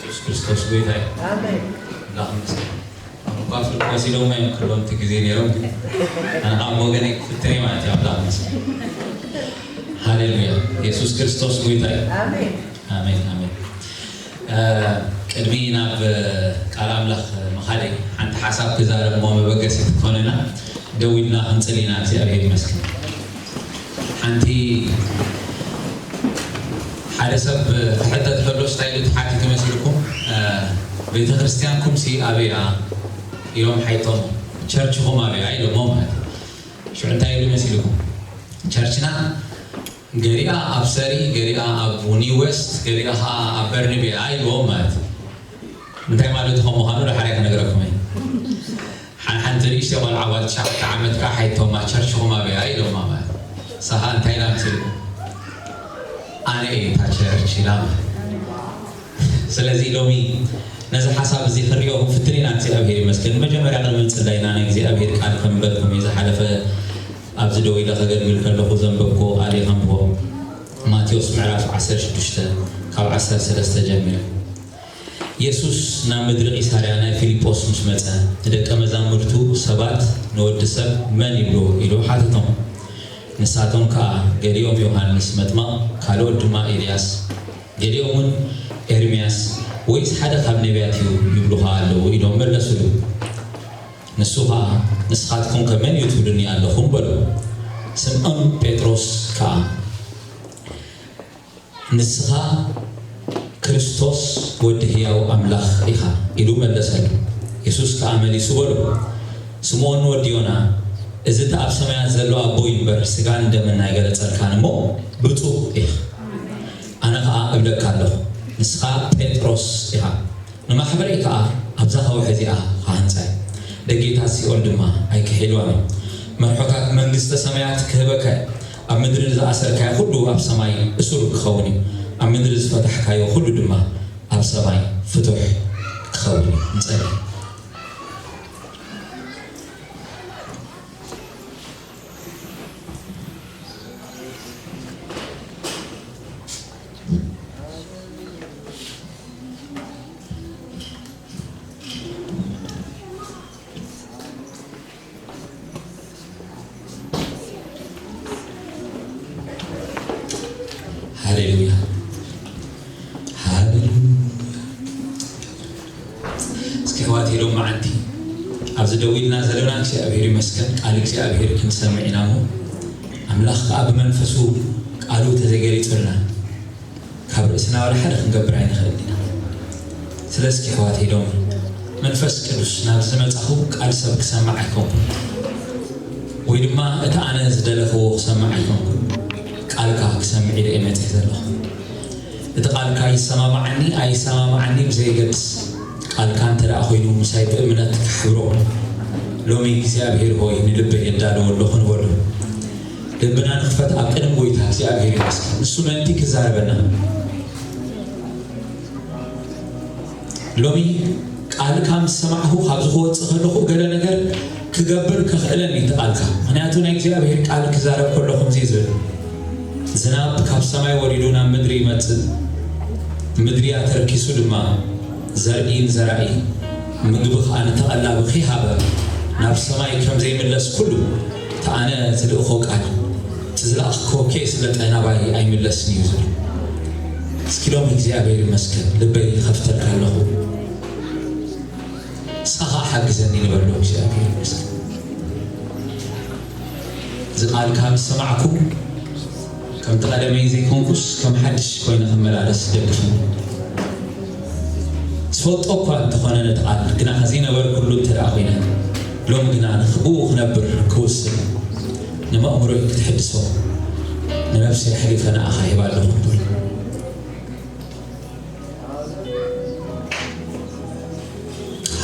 የሱስ ክርስቶስ ጎይታ እዩ። ኣሜን። ኣምላኽ ይመስገን። ኣነ እኳ ፍርቂ መሲሎም እዮም ክብሎም እቲ ግዜ ነይሮም፣ ግን ኣነ ከዓ ብወገነይ ክፍትን እየ ማለት እዩ። ኣምላኽ ይመስገን። ሃሌሉያ። የሱስ ክርስቶስ ጎይታ እዩ። ኣሜን። ኣሜን፣ ኣሜን። እ፣ ቅድሚ ናብ ቃል ኣምላኽ ምኻደይ ሓንቲ ሓሳብ ክዛረብ እሞ መበገሲት ትኾነና። ደው ኢልና ክንጽሊ ኢና። እግዚኣብሔር ይመስገን። ሓንቲ ሓደ ሰብ ክሕተት ከሎ እንታይ ኢሉ ተሓቲቱ መሲልኩም? እ፣ ቤተ ክርስቲያንኩም ሲ ኣበይ እያ? ኢሎም ሓይቶም። ቸርችኹም ኣበይ እያ? ኢሎሞ ማለት እዩ። ሽዑ እንታይ ኢሉ መሲልኩም? ቸርችና ገሊኣ ኣብ ሰሪ፣ ገሊኣ ኣብ ኒው ዌስት፣ ገሊኣ ኸዓ ኣብ በርንቤ እያ ኢልዎም ማለት እዩ። እንታይ ማለት ከም ምዃኑ ድሓር እየ ክነግረኩም እየ። ሓ-፣ ሓንቲ ንእሽተይ ቆልዓ ጓል ትሽዓተ ዓመት ከዓ ሓይቶማ ቸርችኹም ኣበይ እያ ኢሎማ ማለት እዩ። ንሳ ኸዓ እንታይ ኢላ መሲልኩም? ኣነ እየ እታ ቸርች ኢላ ማለት እዩ። ስለዚ ሎሚ ነዚ ሓሳብ እዚ ክንሪኦ ክንፍትን ኢና። እግዚኣብሔር ይመስገን። መጀመርያ ቅድሚ ምጽላይና ናይ እግዚኣብሔር ቃል ከንበብኩም እየ። ዝሓለፈ ኣብዚ ደው ኢለ ከገልግል ከለኹ ዘንበብኩዎ ቃል እየ ከንብቦ። ማቴዎስ ምዕራፍ ዓሰርተ ሽዱሽተ ካብ ዓሰርተ ሰለስተ ጀሚረ። የሱስ ናብ ምድሪ ቂሳርያ ናይ ፊልጶስ ምስ መጸ፣ ንደቀ መዛሙርቱ ሰባት ንወዲ ሰብ መን ይብሉ ኢሉ ሓተቶም። ንሳቶም ከኣ ገሊኦም ዮሃንስ መጥመቕ፣ ካልኦት ድማ ኤልያስ፣ ገሊኦም እውን ኤርምያስ ወይስ ሓደ ካብ ነቢያት እዩ ይብሉኻ ኣለዉ ኢሎም መለሱሉ። ንሱ ኸኣ ንስኻትኩም ከ መን እዩ ትብሉኒ ኣለኹም በሎ። ስምዖን ጴጥሮስ ከኣ ንስኻ ክርስቶስ ወዲ ህያው ኣምላኽ ኢኻ ኢሉ መለሰሉ። የሱስ ከኣ መሊሱ በሎ፣ ስምኦን ወዲ ዮና፣ እዚ እቲ ኣብ ሰማያት ዘሎ ኣቦይ እምበር ስጋን ደምን ኣይገለጸልካን እሞ ብጹእ ኢኻ። ኣነ ኸኣ እብለካ ኣለኹ፣ ንስኻ ጴጥሮስ ኢኻ። ንማሕበረይ ከኣ ኣብዛ ከውሒ እዚኣ ክሃንጻ እየ። ደጌታት ሲኦል ድማ ኣይክሕልዋን እዮም። መርሖታት መንግስተ ሰማያት ክህበካ እየ። ኣብ ምድሪ ዝኣሰርካዮ ኩሉ ኣብ ሰማይ እሱር ክኸውን እዩ። ኣብ ምድሪ ዝፈታሕካዮ ኩሉ ድማ ኣብ ሰማይ ፍቱሕ ክኸውን እዩ። ንጸሊ። ሃሌሉያ፣ ሃሌሉያ። እስኪ ኣሕዋት፣ ሎም መዓልቲ ኣብዚ ደው ኢልና ዘለና እግዚኣብሔር ይመስገን፣ ቃል እግዚኣብሔር ክንሰምዕ ኢና እሞ፣ ኣምላኽ ከኣ ብመንፈሱ ቃሉ ተዘይገሊጹልና ካብ ርእስና ዋላ ሓደ ክንገብር ኣይንኽእል ኢና። ስለዚ ኣሕዋተይ ሎም መንፈስ ቅዱስ ናብ ዝመጻኹ ቃል ሰብ ክሰምዕ ኣይኮንኩን፣ ወይ ድማ እቲ ኣነ ዝደለኽዎ ክሰምዕ ኣይኮንኩን። ቃልካ ክሰምዕ ኢለ እየ መጺእ ዘለኹ። እቲ ቃልካ ይሰማማዓኒ ኣይሰማማዓኒ ብዘየገድስ፣ ቃልካ እንተ ደኣ ኮይኑ ምሳይ ብእምነት ክሕብሮ ሎሚ እግዚኣብሔር ሆይ ንልበይ የዳልዎ ኣለኹ ንበሎ። ልብና ንኽፈት ኣብ ቅድሚ ጎይታ እግዚኣብሔር ይመስገን። ንሱ ምእንቲ ክዛረበና። ሎሚ ቃልካ ምስ ሰማዕኹ ካብዚ ክወፅእ ከለኹ ገለ ነገር ክገብር ከኽእለኒ እቲ ቃልካ። ምኽንያቱ ናይ እግዚኣብሔር ቃል ክዛረብ ከሎ ከምዚ እዩ ዝብል፣ ዝናብ ካብ ሰማይ ወሪዱ ናብ ምድሪ ይመጽእ፣ ምድሪ ኣተርኪሱ ድማ ዘርኢ ንዘራኢ፣ ምግቢ ኸኣ ንተቐላቢ ከይሃበ ናብ ሰማይ ከም ዘይምለስ ኩሉ፣ እቲ ኣነ ዝልእኾ ቃል፣ እቲ ዝለኣኽኮ ከየስለጠ ናባይ ኣይምለስን እዩ ዝብል። እስኪ ሎም እግዚኣብሔር ይመስገን፣ ልበይ ይኸፍተልካ ኣለኹ። ንስኻ ኸኣ ሓግዘኒ ንበሎ እግዚኣብሔር ይመስገን። እዚ ቃልካ ምስ ሰማዕኩ፣ ከምቲ ቀደመይ ዘይኮንኩስ፣ ከም ሓድሽ ኮይነ ክመላለስ ደግፈኒ። ዝፈልጦ እኳ እንተኾነ ነቲ ቃል፣ ግና ከዘይነበርኩሉ እንተ ደኣ ኮይነ፣ ሎም ግና ንኽብኡ ክነብር ክውስን፣ ንመእምሮይ ክትሕድሶ፣ ንነፍሰይ ኣሕሊፈ ንኣኻ ሂባ ኣለኹ።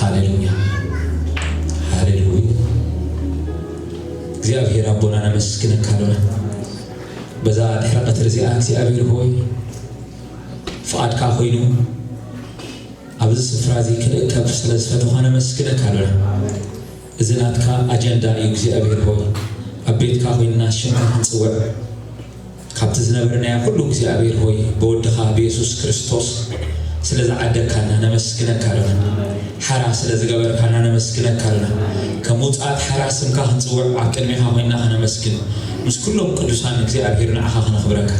ሃሌሉያ፣ ሃሌሉያ። እግዚኣብሔር ኣቦና ነመስግነካ ኣሎና። በዛ ድሕሪ ቀትሪ እዚኣ እግዚኣብሔር ሆይ፣ ፍቓድካ ኮይኑ ኣብዚ ስፍራ እዚ ክንእከብ ስለ ዝፈተኻ ነመስግነካ ኣሎና። እዚ ናትካ ኣጀንዳ እዩ እግዚኣብሔር ሆይ። ኣብ ቤትካ ኮይንና ሽምካ ክንጽውዕ፣ ካብቲ ዝነበርናዮ ኩሉ እግዚኣብሔር ሆይ፣ ብወድኻ ብየሱስ ክርስቶስ ስለ ዝዓደግካና ነመስግነካ ኣለና። ሓራ ስለ ዝገበርካና ነመስግነካ ኣለና። ከም ውጽኣት ሓራ ስምካ ክንጽውዕ ኣብ ቅድሜኻ ኮይንና ከነመስግን፣ ምስ ኩሎም ቅዱሳን እግዚኣብሔር ንዓኻ ከነኽብረካ፣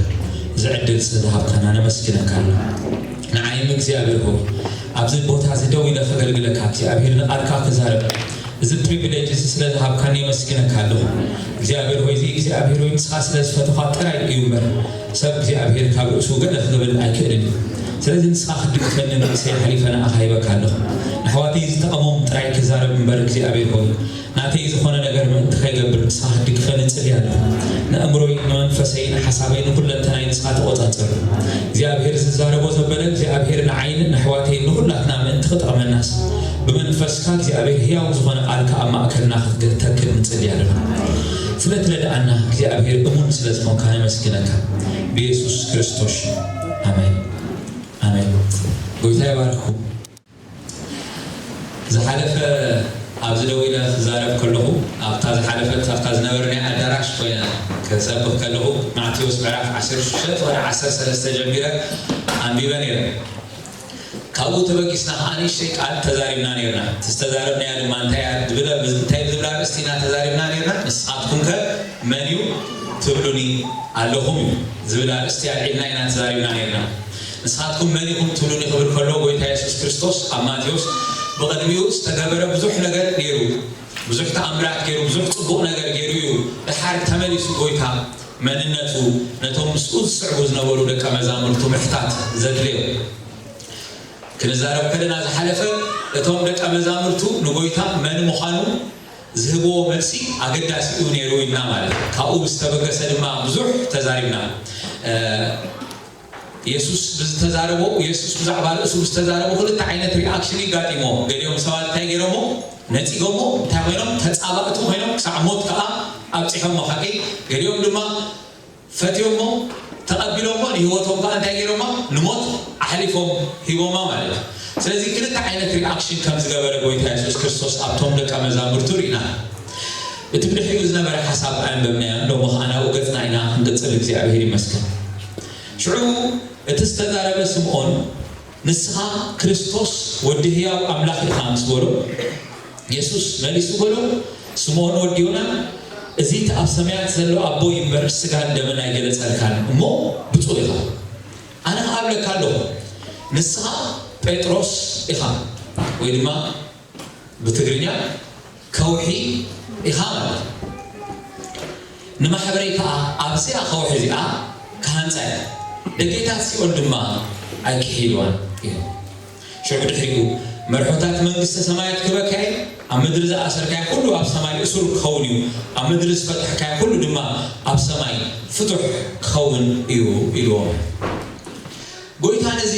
እዚ ዕድል ስለ ዝሃብካና ነመስግነካ ኣለና። ንዓይም እግዚኣብሔር ሆይ፣ ኣብዚ ቦታ እዚ ደው ኢለ ከገልግለካ፣ እግዚኣብሔር ንቓልካ ክዛረብ፣ እዚ ፕሪቪሌጅ እዚ ስለ ዝሃብካኒ የመስግነካ ኣለኹ። እግዚኣብሔር ሆይ፣ እዚ እግዚኣብሔር ሆይ፣ ንስኻ ስለ ዝፈተኻ ጥራይ እዩ እምበር፣ ሰብ እግዚኣብሔር ካብ ርእሱ ገለ ክብል ኣይክእልን እዩ። ስለዚ ንስኻ ክትድግፈኒ ንርእሰይ ሓሊፈ ንኣኻ ሂበካ ኣለኹ። ንኣሕዋተይ ዝጠቐሞም ጥራይ ክዛረብ እምበር እግዚኣብሔር ሆይ፣ ናተይ ዝኾነ ነገር ምእንቲ ከይገብር ንስኻ ክትድግፈኒ እጽሊ ኣለኹ። ንኣእምሮይ፣ ንመንፈሰይ፣ ንሓሳበይ፣ ንኹለንተናይ ንስኻ ተቖጻጸር። እግዚኣብሔር ዝዛረቦ ዘበለ እግዚኣብሔር ንዓይን ንኣሕዋተይን ንኹላትና ምእንቲ ክጠቕመናስ ብመንፈስካ እግዚኣብሔር ህያው ዝኾነ ቃልካ ኣብ ማእከልና ክትተክል ንጽሊ ኣለና። ስለ ትረድኣና እግዚኣብሔር እሙን ስለ ዝኾንካ ነመስግነካ። ብየሱስ ክርስቶስ ኣሜን። ኣሜን። ጎይታ ይባርክኩም። ዝሓለፈ ኣብዚ ደው ኢለ ክዛረብ ከለኹ፣ ኣብታ ዝሓለፈት ኣብታ ዝነበርናያ ኣዳራሽ ኮይነ ክሰብኽ ከለኹ፣ ማቴዎስ ምዕራፍ ዓሰርተ ሽዱሽተ ቁጽሪ ዓሰርተ ሰለስተ ጀሚረ ኣንቢበ ነይረ። ካብኡ ተበጊስና ከዓ ንእሽተይ ቃል ተዛሪብና ነይርና። እቲ ዝተዛረብናያ ድማ እንታይ እያ ዝብለ-፣ እንታይ ብዝብል ኣርእስቲ ኢና ተዛሪብና ነይርና? "ንስኻትኩም ከ መን እዩ ትብሉኒ ኣለኹም?" እዩ ዝብል ኣርእስቲ ኣልዒልና ኢና ተዛሪብና ነይርና። "ንስኻትኩም መን ኢኹም ትብሉኒ?" ክብል ከሎ፣ ጎይታ የሱስ ክርስቶስ ኣብ ማቴዎስ ብቕድሚኡ ዝተገበረ ብዙሕ ነገር ነይሩ። ብዙሕ ተኣምራት ገይሩ፣ ብዙሕ ጽቡቕ ነገር ገይሩ እዩ። ድሓር ተመሊሱ ጎይታ መንነቱ ነቶም ምስኡ ዝስዕቡ ዝነበሩ ደቀ መዛሙርቱ ምሕታት ዘድለዮ። ክንዛረብ ከለና ዝሓለፈ፣ እቶም ደቀ መዛሙርቱ ንጎይታ መን ምዃኑ ዝህብዎ መልሲ ኣገዳሲ እዩ ነይሩ ኢልና ማለት እዩ። ካብኡ ዝተበገሰ ድማ ብዙሕ ተዛሪብና። እ፣ የሱስ ብዝተዛረቦ፣ የሱስ ብዛዕባ ርእሱ ብዝተዛረቦ ክልተ ዓይነት ሪኣክሽን ይጋጢሞ። ገሊኦም ሰባት እንታይ ገይሮሞ? ነጺጎሞ፣ እንታይ ኮይኖም? ተጻባእቲ ኮይኖም፣ ክሳዕ ሞት ከኣ ኣብጺሖሞ። ሓቂ? ገሊኦም ድማ ፈትዮሞ፣ ተቐቢሎሞ፣ ንህይወቶም ከኣ እንታይ ገይሮማ? ንሞት ኣሕሊፎም ሂቦማ ማለት እዩ። ስለዚ ክልተ ዓይነት ሪኣክሽን ከም ዝገበረ ጎይታ የሱስ ክርስቶስ ኣብቶም ደቀ መዛሙርቱ ርኢና። እቲ ብድሕሪኡ ዝነበረ ሓሳብ ኣየንበብናዮን፣ ሎሚ ከኣ ናብኡ ገጽና ኢና ክንቅጽል፣ እግዚኣብሔር ይመስገን። ሽዑ እቲ ዝተዛረበ ስምዖን፣ "ንስኻ ክርስቶስ ወዲ ህያው ኣምላኽ ኢኻ" ምስ በሎ፣ የሱስ መሊሱ በሎ፣ "ስምዖን ወዲ ዮና፣ እዚ እቲ ኣብ ሰማያት ዘሎ ኣቦይ እምበር ስጋን ደምን ኣይገለጸልካን እሞ ብፁዕ ኢኻ። ኣነ ኸዓ እብለካ ኣለኹ፣ ንስኻ ጴጥሮስ ኢኻ" ወይ ድማ ብትግርኛ ከውሒ ኢኻ ማለት እዩ። "ንማሕበረይ ከኣ ኣብዚኣ ከውሒ እዚኣ ክሃንጻ እየ፣ ደጌታት ሲኦል ድማ ኣይክሕይልዋን" እዩ። ሽዑ ድሕሪኡ፣ "መርሖታት መንግስተ ሰማያት ክህበካ እየ፣ ኣብ ምድሪ ዝኣሰርካዮ ኩሉ ኣብ ሰማይ እሱር ክኸውን እዩ፣ ኣብ ምድሪ ዝፈታሕካዮ ኩሉ ድማ ኣብ ሰማይ ፍቱሕ ክኸውን እዩ" ኢልዎም። ጎይታ ነዚ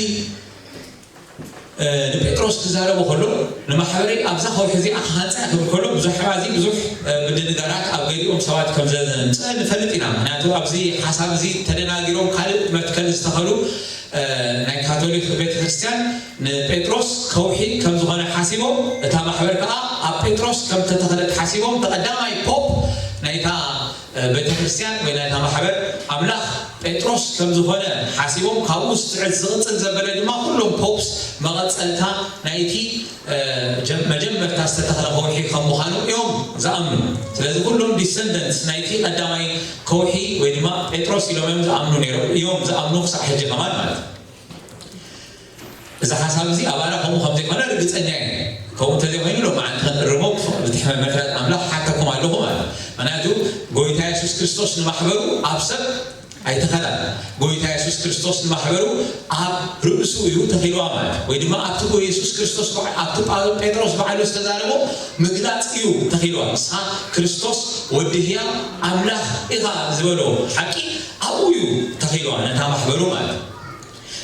እ፣ ንጴጥሮስ ክዛረቦ ከሎ፣ "ንማሕበረይ ኣብዛ ከውሒ እዚኣ ክሃንጻ እየ" ክብል ከሎ፣ ብዙሕ ሕማዚ፣ ብዙሕ፣ እ፣ ምድንጋራት ኣብ ገሊኦም ሰባት ከም ዘንጸ ንፈልጥ ኢና። ምኽንያቱ ኣብዚ ሓሳብ እዚ ተደናጊሮም ካልእ መትከል ዝተኸሉ፣ እ፣ ናይ ካቶሊክ ቤተክርስትያን ንጴጥሮስ ከውሒ ከም ዝኾነ ሓሲቦም፣ እታ ማሕበር ከኣ ኣብ ጴጥሮስ ከም ተተኽለት ሓሲቦም፣ እቲ ቀዳማይ ፖፕ ናይታ ቤተክርስትያን ወይ ናይታ ማሕበር ኣምላኽ ጴጥሮስ ከም ዝኾነ ሓሲቦም፣ ካብኡ ዝስዕብ ዝቕጽል ዘበለ ድማ ኩሎም ፖፕስ መቐጸልታ ናይቲ፣ እ፣ ጀ-፣ መጀመርታ ዝተተኽለ ከውሒ ከም ምዃኑ እዮም ዝኣምኑ። ስለዚ ኩሎም ዲሰንደንትስ ናይቲ ቀዳማይ ከውሒ ወይ ድማ ጴጥሮስ ኢሎም እዮም ዝኣምኑ ነይሮም፣ እዮም ዝኣምኑ ክሳዕ ሕጂ ከማን ማለት እዩ። እዚ ሓሳብ እዚ ኣባና ከምኡ ከም ዘይኮነ ርግጸኛ እየ። ከምኡ እንተዘይኮይኑ ሎማዓንቲ ክንእርሞ ብትሕተ ምሕረት ኣምላኽ ሓተኩም ኣለኹ ማለት እዩ። ምኽንያቱ ጎይታ የሱስ ክርስቶስ ንማሕበሩ ኣብ ሰብ ኣይተኸላን። ጎይታ የሱስ ክርስቶስ ንማሕበሩ ኣብ ርእሱ እዩ ተኺልዋ ማለት እዩ። ወይ ድማ ኣብቲ ጎ-፣ የሱስ ክርስቶስ በዓ-፣ ኣብቲ ጳ-፣ ጴጥሮስ ባዕሉ ዝተዛረቦ ምግላጽ እዩ ተኺልዋ። ንስኻ ክርስቶስ ወዲ ህያው ኣምላኽ ኢኻ ዝበሎ ሓቂ ኣብኡ እዩ ተኺልዋ፣ ነታ ማሕበሩ ማለት እዩ።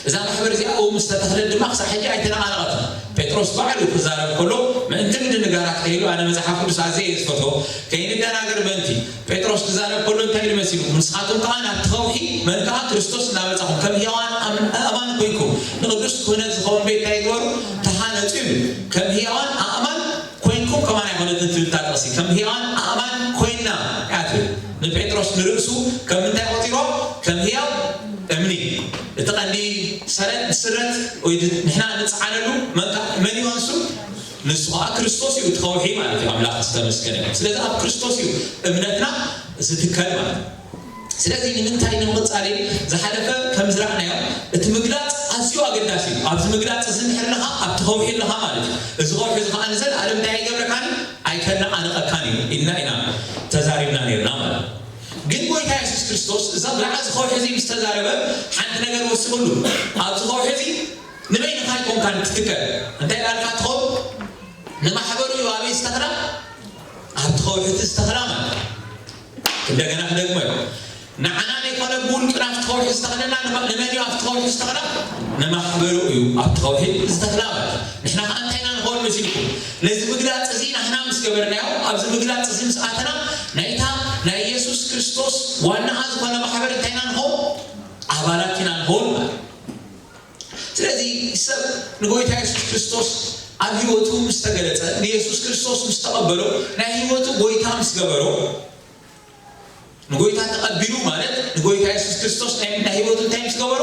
እዛ ማሕበር እዚኣ ኣብኡ ምስ ተተኽለት ድማ ክሳብ ሕጂ ኣይተነቓነቐትን። ጴጥሮስ ባዕሉ ክዛረብ ከሎ ምእንቲ ምድንጋራት ከይህሉ፣ ኣነ መጽሓፍ ቅዱስ ኣዝየ እየ ዝፈትዎ፣ ከይንደናገር ምእንቲ። ጴጥሮስ ክዛረብ ከሎ እንታይ ኢሉ መሲሉ? "ንስኻትኩም ከኣ ናብቲ ከውሒ፣ መን ከኣ ክርስቶስ እናመጻኹም፣ ከም ህያዋን ኣም-፣ ኣእማን ኮይንኩም፣ ንቅዱስ ክህነት ዝኸውን ቤት እንታይ ግበሩ? ተሃነጹ" ይብል። ከም ህያዋን ኣእማን ኮይንኩም ከማን ኣይኮነትን ትብል እታ ጥቕሲ። ከም ህያዋን ኣእማን ኮይንና እያ ትብል። ንጴጥሮስ ንርእሱ ከም ምንታይ ቆጺርዎ? ከም ህያው እምኒ። እቲ ቀንዲ ሰረት ስረት ወይ ድ- ንሕና ንፅዓነሉ መን ከ- መን እዩ ንሱ? ንሱ ከዓ ክርስቶስ እዩ፣ እቲ ከውሒ ማለት እዩ። ኣምላኽ ዝተመስገነ ይሁን። ስለዚ ኣብ ክርስቶስ እዩ እምነትና ዝትከል ማለት እዩ። ስለዚ ንምንታይ ንምቕፃል ዝሓለፈ ከም ዝረኣናዮ እቲ ምግላፅ ኣዝዩ ኣገዳሲ እዩ። ኣብዚ ምግላፅ እዚ እንድሕር ኣለኻ ኣብቲ ከውሒ ኣለኻ ማለት እዩ። እዚ ከውሒ እዚ ከዓ ንዘለኣለም እንታይ ኣይገብረካን እዩ? ኣይከነዓንቐካን እዩ ኢልና ኢና ተዛሪብና ነርና ማለት እዩ። ግን ጎይታ የሱስ ክርስቶስ እዛ ብዛዕባ እዚ ከውሒ እዚ ምስ ተዛረበ ሓንቲ ነገር ወሲኹሉ። ኣብዚ ከውሒ እዚ ንበይንኻ ኣይኮንካን ትትከል። እንታይ ዳልካ ትኸውን? ንማሕበሩ እዩ ኣበይ ዝተኽላ? ኣብቲ ከውሒ እቲ ዝተኽላ ማለት እዩ። እንደገና ክደግሞ እዩ። ንዓና ዘይኮነ ብውልቅና ኣብቲ ከውሒ ዝተኽለና ንመ- ንመን እዩ ኣብቲ ከውሒ ዝተኽላ? ንማሕበሩ እዩ ኣብቲ ከውሒ ዝተኽላ ማለት እዩ። ንሕና ከዓ እንታይ ኢና ንኸውን መሲልኩም? ነዚ ምግላፅ እዚ ናህና ምስ ገበርናዮ ኣብዚ ምግላፅ እዚ ምስ ኣተና ናይታ ናይ የሱስ ክርስቶስ ዋናኣ ዝኾነ ማሕበር እንታይ ኢና ንኸውን? ኣባላት ኢና ንኸውን ማለት እዩ። ስለዚ ሰብ ንጎይታ የሱስ ክርስቶስ ኣብ ህይወቱ ምስ ተገለጸ ንየሱስ ክርስቶስ ምስ ተቐበሎ ናይ ህይወቱ ጎይታ ምስ ገበሮ ንጎይታ ተቐቢሉ ማለት ንጎይታ የሱስ ክርስቶስ ናይ ናይ ህይወቱ እንታይ ምስ ገበሮ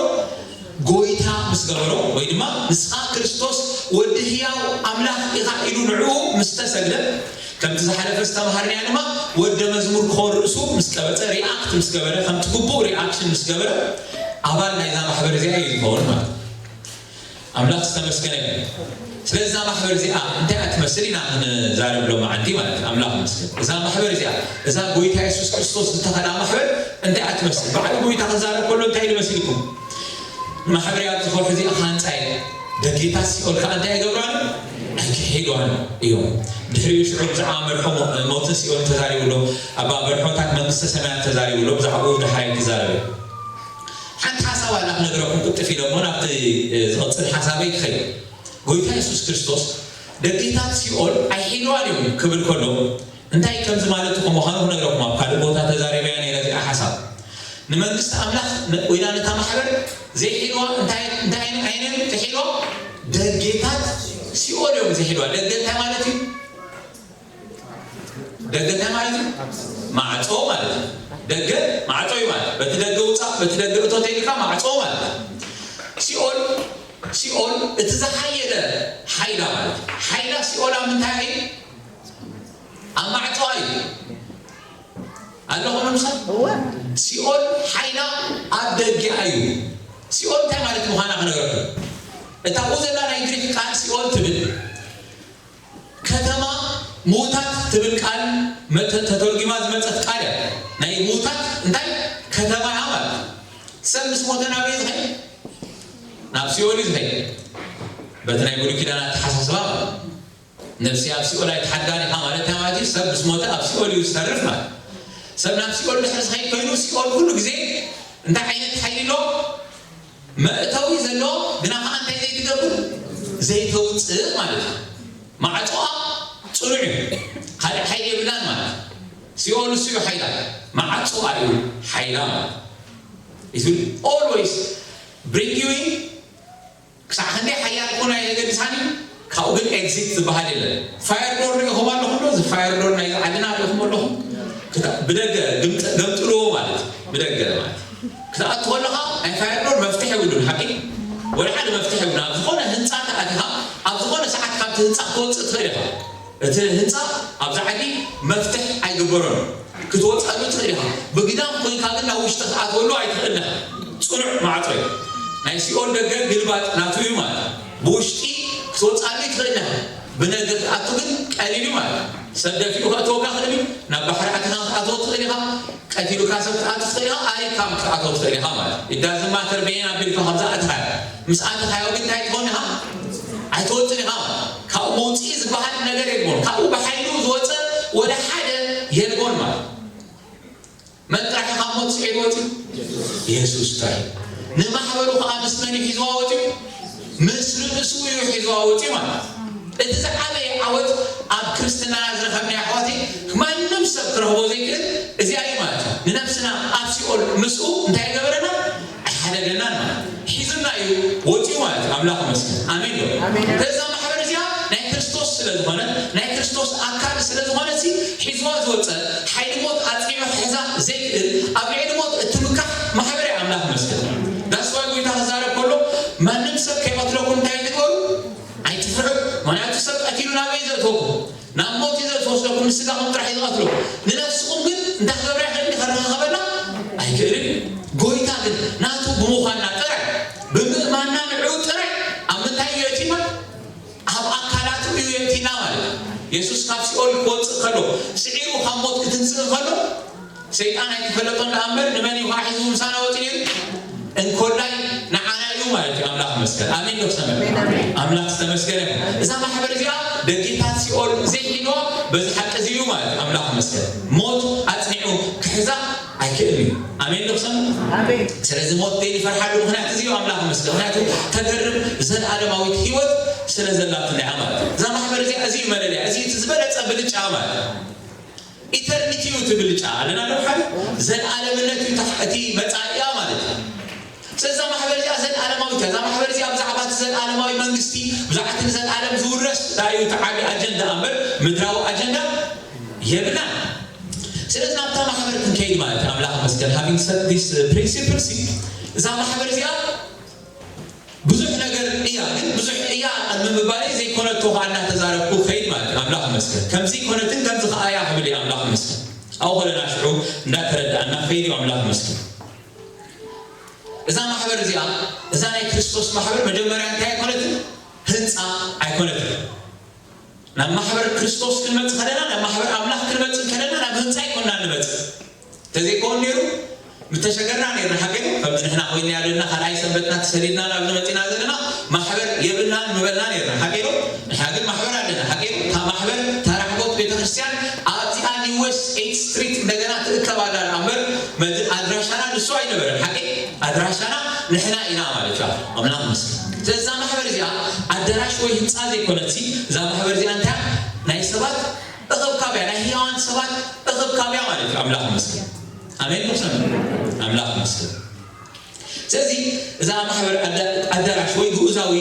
ጎይታ ምስ ገበሮ ወይ ድማ ንስኻ ክርስቶስ ወዲ ህያው ኣምላኽ ኢኻ ኢሉ ንዕኡ ምስ ተሰግደ ከምቲ ዝሓለፈ ዝተምሃርናዮ ድማ ወደ መዝሙር ክኾን ርእሱ ምስ ቀበፀ ሪኣክት ምስ ገበረ ከምቲ ግቡእ ሪኣክሽን ምስ ገበረ ኣባል ናይዛ ማሕበር እዚኣ እዩ ዝኸውን ማለት እዩ። ኣምላኽ ዝተመስገነ ይሁን። ስለዚ እዛ ማሕበር እዚኣ እንታይ እያ ትመስል ኢና ክንዛረብ ሎማዓንቲ ማለት እዩ። ኣምላኽ ይመስገን። እዛ ማሕበር እዚኣ እዛ ጎይታ የሱስ ክርስቶስ ዝተኸላ ማሕበር እንታይ እያ ትመስል? ባዕሉ ጎይታ ክዛረብ ከሎ እንታይ ኢሉ መሲልኩም? ማሕበርያ ኣብዚ ከውሒ እዚኣ ክሃንጻ እየ። ደጌታት ሲኦል ከዓ እንታይ ኣይገብራን ኣይክሕይልዋን እዮም። ድሕሪኡ ሽዑ ብዛዕባ መርሖ ሞ- ሞትን ሲኦልን ተዛሪቡ ኣሎ። ኣባ መርሖታት መንግስተ ሰማያት ተዛሪቡ ኣሎ። ብዛዕባኡ ድሓር ክዛረብ እየ። ሓንቲ ሓሳብ ኣላ ክነግረኩም ቅልጥፍ ኢለ እሞ ናብቲ ዝቕፅል ሓሳበይ ክኸይድ። ጎይታ የሱስ ክርስቶስ ደጌታት ሲኦል ኣይሕይልዋን እዮም ክብል ከሎ እንታይ ከምዚ ማለት ምዃኑ ክነግረኩም ኣብ ካልእ ቦታ ተዛሪበያ ነይረ እዚኣ ሓሳብ። ንመንግስቲ ኣምላኽ ወይና ነታ ማሕበር ዘይሒልዋ እንታይ እንታይ ዓይነት ዘይሒልዋ ደጌታት ሲኦል እዮም ዘይሒልዋ። ደገ እንታይ ማለት እዩ? ደገ እንታይ ማለት እዩ? ማዕጾ ማለት እዩ። ደገ ማዕጾ እዩ ማለት በቲ ደገ ውፃእ በቲ ደገ እቶ ተይልካ ማዕጾ ማለት እዩ። ሲኦል ሲኦል እቲ ዝሓየለ ሓይላ ማለት እዩ። ሓይላ ሲኦል ኣብ ምንታይ እዩ? ኣብ ማዕጾ እዩ። ኣለኹም ምሳይ? እወ። ሲኦል ሓይላ ኣብ ደጊኣ እዩ። ሲኦል እንታይ ማለት ምዃና ክነግረኩም። እታ ኣብኡ ዘላ ናይ ግሪክ ቃል ሲኦል ትብል ከተማ ምዉታት ትብል ቃል መተ- ተተርጉማ ዝመፀት ቃል እያ። ናይ ምዉታት እንታይ ከተማ እያ ማለት እዩ። ሰብ ምስ ሞተ ናበይ ዝኸይድ? ናብ ሲኦል እዩ ዝኸይድ። በቲ ናይ ብሉይ ኪዳን ኣተሓሳስባ ማለት እዩ። ነብሲ ኣብ ሲኦል ኣይትሓድጋን ኢኻ ማለት እንታይ ማለት እዩ? ሰብ ምስ ሞተ ኣብ ሲኦል እዩ ዝተርፍ ማለት እዩ። ሰብ ናብ ሲኦል ድሕሪ ዝኸይድ ኮይኑ ሲኦል ኩሉ ግዜ እንታይ ዓይነት ሓይሊ ኣለዎ? መእተዊ ዘለዎ ግና ከዓ እንታይ ዘይትገብር ዘይተውፅእ ማለት እዩ። ማዕፆኣ ፅኑዕ እዩ። ካልእ ሓይሊ የብላን ማለት እዩ። ሲኦል እሱ እዩ ሓይላ። ማዕፆኣ እዩ ሓይላ ማለት እዩ። It will always bring you in ክሳዕ ክንደይ ሓያል ኮነ የገድሳን እዩ። ካብኡ ግን ኤግዚት ዝበሃል የለን። ፋየር ዶር ሪኢኹም ኣለኹም ዶ? እዚ ፋየር ዶር ናይ ዓድና ሪኢኹም ኣለኹም? ክታ- ብደገ ግምጥ- ገምጥልዎ ማለት እዩ። ብደገ ማለት እዩ። ክትኣቱ ከለኻ ናይ ፋየር ዶር መፍትሒ የብሉን ሓቂ ወላ ሓደ መፍትሒ የብሉን። ኣብ ዝኾነ ህንፃ ተኣቲኻ ኣብ ዝኾነ ሰዓት ካብቲ ህንፃ ክትወፅእ ትኽእል ኢኻ። እቲ ህንፃ ኣብዛ ዓዲ መፍትሕ ኣይግበሮን ክትወፀሉ ትኽእል ኢኻ። ብግዳም ኮይንካ ግን ናብ ውሽጢ ክትኣትወሉ ኣይትኽእልን ኢኻ። ፅኑዕ ማዕፆ እዩ። ናይ ሲኦል ደገ ግልባጥ ናቱ እዩ ማለት እዩ። ብውሽጢ ክትወፅኣሉ ይትኽእል ኢኻ። ብነገ ክትኣቱ ግን ቀሊል እዩ ማለት እዩ። ሰብ ደፊኡ ከእትወካ ክእል እዩ። ናብ ባሕሪ ኣቲኻ ክትኣትዎ ትኽእል ኢኻ። ቀቲሉካ ሰብ ክትኣቱ ትኽእል ኢኻ። ኣሪግካ ክትኣትዎ ትኽእል ኢኻ ማለት እዩ። It doesn't matter በየን ኣቢልካ ከምዛ ኣትኻ ምስ ኣትኻዮ ግን እንታይ ትኾን ኢኻ? ኣይትወፅን ኢኻ። ካብኡ መውፅኢ ዝበሃል ነገር የልቦን። ካብኡ ብሓይሉ ዝወፀ ወደ ሓደ የልቦን ማለት መን ጥራሕ ካብ ሞት ስዒሩ ወፂኡ? የሱስ ጥራሕ። ንማሕበሩ ከዓ ምስ መን እዩ ሒዝዋ ወፂኡ? ምስ ርእሱ እዩ ሒዝዋ ወፂኡ ማለት እዩ። እቲ ዝዓበየ ዓወት ኣብ ክርስትናና ዝረኸብናዮ ኣሕዋተይ ማንም ሰብ ክረኽቦ ዘይክእል እዚኣ እዩ ማለት እዩ። ንነብስና ኣብ ሲኦል ምስኡ እንታይ ገበረና? ኣይሓደገናን ማለት እዩ። ሒዙና እዩ ወፂኡ ማለት እዩ። ኣምላኽ ይመስገን። ኣሜን ዶ? ኣሜን። እዛ ማሕበር እዚኣ ናይ ክርስቶስ ስለ ዝኾነት ናይ ክርስቶስ ኣካል ስለ ዝኾነት ሲ ሒዝዋ ዝወፀ ሓይሊ ሞት ኣፅኒዑ ክሕዛ ዘይክእል ኣብ ልዕሊ ሞት እትምካሕ ማሕበር እያ። ኣምላኽ ይመስገን። ዳስዋይ ጎይታ ክዛረብ ከሎ ማንም ኣይክእልን። ጎይታ ግን ናቱ ብምዃንና ጥራይ፣ ብምእማንና ንዕኡ ጥራይ ኣብ ምንታይ እዩ የእቲና? ኣብ ኣካላቱ እዩ የእቲና ማለት እዩ። የሱስ ካብ ሲኦል ክወፅእ ከሎ፣ ስዒሩ ካብ ሞት ክትንስእ ከሎ፣ ሰይጣን ኣይተፈለጦን ደኣ እምበር፣ ንመን እዩ ከዓ ሒዙ ምሳና ወፂኡ ነይሩ? እንኮላይ ንዓና እዩ ማለት እዩ። ኣምላኽ ይመስገን። ኣሜን ዶ ክሰምዕ? ኣምላኽ ዝተመስገነ ይኹን። እዛ ማሕበር እዚኣ ደጌታት ሲኦል ዘይሒዝዋ በዚ ሓቂ እዚ እዩ ማለት እዩ። ኣምላኽ ይመስገን። ሞት ኣጽኒዑ ክሕዛ ኣይክእልን እዩ። ኣሜን ዶ ክሰምዕ? ኣሜን። ስለዚ ሞት ዘይንፈርሓሉ ምኽንያት እዚ እዩ። ኣምላኽ ይመስገን። ምኽንያቱ ተገርም ዘለኣለማዊት ህይወት ስለ ዘላትና እያ ማለት እዩ። እዛ ማሕበር እዚኣ እዚ እዩ መለለያ። እዚ እቲ ዝበለጸ ብልጫ ማለት እዩ። ኢተርኒቲ እዩ እቲ ብልጫ ኣለና ዶ ሓደ? ዘለኣለምነት እዩ እቲ መጻኢያ ማለት እዩ። ስለዚ እዛ ማሕበር እዚኣ ዘለኣለማዊት እያ። እዛ ማሕበር እዚኣ ብዛዕባ እቲ ዘለኣለማዊ መንግስቲ፣ ብዛዕባ እቲ ንዘለኣለም ዝውረስ እንታይ እዩ እቲ ዓቢ ኣጀንዳ እምበር ምድራዊ ኣጀንዳ የብላን። ስለዚ ናብታ ማሕበር ክንከይድ ማለት እዩ። ኣምላኽ ይመስገን። Having set this principle ሲ እዛ ማሕበር እዚኣ ብዙሕ ነገር እያ፣ ግን ብዙሕ እያ ቅድሚ ምባለይ ዘይኮነቶ ከዓ እናተዛረብኩ ከይድ ማለት እዩ። ኣምላኽ ይመስገን። ከምዚ ኮነትን ከምዚ ከዓ እያ ክብል እዩ። ኣምላኽ ይመስገን። ኣብኡ ከለና ሽዑ እንዳተረዳእና ከይድ እዩ። ኣምላኽ ይመስገን። እዛ ማሕበር እዚኣ፣ እዛ ናይ ክርስቶስ ማሕበር መጀመርያ እንታይ ኣይኮነትን? ህንፃ ኣይኮነትን። ናብ ማሕበር ክርስቶስ ክንመጽእ ከለና፣ ናብ ማሕበር ኣምላኽ ክንመጽእ ከለና፣ ናብ ህንፃ ኣይኮንና ንመጽእ። እንተዘይከውን ነይሩ፣ ምተሸገርና ነይርና። ሓቂ ነው። ከምዚ ንሕና ኮይንና ዘለና ካልኣይ ሰንበትና ተሰዲድና ናብ ዝመጽና ዘለና ማሕበር የብልናን ምበልና ነይርና። ሓቂ ነው። ንሕና ግን ማሕበር ኣለና። ሓቂ ነው። እታ ማሕበር፣ እታ ራሕቦት ቤተክርስትያን ኣብዚኣ ኒው ዌስት ኤይት ስትሪት እንደገና ትእከብ ኣላ ደኣ እምበር፣ መድ-፣ ኣድራሻና ንሱ ኣይነበረን። ሓቂ? ኣድራሻና ንሕና ኢና ማለት እዩ። ኣምላኽ ይመስገን። ስለዚ እዛ ማሕበር እዚኣ ኣዳራሽ ወይ ህንፃ ዘይኮነትሲ፣ እዛ ማሕበር እዚኣ እንታይ? ናይ ሰባት እኽብካብ እያ። ናይ ህያዋን ሰባት እኽብካብ እያ ማለት እዩ። ኣምላኽ ይመስገን። ኣሜን። ንሰም ኣምላኽ ይመስገን። ስለዚ እዛ ማሕበር ኣዳ-፣ ኣዳራሽ ወይ ግኡዛዊ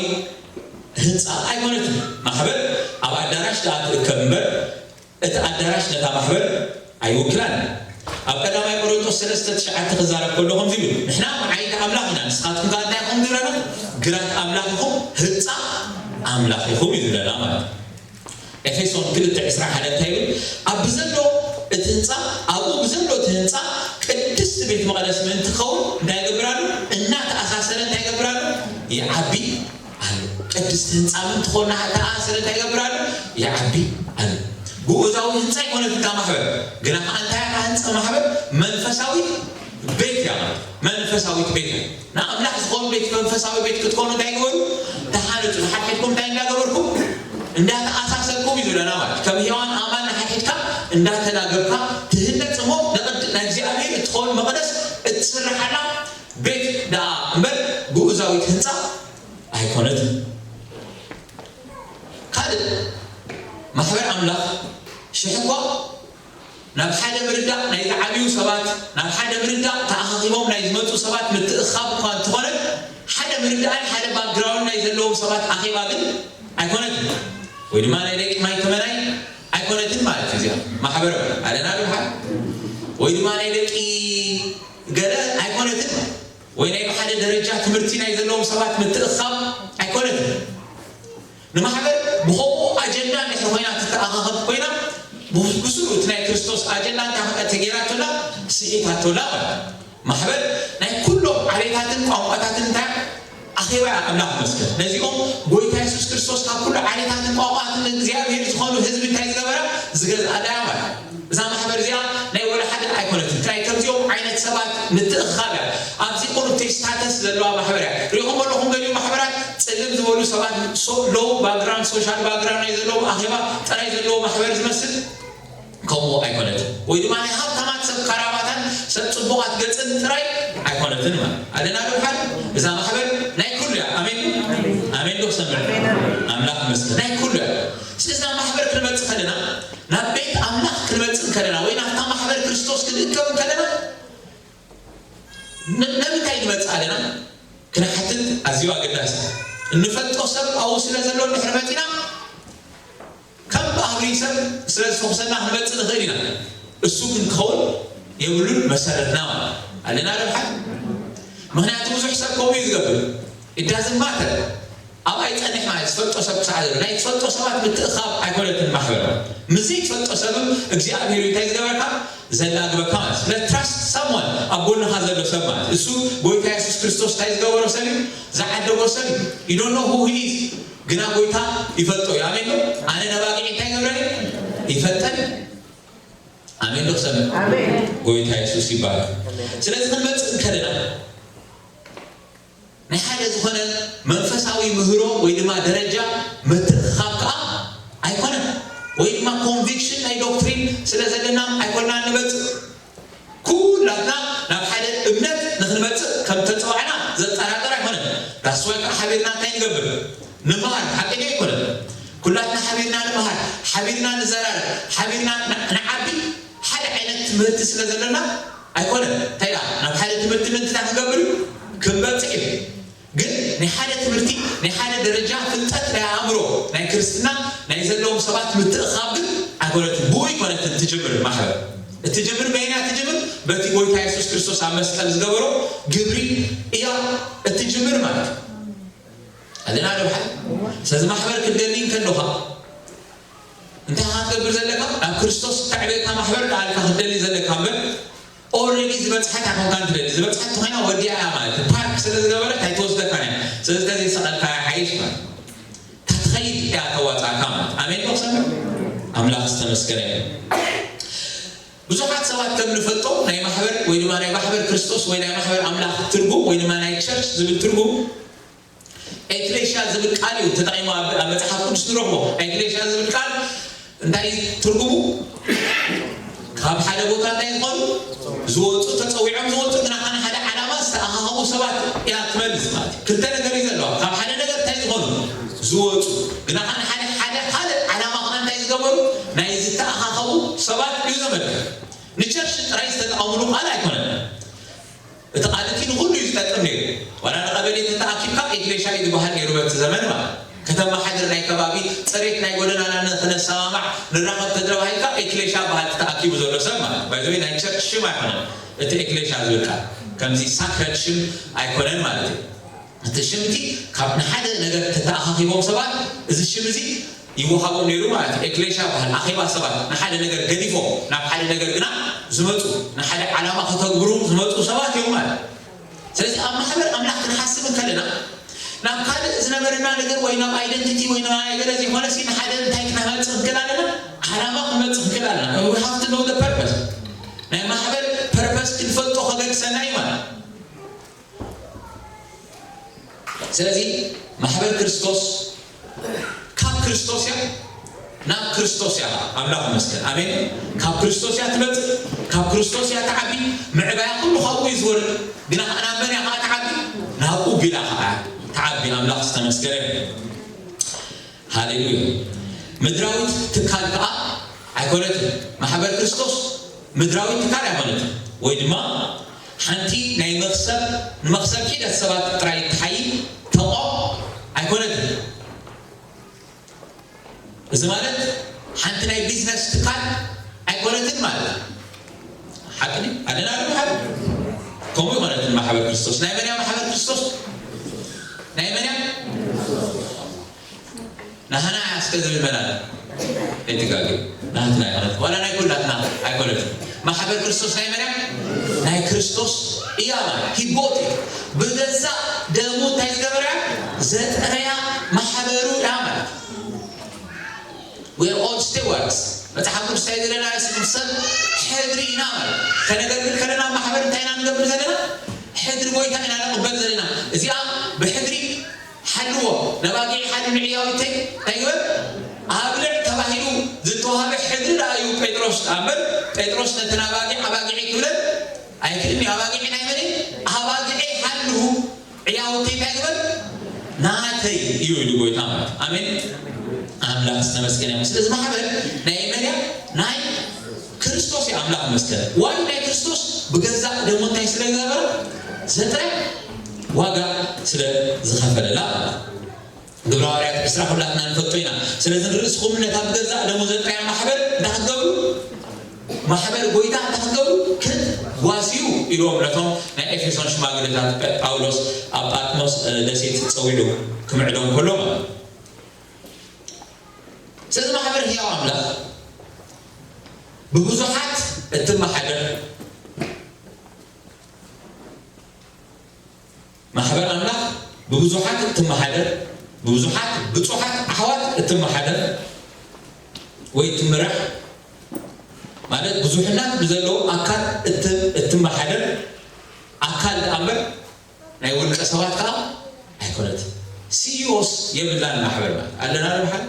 ህንፃ ኣይኮነትን። ማሕበር ኣብ ኣዳራሽ ደኣ ትእከብ እምበር፣ እቲ ኣዳራሽ ነታ ማሕበር ኣይውክላን። ኣብ ቀዳማይ ቆሮንቶስ ሰለስተ ትሽዓተ ክዛረብ ከሎ ከምዚ ይብል፣ "ንሕና መዓይዲ ኣምላኽ ኢና፣ ንስኻትኩም ከኣ እንታይ ኢኹም?" ዝብለና፣ "ግራት ኣምላኽ ኢኹም፣ ህንጻ ኣምላኽ ኢኹም" እዩ ዝብለና ማለት እዩ። ኤፌሶን ክልተ ዕስራ ሓደ እንታይ ይብል? ኣብ ብዘሎ እቲ ህንጻ፣ ኣብኡ ብዘሎ እቲ ህንጻ ቅድስቲ ቤት መቕደስ ምእንቲ ትኸውን እንታይ ይገብር ኣሎ? እናተኣሳሰረ እንታይ ይገብር ኣሎ? ይዓቢ ኣሎ። ቅድስቲ ህንጻ ምእንቲ ትኸውን እናተኣሳሰረ እንታይ ይገብር ኣሎ? ይዓቢ ኣሎ። ግኡዛዊ ህንጻ ኣይኮነትን እታ ማሕበር፣ ግና ከኣ እንታይ እያ እታ ህንጻ ማሕበር? መንፈሳዊት ቤት እያ ማለት እዩ። መንፈሳዊት ቤት እያ። ንኣምላኽ ዝኾኑ ቤት፣ መንፈሳዊ ቤት ክትኮኑ እንታይ ግበሩ? ተሃነጹ። ንሓድሕድኩም እንታይ እንዳገበርኩም? እንዳተኣሳሰርኩም እዩ ዝብለና ማለት እዩ። ከም ሔዋን ኣማን ንሓድሕድካ እንዳተናገብካ ትህነጽ እሞ ንቕድ-፣ ናይ እግዚኣብሔር እትኸውን መቕደስ እትስርሓላ ቤት ደኣ እምበር ግኡዛዊት ህንጻ ኣይኮነትን። ካልእ ማሕበር ኣምላኽ ሽሕ እኳ ናብ ሓደ ምርዳእ ናይ ዝዓብዩ ሰባት፣ ናብ ሓደ ምርዳእ ተኣኻኺቦም ናይ ዝመጹ ሰባት ምትእኻብ እኳ እንተኾነ፣ ሓደ ምርዳእን ሓደ ባክግራውንድ ናይ ዘለዎም ሰባት ኣኼባ ግን ኣይኮነትን። ወይ ድማ ናይ ደቂ ማይ ተመናይ ኣይኮነትን ማለት እዩ። እዚኣ ማሕበር ኣለና ዶ ሓ-? ወይ ድማ ናይ ደቂ ገለ ኣይኮነትን ማለት፣ ወይ ናይ ብሓደ ደረጃ ትምህርቲ ናይ ዘለዎም ሰባት ምትእኻብ ኣይኮነትን። ንማሕበር ብኸምኡ ኣጀንዳ እንድሕር ኮይና ትተኣኻኸብ ኮይና፣ ብስሩ እቲ ናይ ክርስቶስ ኣጀንዳ እንታይ ተገይራቶላ? ስሒታቶላ ማለት እዩ። ማሕበር ናይ ኩሎም ዓሌታትን ቋንቋታትን እንታይ ኣኼባ እያ? ኣምላኽ ይመስገን። ነዚኦም ጎይታ የሱስ ክርስቶስ ካብ ኩሉ ዓሌታትን ቋንቋታትን እግዚኣብሔር ዝኾኑ ህዝቢ እንታይ ዝገበራ? ዝገዝኣላ እያ ማለት እዩ። እዛ ማሕበር እዚኣ ናይ ወላ ሓደ ኣይኮነትን። ናይ ከምዚኦም ዓይነት ሰባት ምትእኽኻብ እያ። ኣብዚ ቁሩብተይ ስታተስ ዘለዋ ማሕበር እያ። ሪኢኹም ኣለኹም ገሊኡ ማሕበራት ጽልም ዝበሉ ሰባት፣ ሶ-፣ ሎው ባክግራውንድ፣ ሶሻል ባክግራውንድ ናይ ዘለዎም ኣኼባ ጥራይ ዘለዎ ማሕበር ዝመስል፣ ከምኡ ኣይኮነትን። ወይ ድማ ናይ ሃብታማት ሰብ ካራባታን ሰብ ጽቡቓት ገጽን ጥራይ ኣይኮነትን ማለት ኣለና ዶ ሓል? እዛ ማሕበር ናይ ኩሉ እያ። ኣሜን፣ ኣሜን ዶ ክሰምዕ? ኣምላኽ ይመስገን። ናይ ኩሉ እያ። ስለዚ ናብ ማሕበር ክንመጽእ ከለና፣ ናብ ቤት ኣምላኽ ክንመጽእ ከለና፣ ወይ ናብታ ማሕበር ክርስቶስ ክንእከብ ከለና፣ ን-፣ ንምንታይ ንመጽእ ኣለና? ክንሓትት ኣዝዩ ኣገዳሲ። እንፈልጦ ሰብ ኣብኡ ስለ ዘሎ እንድሕር መጺና፣ ከም ባህሪ ሰብ ስለ ዝፈኹሰና ክንመጽእ ንኽእል ኢና። እሱ ግን ክኸውን የብሉን መሰረትና ማለት ኣለና ዶ ሓል? ምኽንያቱ ብዙሕ ሰብ ከምኡ እዩ ዝገብር። It doesn't matter። ኣብኣ ይጸንሕ ማለት ዝፈልጦ ሰብ ክሳዕ ዘሎ ናይ ትፈልጦ ሰባት ምትእኻብ ኣይኮነትን ማሕበር። ምስ ዘይትፈልጦ ሰብ እግዚኣብሔር እንታይ ዝገበርካ ዘላግበካ ማለት ስለ ትራስት ሰሞን ኣብ ጎንኻ ዘሎ ሰብ ማለት እሱ ጎይታ የሱስ ክርስቶስ እንታይ ዝገበሮ ሰብ እዩ ዝዓደጎ ሰብ እዩ you don't know who he is ግና ጎይታ ይፈልጦ እዩ ኣሜን ዶ ኣነ ነባጊዕ እንታይ ገብረኒ ይፈልጠን ኣሜን ዶ ክሰምዕ ጎይታ የሱስ ይባላል ስለዚ ክንመፅእ እንከለና ናይ ሓደ ዝኾነ መንፈሳዊ ምህሮ ወይ ድማ ደረጃ ምትእኽኻብ ከዓ ኣይኮነን ወይ ድማ ኮንቪክሽን ናይ ዶክትሪን ስለ ዘለና ኣይኮንና ንመፅእ ኩላትና ናብ ሓደ እምነት ንክንመፅእ ከም ተፀዋዕና ዘጠራጠር ኣይኮነን ዳስዋይ ከዓ ሓቢርና እንታይ ንገብር ንምሃር ሓቂ ዶ ኣይኮነን ኩላትና ሓቢርና ንምሃር ሓቢርና ንዘራረብ ሓቢርና ንዓቢ ሓደ ዓይነት ትምህርቲ ስለ ዘለና ኣይኮነን እንታይ ኢላ ናብ ሓደ ትምህርቲ ምንትና ክንገብር እዩ ክንበፅሕ እዩ ግን ናይ ሓደ ትምህርቲ ናይ ሓደ ደረጃ ፍልጠት ናይ ኣእምሮ ናይ ክርስትና ናይ ዘለዎም ሰባት ምትእኻብ ግን ኣይኮነትን ብኡ ይኮነትን ትጅምር ማሕበር እትጅምር በይና ትጅምር በቲ ጎይታ የሱስ ክርስቶስ ኣብ መስቀል ዝገበሮ ግብሪ እያ እትጅምር ማለት ኣለና ዶ ሓል ስለዚ ማሕበር ክትደሊ እንከለኻ እንታይ ክትገብር ዘለካ ናብ ክርስቶስ ተዕቤካ ማሕበር ዳኣልካ ክትደሊ ዘለካ እምበር already ዝበፅሐት ኣይኮንካን ትደሊ ዝበፅሐት ተኮይና ወዲኣ እያ ማለት እዩ ፓርክ ስለ ዝገበረት ኣይትወስደካን እያ ስለዚ ተዘይሰቐልካያ ሓይሽ ማለት እታ ትኸይድ እያ ተዋፃእካ ማለት ኣሜን ዶ ክሰምዕ ኣምላኽ ዝተመስገነ እዩ ብዙሓት ሰባት ከም ንፈልጦ ናይ ማሕበር ወይ ድማ ናይ ማሕበር ክርስቶስ ወይ ናይ ማሕበር ኣምላኽ ትርጉም ወይ ድማ ናይ ቸርች ዝብል ትርጉም ኤክሌሽያ ዝብል ቃል እዩ ተጠቂሙ ኣብ መፅሓፍ ቅዱስ ንረኽቦ ኤክሌሽያ ዝብል ቃል እንታይ ትርጉሙ ካብ ሓደ ቦታ እንታይ ዝኾኑ ዝወፁ ተፀዊዖም ዝወፁ ግና ካን ሓደ ዓላማ ዝተኣኻኸቡ ሰባት እያ ትመልስ ማለት እዩ ክልተ ነገር እዩ ዘለዋ ካብ ሓደ ነገር እንታይ ዝኾኑ ዝወፁ ግና ካን ሓደ ሓደ ካልእ ዓላማ ከዓ እንታይ ዝገበሩ ናይ ዝተኣኻኸቡ ሰባት እዩ ዘመልክት ንቸርች ጥራይ ዝተጠቐምሉ ቃል ኣይኮነን እቲ ቃል እቲ ንኹሉ እዩ ዝጠቅም ነይሩ። ዋላ ንቐበሌ ተተኣኪብካ ኤግሌሻ እዩ ዝበሃል ነይሩ በቲ ዘመን ማለት። ከተመሓድር ናይ ከባቢ፣ ፅሬት ናይ ጎደናና ን- ክነሰማማዕ ንራኸብ ተተባሂልካ ኤክሌሻ በሃል ተኣኪቡ ዘሎ ሰብ ማለት። ባይዘወይ ናይ ቸርች ሽም ኣይኮነን እቲ ኤክሌሻ ዝብል ቃል። ከምዚ ሳክረድ ሽም ኣይኮነን ማለት እዩ። እቲ ሽም እቲ ካብ ንሓደ ነገር ተተኣኻኺቦም ሰባት እዚ ሽም እዚ ይወሃቦም ነይሩ ማለት እዩ። ኤክሌሽያ በሃል ኣኼባ ሰባት ንሓደ ነገር ገዲፎም ናብ ሓደ ነገር ግና ዝመፁ ንሓደ ዓላማ ከተግብሩ ዝመፁ ሰባት እዮም ማለት እዩ። ስለዚ ኣብ ማሕበር ኣምላኽ ክንሓስብ እንከለና ናብ ካልእ ዝነበረና ነገር ወይ ናብ ኣይደንቲቲ ወይ ናብ ገለ ዘይኮነ ሲ ንሓደ እንታይ ክነመፅእ ንክእል ኣለና? ዓላማ ክንመፅእ ንክእል ኣለና። We have to know the purpose ናይ ማሕበር ፐርፐስ ክንፈልጦ ከገድሰና እዩ ማለት ስለዚ ማሕበር ክርስቶስ ካብ ክርስቶስ እያ ናብ ክርስቶስ እያ ኣምላኽ ይመስገን ኣሜን ካብ ክርስቶስ እያ ትመፅእ ካብ ክርስቶስ እያ ትዓቢ ምዕባያ ኩሉ ካብኡ እዩ ዝወርድ ግና ከዓ ናብ መን እያ ከዓ ትዓቢ ናብኡ ቢላ ከዓ ትዓቢ ኣምላኽ ዝተመስገነ ሃሌሉያ ምድራዊት ትካል ከዓ ኣይኮነትን ማሕበር ክርስቶስ ምድራዊት ትካል ኣይኮነትን ወይ ድማ ሓንቲ ናይ መኽሰብ ንመኽሰብ ሒደት ሰባት ጥራይ ትሓይ ተቋም ኣይኮነትን እዚ ማለት ሓንቲ ናይ ቢዝነስ ትካል ኣይኮነትን ማለት ሓቂ ኣለና ዶ ሓደ ከምኡ ይኮነትን ማሕበር ክርስቶስ ናይ መን እያ ማሕበር ክርስቶስ ናይ መን እያ ናህና እያ እስከ ዝብል መን ኣለ ኣይትጋገ ናህትና ኣይኮነት ዋላ ናይ ኩላትና ኣይኮነትን ማሕበር ክርስቶስ ናይ መን እያ ናይ ክርስቶስ እያ ማለት ሂቦት እዩ ብገዛእ ደሙ እንታይ ዝገበረ ዘጥረያ ማሕበሩ እያ ማለት We're all stewards መፅሓፍ ቅዱስ እንታይ ዘለና ስም ሰብ ሕድሪ ኢና ማለት ከነገልግል ከለና ማሕበር እንታይ ኢና ንገብር ዘለና ሕድሪ ጎይታ ኢና ንቕበል ዘለና እዚኣ ብሕድሪ ሓልዎ ነባጊዕ ሓሉ ንዕያዊተይ እንታይ ይበል ኣብልዕ ተባሂሉ ዝተዋሃበ ሕድሪ ደኣ እዩ ጴጥሮስ ኣምበር ጴጥሮስ ነተን ኣባጊዕ ኣባጊዕ ክብለን ኣይክእልን እዩ ኣባጊዕ ናይ መን ኣባጊዕ ሓሉ ዕያውተይ እንታይ ግበር ናተይ እዩ ኢሉ ጎይታ ማለት ኣሜን ኣምላኽ ዝተመስገነ ይኹን ስለዚ ማሕበር ናይ መን እያ ናይ ክርስቶስ እዩ ኣምላኽ መስገን ዋይ ናይ ክርስቶስ ብገዛእ ደሙ እንታይ ስለ ዝገበረ ዘጥረ ዋጋ ስለ ዝኸፈለላ ግብረ ሃዋርያት ዕስራ ኩላትና ንፈልጦ ኢና ስለዚ ንርእስኹም ነታ ብገዛእ ደሙ ዘጥረያ ማሕበር እንታይ ክትገብሩ ማሕበር ጎይታ እንታይ ክትገብሩ ክት ጓስዩ ኢልዎም ነቶም ናይ ኤፌሶን ሽማግለታት ጳውሎስ ኣብ ጳጥሞስ ደሴት ጸዊዑ ክምዕዶም ከሎ ማለት። ስለዚ ማሕበር ህያው ኣምላኽ ብብዙሓት እትመሓደር፣ ማሕበር ኣምላኽ ብብዙሓት እትመሓደር፣ ብብዙሓት ብጹሓት ኣሕዋት እትመሓደር ወይ እትምራሕ ማለት ብዙሕነት ብዘለዎ ኣካል እትመሓደር ኣካል ደኣ እምበር ናይ ውልቀ ሰባት ከዓ ኣይኮነትን። ሲኢኦስ የብላን ማሕበር ማለት ኣለና ዶ? ሓደ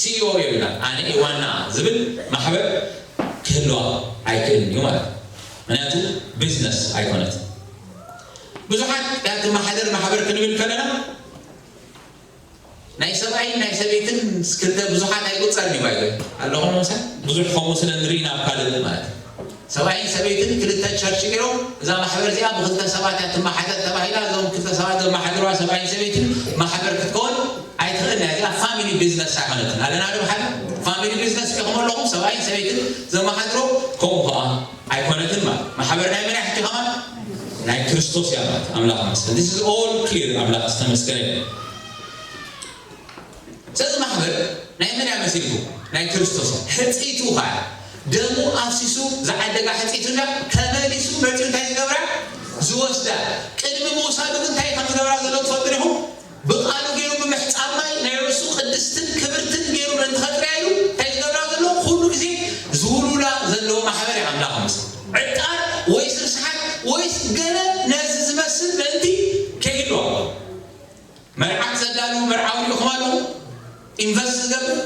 ሲኢኦ የብላን። ኣነ እየ ዋና ዝብል ማሕበር ክህልዋ ኣይክእልን እዩ ማለት እዩ። ምክንያቱ ቢዝነስ ኣይኮነትን። ብዙሓት እያ ትመሓደር ማሕበር ክንብል ከለና ናይ ሰብኣይን ናይ ሰበይትን ክልተ ብዙሓት ኣይቁፀርን እዩ ባይዘ ኣለኹም ምሳ ብዙሕ ከምኡ ስለ ንርኢ ናብ ካልእ ማለት እዩ። ሰብኣይን ሰበይትን ክልተ ቸርች ገይሮም እዛ ማሕበር እዚኣ ብክልተ ሰባት እያ ትመሓደር ተባሂላ እዞም ክልተ ሰባት ዘመሓድርዋ ሰብኣይን ሰበይትን ማሕበር ክትከውን ኣይትኽእልን እያ። እዚኣ ፋሚሊ ቢዝነስ ኣይኮነትን ኣለና ዶ ሓደ ፋሚሊ ቢዝነስ ኢኹም ኣለኹም ሰብኣይን ሰበይትን ዘመሓድሮ ከምኡ ከዓ ኣይኮነትን ማለት ማሕበር ናይ መን እያ ሕጂ ከማን ናይ ክርስቶስ እያ ማለት ኣምላኽ መስገን this is all clear ኣምላኽ ዝተመስገነ ስለዚ ማሕበር ናይ መን እያ መሲልኩም ናይ ክርስቶስ ሕፅይቱ ከዓ ደሙ ኣፍሲሱ ዝዓደጋ ሕፅይቱ እንዳ ተመሊሱ መፂኡ እንታይ ዝገብራ ዝወስዳ ቅድሚ ምውሳዱ ግን እንታይ ከም ዝገብራ ዘሎ ትፈልጡ ዲኹም ብቃሉ ገይሩ ብምሕፃብ ማይ ናይ ርእሱ ቅድስትን ክብርትን ገይሩ ምእንቲ ከጥርያ ኢሉ እንታይ ዝገብራ ዘሎ ኩሉ ግዜ ዝውልውላ ዘለዎ ማሕበር እዩ ኣምላኽ ምስ ዕጣር ወይስ ርስሓት ወይስ ገለ ነዚ ዝመስል ምእንቲ ከይህልዋ መርዓት ዘዳልዉ መርዓዊ ሪእኹም ኣለኹም ኢንቨስት ዝገብር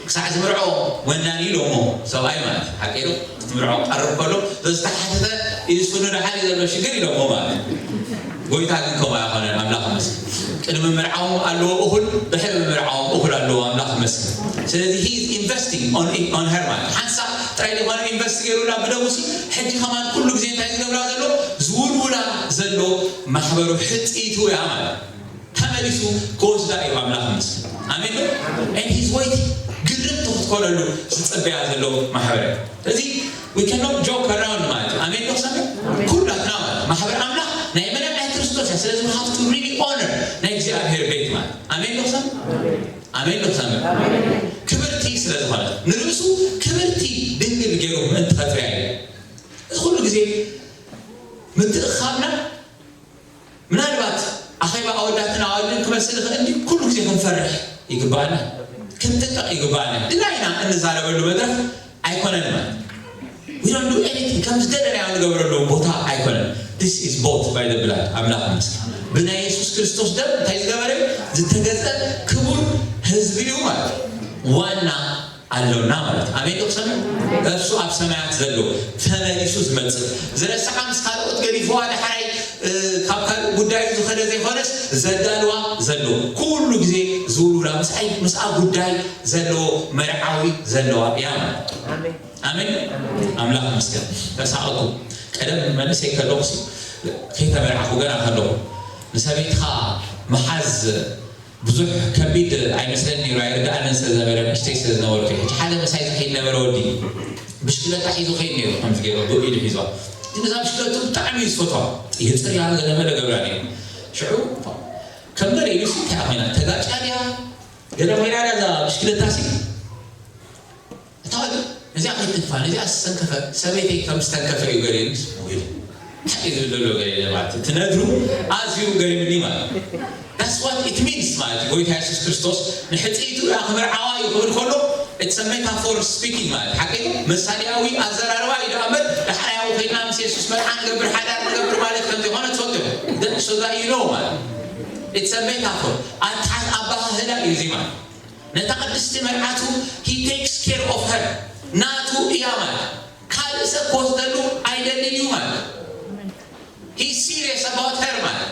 ክሳዕ ዝምርዖ ወናኒ ኢሎሞ ሰብኣይ ማለት ሓቂ ዶ ክትምርዖ ቀርብ ከሎ ዝተሓተተ ኢንሱኑ ድሓን እዩ ዘሎ ሽግር ኢሎሞ ማለት ጎይታ ግን ከምኡ ኣይኮነን ኣምላኽ መስል ቅድሚ ምርዓዎም ኣለዎ እኹል ድሕሪ ምርዓዎም እኹል ኣለዎ ኣምላኽ መስል ስለዚ he is investing on on her ማለት ሓንሳብ ጥራይ ዝኾነ ኢንቨስት ገይሩላ ብደሙሲ ሕጂ ከማን ኩሉ ግዜ እንታይ ዝገብራ ዘሎ ዝውልውላ ዘሎ ማሕበሩ ሕፅይቱ እያ ማለት ተመሊሱ ክወስዳ እዩ ኣምላኽ ምስል ኣሜን ዶ and he's waiting ግርምቲ ክትኮነሉ ዝፅበያ ዘሎ ማሕበረ እዚ we cannot joke around ማለት እዩ ኣሜን ዶ ሰሚ ኩላትና ማለት ማሕበር ኣምላኽ ናይ መን ናይ ክርስቶስ እያ ስለዚ we have to really honor ናይ እግዚኣብሔር ቤት ማለት ኣሜን ዶ ሰሚ ኣሜን ዶ ሰሚ ክብርቲ ስለ ዝኾነት ንርእሱ ክብርቲ ድንግል ገይሩ ምእንቲ ከጥርያ እዩ እዚ ኩሉ ግዜ ምትእኻብና ምናልባት ኣኼባ ኣወዳትን ኣዋልድን ክመስል ይኽእል እንዲ ኩሉ ግዜ ክንፈርሕ ይግባኣና ክንጥንቀቕ ይግባኣና ድላይና እንዛረበሉ መድረኽ ኣይኮነን ማለት We don't do anything ከም ዝደለናዮ ንገብረሉ ቦታ ኣይኮነን This is bought by the blood ኣምላኽ ምስ ብናይ የሱስ ክርስቶስ ደም እንታይ ዝገበረ ዝተገዘ ክቡር ህዝቢ እዩ ማለት ዋና ኣሎና ማለት ኣሜን ዶ ክሰምዕ እሱ ኣብ ሰማያት ዘሎ ተመሊሱ ዝመጽእ ዝረስዓ ምስ ካልኦት ገዲፍዋ ንሓራይ ካብ ካልእ ጉዳዩ ዝኸደ ዘይኮነስ ዘዳልዋ ዘሎ ኩሉ ግዜ ዝውልውላ ምስኣይ ምስኣ ጉዳይ ዘለዎ መርዓዊ ዘለዋ እያ ማለት ኣሜን ኣምላኽ ምስገን ተሳቐኩ ቀደም መንእሰይ ከለኹ ከይተመርዓኹ ገና ከለኹ ንሰበይትኻ መሓዝ ብዙሕ ከቢድ ኣይመስለን ነይሩ ኣይርድኣንን ስለ ዝነበረ ንእሽተይ ስለ ዝነበርኩ ሕጂ ሓደ ምሳይ ዝኸይድ ነበረ ወዲ ብሽክለታ ሒዙ ከይድ ነይሩ ከምዚ ገይሩ ብኢዱ ሒዞ ግን እዛ ብሽክለቱ ብጣዕሚ እዩ ዝፈትዋ ይፅርያ ገለመለ ገብራ ነይሩ ሽዑ ከም ገለ ኢሉ ሲ እንታይ ኮይና ተጋጫ ድያ ገለ ኮይና ድያ እዛ ብሽክለታ ሲ እታ ወዲ እዚኣ ከይትንፋ ነዚኣ ዝተንከፈ ሰበይተይ ከም ዝተንከፈ እዩ ገሊሉስ ውይ እንታይ እዩ ዝብል ዘሎ ገሊለ ማለት እዩ ትነግሩ ኣዝዩ ገሪምኒ ማለት እዩ That's what it means ማለት እዩ ጎይታ የሱስ ክርስቶስ ንሕፅይቱ እያ ክምርዓዋ እዩ ክብል ከሎ it's a metaphor speaking ማለት ሓቂ ምሳሌያዊ ኣዘራርባ እዩ ደኣ እምበር ዳሕራያዊ ኮይና ምስ የሱስ መርዓ ንገብር ሓዳር ንገብር ማለት ከም ዘይኮነ ትፈልጡ ኢኹም so that you know ማለት it's a metaphor ኣተሓዝ ኣባሃህላ እዩ እዚ ማለት ነታ ቅድስቲ መርዓቱ he takes care of her ናቱ እያ ማለት ካልእ ሰብ ክወስደሉ ኣይደልን እዩ ማለት he serious about her ማለት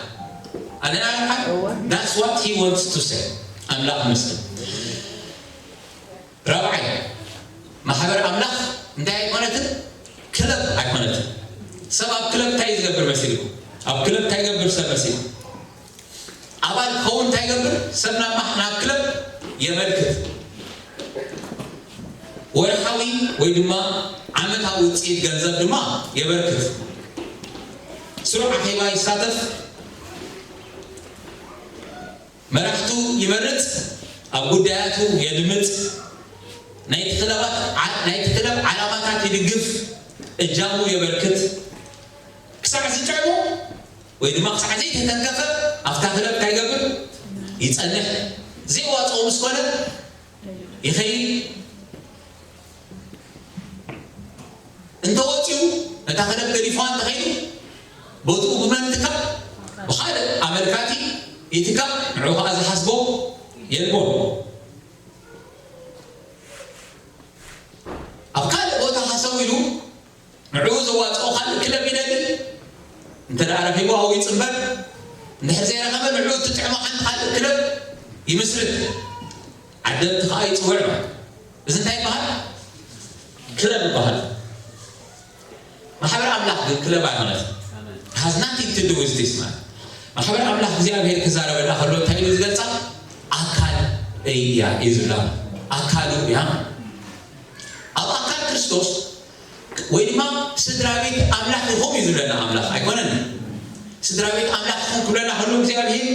ኣለና ርሓ that's what he wants to say ኣምላኽ ምስል ራብዓይ ማሕበር ኣምላኽ እንታይ ኣይኮነትን ክለብ ኣይኮነትን ሰብ ኣብ ክለብ እንታይ ዝገብር መሲልኩም ኣብ ክለብ እንታይ ገብር ሰብ መሲልኩም ኣባል ክኸውን እንታይ ይገብር? ሰብ ናብ ማሕ ናብ ክለብ የመልክት። ወርሓዊ ወይ ድማ ዓመታዊ ውፅኢት ገንዘብ ድማ የበርክት። ስሩዕ ኣኼባ ይሳተፍ፣ መራሕቱ ይመርጽ፣ ኣብ ጉዳያቱ የድምጽ፣ ናይቲ ክለባት ዓ- ናይቲ ክለብ ዓላማታት ይድግፍ፣ እጃሙ የበርክት፣ ክሳዕ ዝጥዕሞ ወይ ድማ ክሳዕ ዘይተተንከፈ ኣብታ ክለብ እንታይ ይገብር? ይጸንሕ። ዘይዋጽኦ ምስ ኮነ ይኸይድ። እንተወጺኡ ነታ ክለብ ገዲፍዋ እንተኸይዱ ቦትኡ ብመን ትካእ? ብኻልእ ኣመልካቲ ይትካእ። ንዕኡ ከኣ ዝሓስቦ የልቦን። ኣብ ካልእ ቦታ ሃሰው ኢሉ ንዕኡ ዘዋጽኦ ካልእ ክለብ ይደሊ። እንተ ደኣ ረኺቡ ኣብኡ ይጽንበር። እንድሕር ዘይረኸበ ንዕኡ እትጥዕሞ ሓንቲ ካልእ ክለብ ይምስርት። ዓደምቲ ከኣ ይጽውዕ። እዚ እንታይ ይበሃል? ክለብ ይበሃል። ማሕበር ኣምላኽ ግን ክለብ ኣይኮነትን። Has nothing to do with this man. ማሕበር ኣምላኽ እግዚኣብሔር ክዛረበና ከሎ እንታይ ኢሉ ዝገልጻ? ኣካል እያ እዩ ዝብላ። ኣካሉ እያ። ኣብ ኣካል ክርስቶስ ወይ ድማ ስድራ ቤት ኣምላኽ ኢኹም እዩ ዝብለና ኣምላኽ ኣይኮነን። ስድራ ቤት ኣምላኽ ኢኹም ክብለና ከሎ እግዚኣብሔር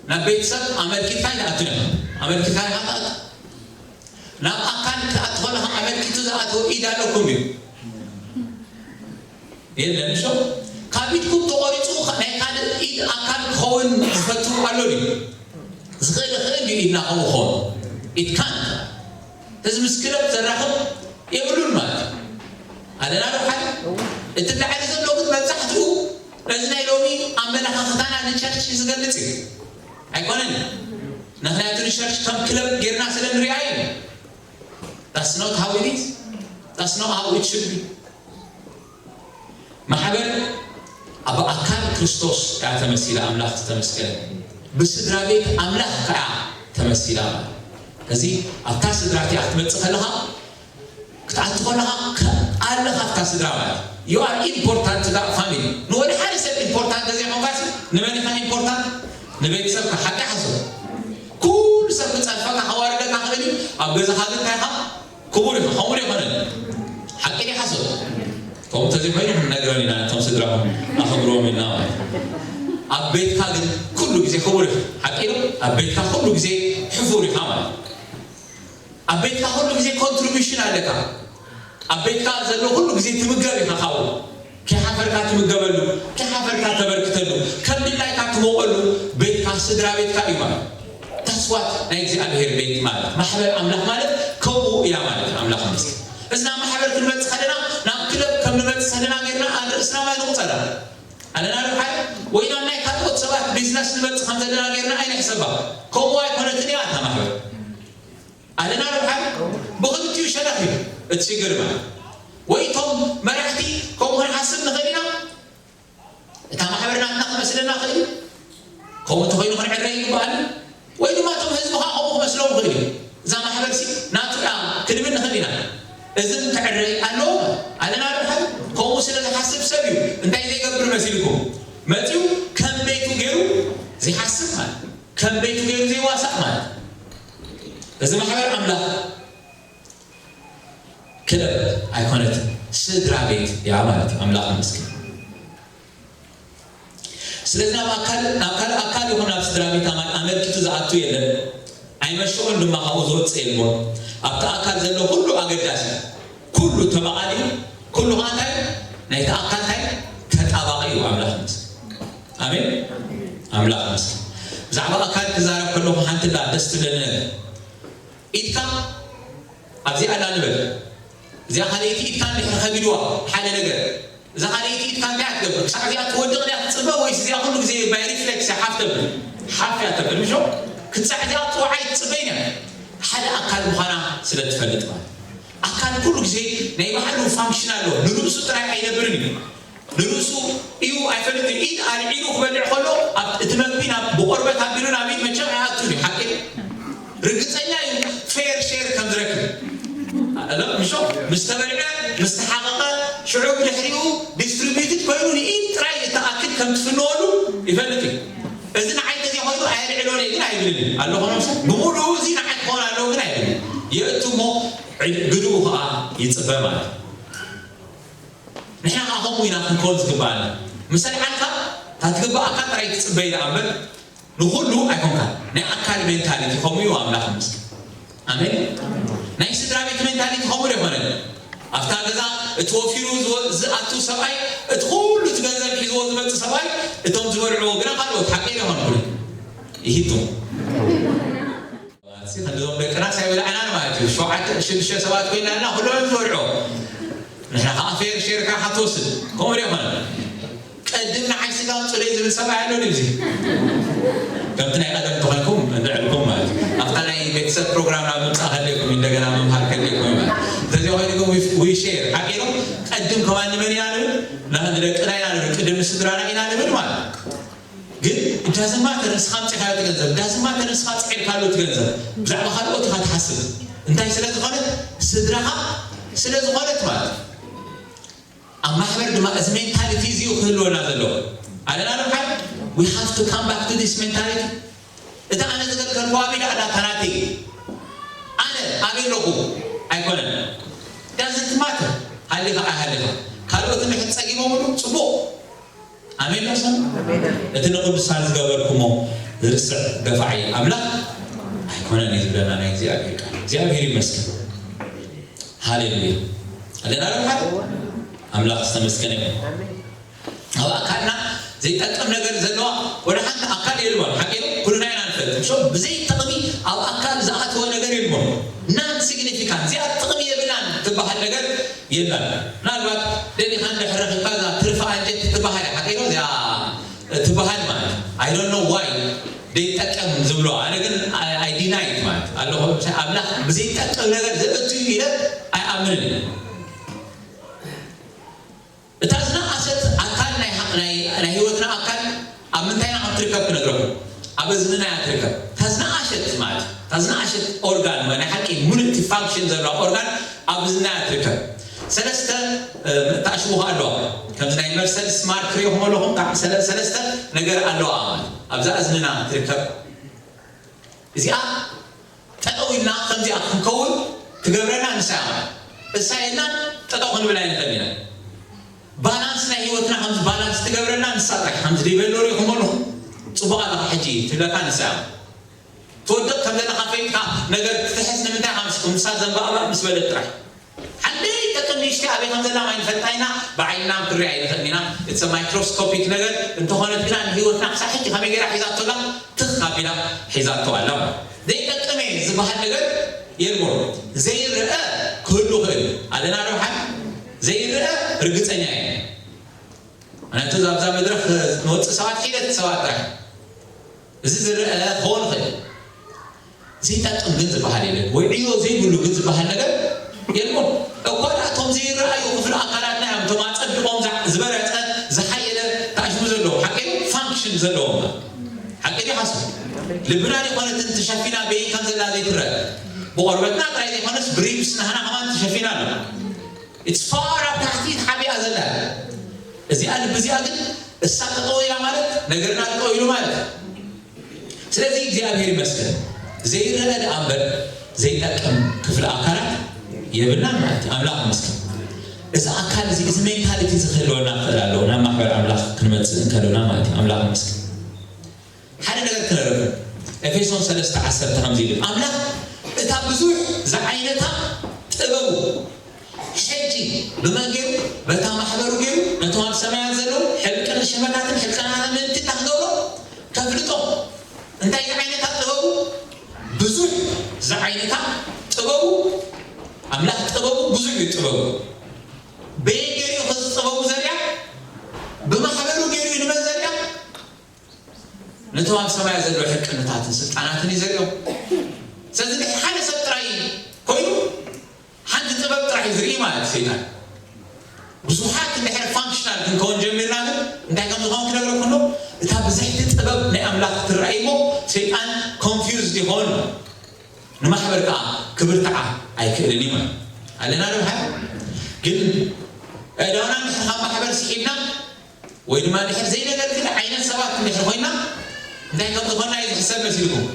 ናብ ቤተሰብ ኣመልኪትካ ኣይትኣቱን ኢኻ። ኣመልኪትካ ኢኻ ትኣቱ። ናብ ኣካል ክትኣቱ ከለኻ ኣመልኪቱ ዝኣተወ ኢድ ኣለኩም እዩ። የለን፣ እሾ ካብ ኢድኩም ተቖሪጹ ናይ ካልእ ኢድ ኣካል ክኸውን ዝፈቱ ኣሎ ድዩ? ዝኽእል ይኽእል እዩ ኢድና ከምኡ ክኸውን። ኢድ ካንት እዚ ምስ ክለብ ዘራኽብ የብሉን ማለት እዩ። ኣለና ዶ ሓደ? እቲ ላዕሊ ዘሎ ግን መብዛሕትኡ ነዚ ናይ ሎሚ ኣመለኻኽታና ንቸርች ዝገልጽ እዩ። ኣይኮነን። ምኽንያቱ ንቸርች ከም ክለብ ጌርና ስለ ንሪኣ እዩ። That's not how it is. That's not how it should be. ማሕበር ኣብ ኣካል ክርስቶስ እያ ተመሲላ ኣምላኽ ዝተመስገነ። ብስድራ ቤት ኣምላኽ ከኣ ተመሲላ። እዚ ኣብታ ስድራ እቲኣ ክትመጽእ ከለኻ ክትኣቱ ከለኻ ከ- ኣለኻ ኣብታ ስድራ ማለት you are important to that family። ንወዲ ሓደ ሰብ ኢምፖርታንት ተዘይኮንካሲ ንመን ኢኻ ኢምፖርታንት? ንቤተሰብካ ሓቂ ሓሶት። ኩሉ ሰብ ክጸርፈካ ከዋርደካ ክእል እዩ። ኣብ ገዛኻ ግን እንታይ ኢኻ? ክቡር ኢኻ። ከምኡ ዶ ይኾነን? ሓቂ ዲ ሓሶት? ከምኡ ተዘይኮይኑ ክንነግሮም ኢና እቶም ስድራኹም ኣኽብርዎም ኢልና ማለት እዩ። ኣብ ቤትካ ግን ኩሉ ግዜ ክቡር ኢኻ። ሓቂ ዶ? ኣብ ቤትካ ኩሉ ግዜ ሕፉር ኢኻ ማለት እዩ። ኣብ ቤትካ ኩሉ ግዜ ኮንትሪቢሽን ኣለካ። ኣብ ቤትካ ዘሎ ኩሉ ግዜ ትምገብ ኢኻ ካብኡ። ከይሓፈርካ ትምገበሉ፣ ከይሓፈርካ ተበርክተሉ፣ ከም ድላይካ ትሞቐሉ ቤትካ ስድራ ቤትካ እዩ ማለት። That's what ናይ እግዚኣብሔር ቤት ማለት ማሕበር ኣምላኽ ማለት ከምኡ እያ ማለት ኣምላኽ ይመስገን። እዝና ማሕበር ክንመጽእ ከለና ናብ ክለብ ከም ንመጽእ ከለና ጌርና ኣርእስና ማይ ንቑጸራ ኣለና ዶ ሓደ ወይ ናብ ናይ ካልኦት ሰባት ቢዝነስ ንመጽእ ከም ዘለና ጌርና ኣይንሕሰባ። ከምኡ ኣይኮነትን እያ እታ ማሕበር ኣለና ዶ ሓደ ብኽልቲኡ ሸነኽ እዩ እቲ ሽግር ማለት ወይ እቶም መራሕቲ ከምኡ ክንሓስብ ንኽእል ኢና እታ ማሕበር ናትና ክመስለና ክእል እዩ። ከምኡ እንተኮይኑ ክንዕረ ይግባኣል ወይ ድማ እቶም ህዝቢ ከዓ ከምኡ ክመስሎም ክእል እዩ። እዛ ማሕበር ሲ ናቱ እያ ክንብል ንኽእል ኢና። እዚ ክዕረ ኣለዎ ኣለና ዶ ሓደ ከምኡ ስለ ዝሓስብ ሰብ እዩ እንታይ ዘይገብር መሲልኩም መፅኡ ከም ቤቱ ገይሩ ዘይሓስብ ማለት ከም ቤቱ ገይሩ ዘይዋሳእ ማለት እዚ ማሕበር ኣምላኽ ክለብ ኣይኮነትን ስድራ ቤት እያ ማለት እዩ ኣምላኽ ይመስገን ስለዚ ናብ ኣካል ናብ ካልእ ኣካል ይኹን ናብ ስድራ ቤት ኣማ- ኣመልኪቱ ዝኣቱ የለን ኣይመሸኦን ድማ ካብኡ ዝወፅእ የልቦን ኣብቲ ኣካል ዘሎ ኩሉ ኣገዳሲ ኩሉ ተመቓሊኡ ኩሉ ከዓ እንታይ ናይቲ ኣካል እንታይ ተጣባቂ እዩ ኣምላኽ ይመስገን ኣሜን ኣምላኽ ይመስገን ብዛዕባ ኣካል ክዛረብ ከለኹ ሓንቲ ዳ ደስ ትብለኒ ነገር ኢድካ ኣብዚኣ ኣላ ንበል እዚኣ ካልኣይቲ ኢድካ እንድሕር ከቢድዋ ሓደ ነገር እዛ ካልኣይቲ ኢድካ እንታይ እያ ትገብር ክሳዕ እዚኣ ትወድቕ ድያ ትፅበ ወይስ እዚኣ ኩሉ ግዜ ባይ ሪፍሌክስ እያ ሓፍ ተብል ሓፍ እያ ተብል ምሾ ክሳዕ እዚኣ ጥዋዓይ ትፅበይን እያ ሓደ ኣካል ምዃና ስለ ትፈልጥ ማለት ኣካል ኩሉ ግዜ ናይ ባዕሉ ፋንክሽን ኣለዎ ንርእሱ ጥራይ ኣይነብርን እዩ ንርእሱ እዩ ኣይፈልጥን ኢድ ኣልዒሉ ክበልዕ ከሎ ኣብ- እቲ መግቢ ናብ ብቆርበት ኣቢሉ ናብ ኢድ መቸም ኣይኣቱን እዩ ሓቂ ርግፀኛ እዩ ፌር ሼር ከም ዝረክብ ኣለ ምሾ ምስ ተበልዐ ምስ ተሓቐቐ ሽዑ ብድሕሪኡ ዲስትሪቢዩትድ ኮይኑ ንኢድ ጥራይ እተኣክል ከም ትፍንወሉ ይፈልጥ እዩ እዚ ንዓይ ተዘይ ኮይኑ ኣየልዕሎን እየ ግን ኣይብልን እዩ ኣሎ ኮኖም ሰብ ብምሉኡ እዚ ንዓይ ክኾን ኣለዎ ግን ኣይብልን የእቱ እሞ ግድኡ ከዓ ይፅበ ማለት እዩ ንሕና ከዓ ከምኡ ኢና ክንከውን ዝግባኣና ምስ ኣልዓልካ እታ ትግብኣካ ጥራይ ትጽበይ ደኣ እምበር ንኹሉ ኣይኮንካን። ናይ ኣካል ሜንታሊቲ ከምኡ እዩ ኣምላኽ ይመስገን። ኣሜን። ናይ ስድራ ቤት ሜንታሊቲ ከምኡ ዶ ኣይኮነን? ኣብታ ገዛ እቲ ወፊሩ ዝወ- ዝኣቱ ሰብኣይ እቲ ኩሉ እቲ ገንዘብ ሒዝዎ ዝመጽእ ሰብኣይ እቶም ዝበልዕዎ ግና ካልኦት ሓቂ ዶ ኣይኮነን? ይሂብኩም ማለት እዩ። ክንድዞም ደቅና ሳይበልዐናን ማለት እዩ። ሸውዓተ ሽዱሽተ ሰባት ኮይና ኣለና ኩሎም ዝበልዖ ንሕና ከዓ ፌር ሼርካ ክትወስድ ከምኡ ዶ ይኮነ? ቀድም ንዓይ ስጋ ኣምፅለይ ዝብል ሰብኣይ ኣሎ ድብዚ? ከምቲ ናይ ቀደም ተኾይንኩም እንድዕልኩም ማለት እዩ። ኣብታ ናይ ቤተሰብ ፕሮግራም ናብ ምምፃእ ከለይኩም እንደገና ምምሃር ከለይኩም ማለት እዩ። እንተዚኣ ኮይንኩም ዊ ሼር ሓቂሩ ቀድም ከማን ንመን ኢና ንብል? ንደቅና ኢና ንብል ቅድም ንስድራና ኢና ንብል ማለት እዩ። ግን ዳዝማተር ንስኻ ኣምፂኻዮ እቲ ገንዘብ ዳዝማተር ንስኻ ፅዒርካሉ እቲ ገንዘብ ብዛዕባ ካልኦት ኢኻ ትሓስብ። እንታይ ስለ ዝኾነት? ስድራኻ ስለ ዝኾነት ማለት እዩ። ኣብ ማሕበር ድማ እዚ ሜንታሊቲ እዚ እዩ ክህልወና ዘለዎ። ኣለና ዶ ሓይ? We have to come back to this mentality። እቲ ኣነ ዝገልገልኩ ኣበይ ደኣ ዳታ ናተይ ኣነ ኣበይ ኣለኹ ኣይኮነን። ዳዝንት ማተር ሃሊኻ ኣይሃሊኻ ካልኦት እንድሕር ፀጊሞምሉ ፅቡቕ ኣሜን ዶ ሰም እቲ ንቅዱሳን ዝገበርኩሞ ዝርስዕ ገፋዒ ኣምላኽ ኣይኮነን እዩ ዝብለና ናይ እግዚኣብሔር ቃል። እግዚኣብሔር ይመስገን። ሃሌሉያ። ኣለና ዶ ሓደ ኣምላኽ ዝተመስገነ ይኹን። ኣብ ኣካልና ዘይጠቅም ነገር ዘለዋ ወደ ሓንቲ ኣካል የልቦን ሓቂ ኩልና ኢና ንፈልጥ ሶ ብዘይ ጥቕሚ ኣብ ኣካል ዝኣተወ ነገር የልቦን። ናን ሲግኒፊካንት እዚኣ ጥቕሚ የብላን ትበሃል ነገር የላን። ምናልባት ደሊኻ እንድሕር ረኺብካ እዛ ትርፊ ኣንጀት ትበሃል እያ ሓቂዶ እዚኣ ትበሃል ማለት I don't know why ደይጠቀም ዝብሎ ኣነ ግን I deny it ማለት ኣለኹ። ኣምላኽ ብዘይጠቅም ነገር ዘእቱ እዩ ኢለ ኣይኣምንን እየ። እታ ዝነኣሰት ኣካል ናይ ሓ- ናይ ናይ ህይወትና ኣካል ኣብ ምንታይና ከም ትርከብ ክነግረኩም። ኣብ እዝንና እያ ትርከብ። እታ ዝነኣሸት ማለት እታ ዝነኣሸት ኦርጋን ወይ ናይ ሓቂ ሙሉእ እቲ ፋንክሽን ዘለዋ ኦርጋን ኣብ እዝንና እያ ትርከብ። ሰለስተ እ፣ ተኣሽሙኻ ኣለዋ። ከምዚ ናይ መርሰድስ ማርክ ሪኢኹም ኣለኹም። ካብ ሰለ- ሰለስተ ነገር ኣለዋ ማለት ኣብዛ እዝንና ትርከብ። እዚኣ ጠጠው ኢልና ከምዚኣ ክንከውን ትገብረና ንሳ እያ ማለት እሳ የላን ጠጠው ክንብል ኣይንኽእል ኢና። ባላንስ ናይ ህይወትና ከምዚ ባላንስ ትገብረና ንሳ ጥራሕ ከምዚ ደይበሎ ሪኢኹም ኣለኹም። ፅቡቅ ኣለካ ሕጂ ትብለካ ንሳ እያ። ትወድቅ ከም ዘለካ ፈሊጥካ ነገር ክትሕዝ ንምንታይ ኢካ ምስ ንሳ ዘንባእባእ ምስ በለት ጥራሕ ሓንደይ ጠቅም ንእሽተይ ኣበይ ከም ዘላ ማይ ንፈልጣ ኢና። ብዓይንና ክንሪኣ ኣይንኽእልን ኢና። እቲ ማይክሮስኮፒክ ነገር እንተኾነት ግና ንህይወትና ክሳብ ሕጂ ከመይ ገይራ ሒዛቶ ኣላ? ትኽ ኣቢላ ሒዛቶ ኣላ። ዘይጠቅም እየ ዝበሃል ነገር የልቦን። ዘይረአ ክህሉ ይኽእል ኣለና ዶ ሓን ዘይረአ ርግፀኛ እየ። ምክንያቱ ኣብዛ መድረክ ንወፅእ ሰባት ሒደት ሰባት ጥራሕ እዚ ዝረአ ክኸውን ይኽእል። ዘይጠቅም ግን ዝበሃል የለን ወይ ዕዮ ዘይብሉ ግን ዝበሃል ነገር የልቦን። እኳ ደኣ እቶም ዘይረኣዩ ክፍሊ ኣካላትና እዮም እቶም ኣፀቢቖም ዝዓ- ዝበለፀ ዝሓየለ ተኣሽሙ ዘለዎም ሓቂ ፋንክሽን ዘለዎም ሓቂ ሓሱ ልብና ዘይኮነትን ተሸፊና በይን ከም ዘላ ዘይትረአ ብቆርበትና ጥራይ ዘይኮነስ ብሪብስ ናህና ከማን ተሸፊና ኣሎ። It's far ኣብ ታሕቲ ሓቢኣ ዘላ እዚኣ ልቢ እዚኣ ግን እሳ ጠጠው ኢላ ማለት ነገርና ጠጠው ኢሉ ማለት እዩ። ስለዚ እግዚኣብሔር ይመስገን ዘይረአ ደኣ እምበር ዘይጠቅም ክፍሊ ኣካላት የብልናን ማለት እዩ። ኣምላኽ ይመስገን። እዚ ኣካል እዚ እዚ ሜንታሊቲ እዚ ክህልወና ክእል ኣለዎ ናብ ማሕበር ኣምላኽ ክንመፅእ እንከለና ማለት እዩ። ኣምላኽ ይመስገን። ሓደ ነገር ክነረብ ኤፌሶን ሰለስተ ዓሰርተ ከምዚ ይብል ኣምላኽ እታ ብዙሕ ዝዓይነታ ጥበቡ ሕጂ ብመን ገይሩ በታ ማሕበሩ ገይሩ ነቶም ኣብ ሰማያት ዘለዉ ሕልቅን ሽመታትን ሕልቅናትን ምእንቲ ክገብሮ ከፍልጦ እንታይ ዝዓይነታ ጥበቡ ብዙሕ ዝዓይነታ ጥበቡ ኣምላኽ ጥበቡ ብዙሕ እዩ ጥበቡ በየ ገይሩ እዩ ከዚ ጥበቡ ዘርያ ብማሕበሩ ገይሩ እዩ ንመን ዘርያ ነቶም ኣብ ሰማይ ዘለዉ ሕልቅነታትን ስልጣናትን እዩ ዘሪኦም። ስለዚ ድሕር ሓደ ሰብ ጥራይ ኮይኑ ሓንቲ ጥበብ ጥራሕ እዩ ዝርኢ ማለት እዩ ሰይጣን። ብዙሓት እንድሕር ፋንክሽናል ክንከውን ጀሚርና ግን እንታይ ከም ዝኾን ክነግረኩም ዶ? እታ ብዝሕቲ ጥበብ ናይ ኣምላኽ ትረኣይ እሞ ሰይጣን ኮንፊውዝድ ይኸውን። ንማሕበር ከዓ ክብርትዓ ኣይክእልን እዩ ማለት ኣለና ዶ ሓ ግን እዳውና ንሕር ካብ ማሕበር ስሒብና ወይ ድማ ድሕር ዘይነገር ግን ዓይነት ሰባት እንድሕር ኮይና እንታይ ከም ዝኾና እዩ ዝሕሰብ መሲልኩም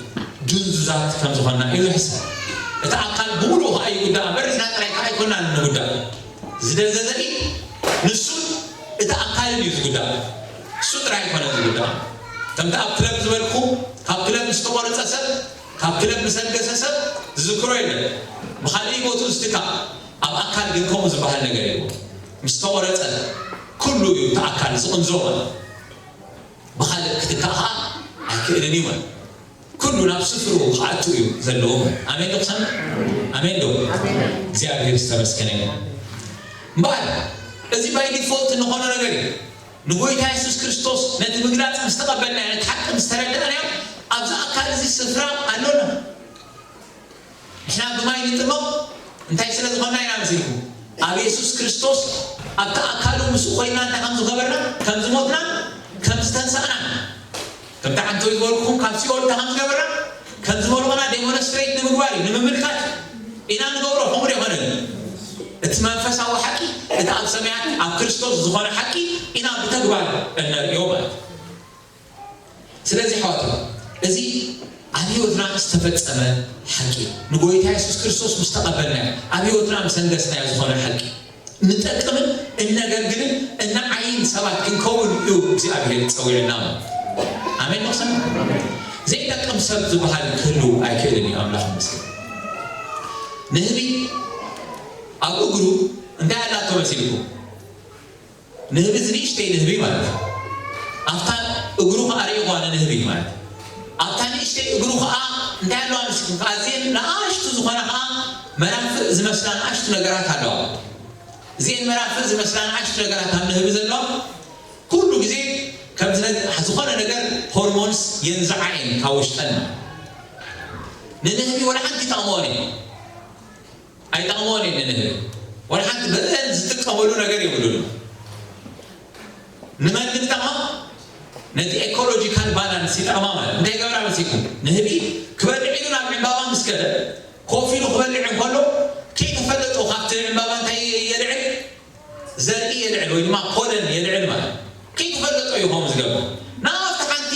ድንዙዛት ከም ዝኾና እዩ ዝሕሰብ እቲ ኣካል ብምሉኡ ከዓ ይጉዳእ እምበር ንሕና ጥራይ ከዓ ኣይኮናን ንጉዳእ ዝደንዘዘ እዩ ንሱ እቲ ኣካልን እዩ ዝጉዳእ ጥራይ ኣይኮነን ዝውዳእ። ከምቲ ኣብ ክለብ ዝበልኩ፣ ካብ ክለብ ምስ ተቆረጸ ሰብ፣ ካብ ክለብ ምስ ኣልገሰ ሰብ ዝዝክሮ የለን። ብኻልእ ቦትኡ ዝትካእ፣ ኣብ ኣካል ግን ከምኡ ዝበሃል ነገር የልቦ። ምስ ተቆረጸ ኩሉ እዩ እቲ ኣካል ዝቕንዞ ማለት። ብኻልእ ክትካእ ከዓ ኣይክእልን እዩ ማለት። ኩሉ ናብ ስፍሩ ክኣቱ እዩ ዘለዎ ማለት። ኣሜን ዶ ክሰምዕ? ኣሜን ዶ? እግዚኣብሔር ዝተመስገነ እዩ። እምበኣር እዚ ባይ ዲፎልት እንኾኖ ነገር እዩ። ንጎይታ የሱስ ክርስቶስ ነቲ ምግላጽ ምስ ተቐበልናዮ፣ ነቲ ሓቂ ምስ ተረዳእናዮ፣ ኣብዚ ኣካል እዚ ስፍራ ኣሎና። ንሕና ብማይ ንጥመቕ እንታይ ስለ ዝኾንና ኢና መሲልኩም? ኣብ የሱስ ክርስቶስ ኣብቲ ኣካሉ ምስኡ ኮይና እንታይ ከም ዝገበርና፣ ከም ዝሞትና፣ ከም ዝተንሳእና። ከምቲ ዓንተው ዝበልኩም ካብ ሲኦል እንታይ ከም ዝገበርና፣ ከም ዝመልቑና ዴሞንስትሬት ንምግባር እዩ፣ ንምምልካት ኢና ንገብሮ። ከምኡ ዶ ይኾነን? እቲ መንፈሳዊ ሓቂ፣ እቲ ኣብ ሰማያት ኣብ ክርስቶስ ዝኾነ ሓቂ ኢና ብተግባር እነርእዮ ማለት እዩ። ስለዚ ኣሕዋት፣ እዚ ኣብ ህይወትና ዝተፈጸመ ሓቂ እዩ። ንጎይታ የሱስ ክርስቶስ ምስ ተቐበልናዮ፣ ኣብ ህይወትና ምስ ኣንገስናዮ ዝኾነ ሓቂ፣ ንጠቅምን እነገልግልን እነዓይን ሰባት ክንከውን እዩ እግዚኣብሔር ጸዊዕና። ኣሜን ዶ ክሰምዕ? ዘይጠቅም ሰብ ዝበሃል ክህሉ ኣይክእልን እዩ። ኣምላኽ ይመስገን። ንህቢ ኣብ እግሩ እንታይ ኣላቶ መሲልኩም? ንህቢ፣ እዚ ንእሽተይ ንህቢ ማለት እዩ። ኣብታ እግሩ ከዓ ርኢኹዋ ንንህቢ ማለት እዩ። ኣብታ ንእሽተይ እግሩ ከዓ እንታይ ኣለዋ መሲልኩም? ከዓ እዚአን ንኣሽቱ ዝኾነ ከዓ መራፍእ ዝመስላ ንኣሽቱ ነገራት ኣለዋ። እዚአን መራፍእ ዝመስላ ንኣሽቱ ነገራት ኣብ ንህቢ ዘለዋ ኩሉ ግዜ ከም ዝነ-፣ ዝኾነ ነገር ሆርሞንስ የንዝዓ እየን ካብ ውሽጠን ማለት። ንንህቢ ወላ ሓንቲ ይጠቕምኦን እየን። ኣይጠቕምኦን እየን ንንህቢ። ወላ ሓንቲ ብእን ዝጥቀመሉ ነገር የብሉን። ንመን ግን ይጠቕማ? ነቲ ኤኮሎጂካል ባላንስ ይጠቕማ ማለት። እንታይ ይገብራ መሲልኩም? ንህቢ ክበልዕ ኢሉ ናብ ዕምባባ ምስ ከደ፣ ኮፍ ኢሉ ክበልዕ እንከሎ፣ ከይተፈለጦ ካብቲ ዕምባባ እንታይ የልዕል? ዘርኢ የልዕል ወይ ድማ ፖለን የልዕል ማለት። ከይተፈለጦ እዩ ከምኡ ዝገብር። ናብ ኣብቲ ሓንቲ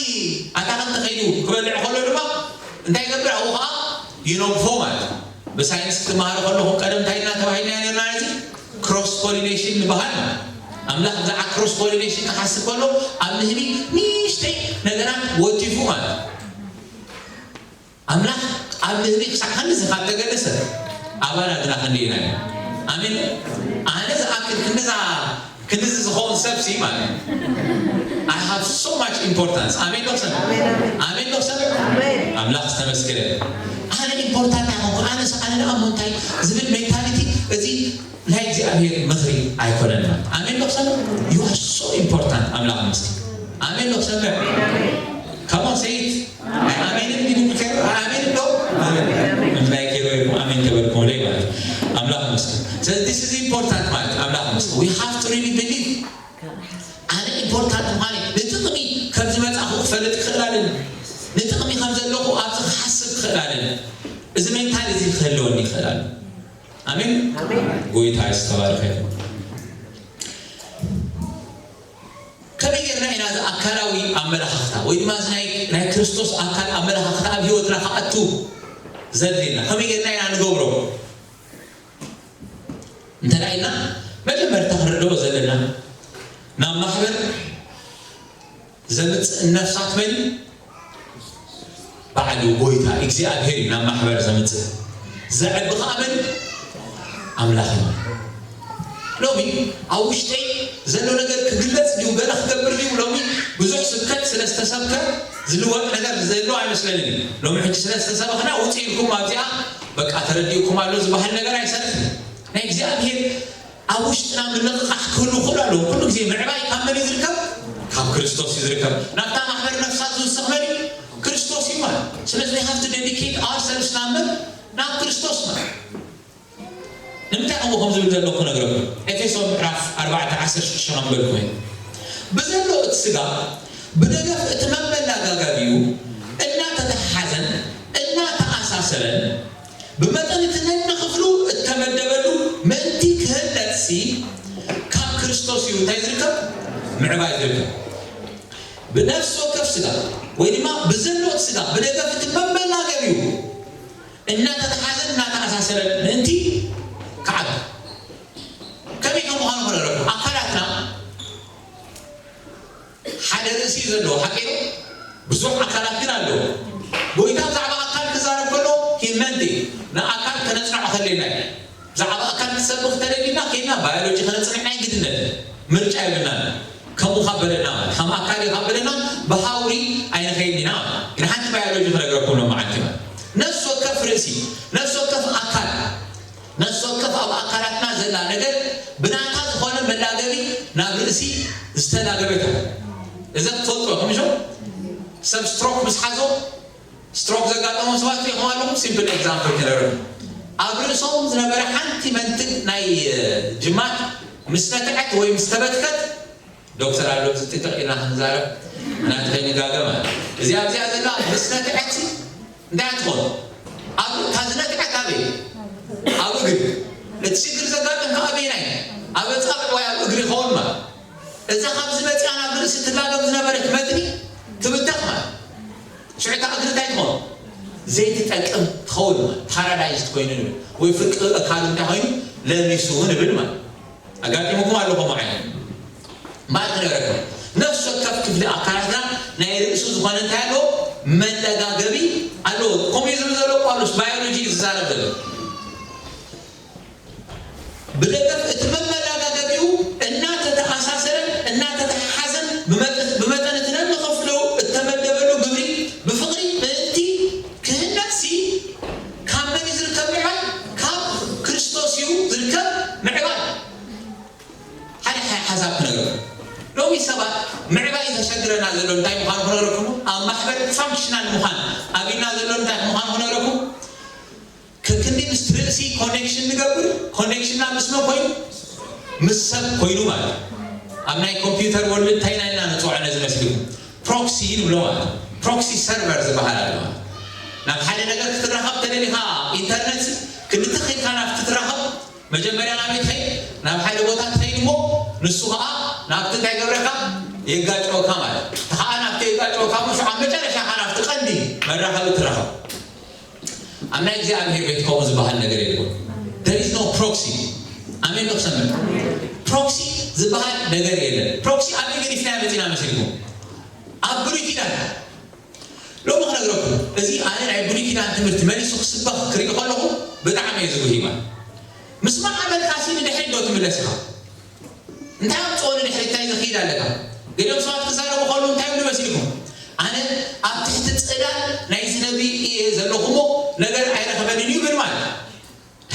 ኣታኽልቲ ከይዱ ክበልዕ ከሎ ድማ እንታይ ይገብር? ኣብኡ ከዓ ይነግፎ ማለት እዩ። ብሳይንስ ክትመሃሩ ከለኹም ቀደም እንታይ ኢልና ተባሂልና ነርና? እዚ ክሮስ ፖሊኔሽን ንበሃል ማለት። ኣምላኽ ብዛዕባ ክሮስ ፖሊኔሽን ክሓስብ ከሎ ኣብ ንህቢ ንእሽተይ ነገራት ወቲፉ ማለት እዩ። ኣምላኽ ኣብ ንህቢ ክሳዕ ክንድዚ ካብ ተገደሰ ኣባና ግና ክንደየናይ? ኣሜን። ኣነ ዝኣክል ክንድዛ፣ ክንድዚ ዝኸውን ሰብ ሲ ማለት እዩ። I have so much importance። ኣሜን ዶ ክሰምዕ? ኣሜን ዶ ክሰምዕ? ኣምላኽ ዝተመስገነ። ኣነ ኢምፖርታንት ኣይኮንኩ፣ ኣነ ስ-፣ ኣነ ደኣ እሞ እንታይ ዝብል ሜንታሊቲ፣ እዚ ናይ እግዚኣብሔር ምኽሪ ኣይኮነን። ኣሜን ዶ ክሰምዕ? You are so important። ኣምላኽ ይመስገን። ኣሜን ዶ ክሰምዕ? Come on, say it። ኣይ ኣሜን እንዲሉ ከ-፣ ኣሜን ዶ? ኣሜን። እንታይ ከይበልኩም ኣሜን ተበልኩምለይ ማለት እዩ። ኣምላኽ ይመስገን። ስለዚ this is important ማለት እዩ። ኣምላኽ ይመስገን። We have to really believe። ኣነ ኢምፖርታንት ምዃነይ ንጥቕሚ ከም ዝመጻኹ ክፈልጥ ክኽእል ኣለኒ። ንጥቕሚ ከም ዘለኹ ኣብዚ ክሓስብ ክኽእል ኣለኒ። እዚ ሜንታል እዚ ክህልወኒ ይኽእል ኣሎ። ኣሜን። ኣሜን። ጎይታ ዝተባረኸ ይኹን። ከመይ ጌርና ኢና እዚ ኣካላዊ ኣመለኻኽታ ወይ ድማ እዚ ናይ፣ ናይ ክርስቶስ ኣካል ኣመለኻኽታ ኣብ ህይወትና ክኣቱ ዘድልየና? ከመይ ጌርና ኢና ንገብሮ? እንተ ደኣ ኢልና መጀመርታ ክንርድኦ ዘለና ናብ ማሕበር ዘምጽእ ነፍሳት መን እዩ? ባዕሉ ጎይታ እግዚኣብሔር እዩ ናብ ማሕበር ዘምጽእ። ዘዕቢ ኸኣ መን እዩ? ኣምላኽ እዩ። ሎሚ ኣብ ውሽጠይ ዘሎ ነገር ክግለጽ ድዩ፣ ገለ ክገብር ድዩ? ሎሚ ብዙሕ ስብከት ስለ ዝተሰብከ ዝልወጥ ነገር ዘሎ ኣይመስለንን እዩ። ሎሚ ሕጂ ስለ ዝተሰበኽና ውጽእ ኢልኩም ኣብዚኣ በቃ ተረዲእኩም ኣሎ ዝበሃል ነገር ኣይሰርሕን። ናይ እግዚኣብሔር ኣብ ውሽጥና ምንቕቓሕ ክህሉ ይኽእል ኣለዎ። ኩሉ ግዜ ምዕባይ ካብ መን እዩ ዝርከብ? ካብ ክርስቶስ እዩ ዝርከብ። ናብታ ማሕበር ነፍሳት ዝውስኽ መን እዩ? ክርስቶስ እዩ ማለት። ስለዚ we have to dedicate ourselves ናብ መን? ናብ ክርስቶስ ማለት። ንምንታይ ከምኡ ከም ዝብል ዘለኹ ክነግረኩም። ኤፌሶን ምዕራፍ ኣርባዕተ ዓሰርተ ሽዱሽተ ከንበልኩም እየ። ብዘሎ እቲ ስጋ ብደገፍ እቲ መመላጋጋቢኡ እናተተሓሓዘን እናተኣሳሰረን ብመጠን እቲ ነንክፍሉ እተመደበሉ ምእንቲ ክህነጽሲ ካብ ክርስቶስ እዩ እንታይ ዝርከብ? ምዕባይ ዝርከብ። ብነፍሲ ወከፍ ስጋ ወይ ድማ ብዘሎ እቲ ስጋ ብደገፍ እቲ መመላገቢኡ እናተተሓዘን እናተኣሳሰረን ምእንቲ ክዓቢ። ከመይ ከም ምዃኑ ክነረኩ ኣካላትና ሓደ ዘለዎ ሓቂ ዶ? ብዙሕ ኣካላት ግን ኣለዎ። ጎይታ ብዛዕባ ኣካል ክዛረብ ከሎ ሂመንቲ ንኣካል ከነጽንዖ ከለና እዩ። ብዛዕባ ኣካል ክሰብኽ ተደሊና ከይድና ባዮሎጂ ከነጽንዕ ናይ ግድነት ምርጫ የብልናን። ከምኡ ካብ በለና ማለት ከም ኣካል እዩ ካብ በለና ብሃውሪ ኣይንኸይድን ኢና ማለት ግን ሓንቲ ባዮሎጂ ክነግረኩም ሎ መዓልቲ ማለት ነፍሲ ወከፍ ርእሲ ነፍሲ ወከፍ ኣካል ነፍሲ ወከፍ ኣብ ኣካላትና ዘላ ነገር ብናታ ዝኾነ መላገቢ ናብ ርእሲ ዝተላገበት እያ። እዛ ክትፈልጡ ኢኹም ምሾ ሰብ ስትሮክ ምስ ሓዞ ስትሮክ ዘጋጠሞም ሰባት ሪኢኹም ኣለኹም። ሲምፕል ኤግዛምፕል ክነብር ኣብ ርእሶም ዝነበረ ሓንቲ መንትግ ናይ ጅማት ምስ ነትዐት ወይ ምስ ተበትከት ዶክተር ኣሎ ዝጥጥቕ ኢልና ክንዛረብ ናቲ ከይንጋገ ማለት እዚ ኣብዚኣ ዘላ ምስ ነትዐት እንታይ ትኾን ኣብ እታ ዝነትዐት ኣበይ ኣብ እግሪ እቲ ሽግር ዘጋጥም ከኣበይናይ ኣብ ፃብዕ ወይ ኣብ እግሪ ይኸውን ማለት እዛ ካብ ዝመፅኣ ናብ ርእሲ ትላገብ ዝነበረት መትኒ ትብተኽ ማለት ሽዕታ እግሪ እንታይ ትኾን ዘይትጠቅም ትኸውን ማለት ፓራዳይዝ ኮይኑ ንብል ወይ ፍርቂ እካሉ እንታይ ኮይኑ ለሚሱ ንብል ማለት ኣጋጢሙኩም ኣሎ ከምኡ ዓይነት ማዕት ነበረኩም ነፍሲ ወከፍ ክፍሊ ኣካላትና ናይ ርእሱ ዝኾነ እንታይ ኣለዎ መለጋገቢ ኣለዎ ከምኡ ዝብል ዘሎ ጳውሎስ ባዮሎጂ ዝዛረብ ዘሎ ብደገፍ እቲ መመላጋገቢኡ እናተተኣሳሰረን እናተተሓሓዘን ብመጠን እቲ ነንኸፍሉ እተመደበሉ ግብሪ ብፍቕሪ ምእንቲ ክህነጽሲ ካብ መን እዩ ዝርከብ ምዕባል? ካብ ክርስቶስ እዩ ዝርከብ ምዕባል። ሓደ ሓሳብ ክነግረኩም ሎሚ ሰባት ምዕባይ ዘሸግረና ዘሎ እንታይ ምዃኑ ክነግረኩም ኣብ ማሕበር ፋንክሽናል ምዃን ኣብና ዘሎ እንታይ ምዃኑ ክነግረኩም ከክንዲ ምስ ርእሲ ኮኔክሽን ንገብር ኮኔክሽንና ምስ መን ኮይኑ ምስ ሰብ ኮይኑ ማለት ኣብ ናይ ኮምፒውተር ወርልድ እንታይ ኢና ኢልና ንፅውዖ ነዚ መስልኩም ፕሮክሲ ንብሎ ማለት ፕሮክሲ ሰርቨር ዝበሃል ኣሎ ናብ ሓደ ነገር ክትራኸብ ተደሊኻ ኢንተርነት ክልተ ኺልካ ናብ ክትራኸብ መጀመርያ ናበይ ትኸይድ ናብ ሓደ ቦታ ትኸይድ እሞ ንሱ ከዓ ናብቲ እንታይ ገብረካ የጋጨወካ ማለት እቲ ከዓ ናብቲ የጋጨወካ ሞ ሽዓ መጨረሻ ከዓ ናብቲ ቀንዲ መራኸቢ ትራኸብ ኣብ ናይ እግዚኣብሔር ቤት ከምኡ ዝበሃል ነገር የልቦን there is no proxy ኣሜን ዶ ክሰምዕ proxy ዝበሃል ነገር የለን proxy ኣበይ ገዲፍና መፂና መሲልኩም ኣብ ብሉይ ኪዳን ሎሚ ክነግረኩም እዚ ኣነ ናይ ብሉይ ኪዳን ትምህርቲ መሊሱ ክስበኽ ክርኢ ከለኹ ብጣዕሚ እየ ዝጉሂማ ምስ መዓበልካሲ ንድሕሪት ዶ ትምለስ ኢኻ እንታይ ኣምፅኦ ንድሕሪት እንታይ ዝኽይድ ኣለካ ገሊኦም ሰባት ክዛረቡ ከሉ እንታይ ይብሉ መሲልኩም ኣነ ኣብ ትሕቲ ፅላል ናይዚ ነቢ እየ ዘለኹሞ ነገር ኣይረኸበንን እዩ ይብል ማለት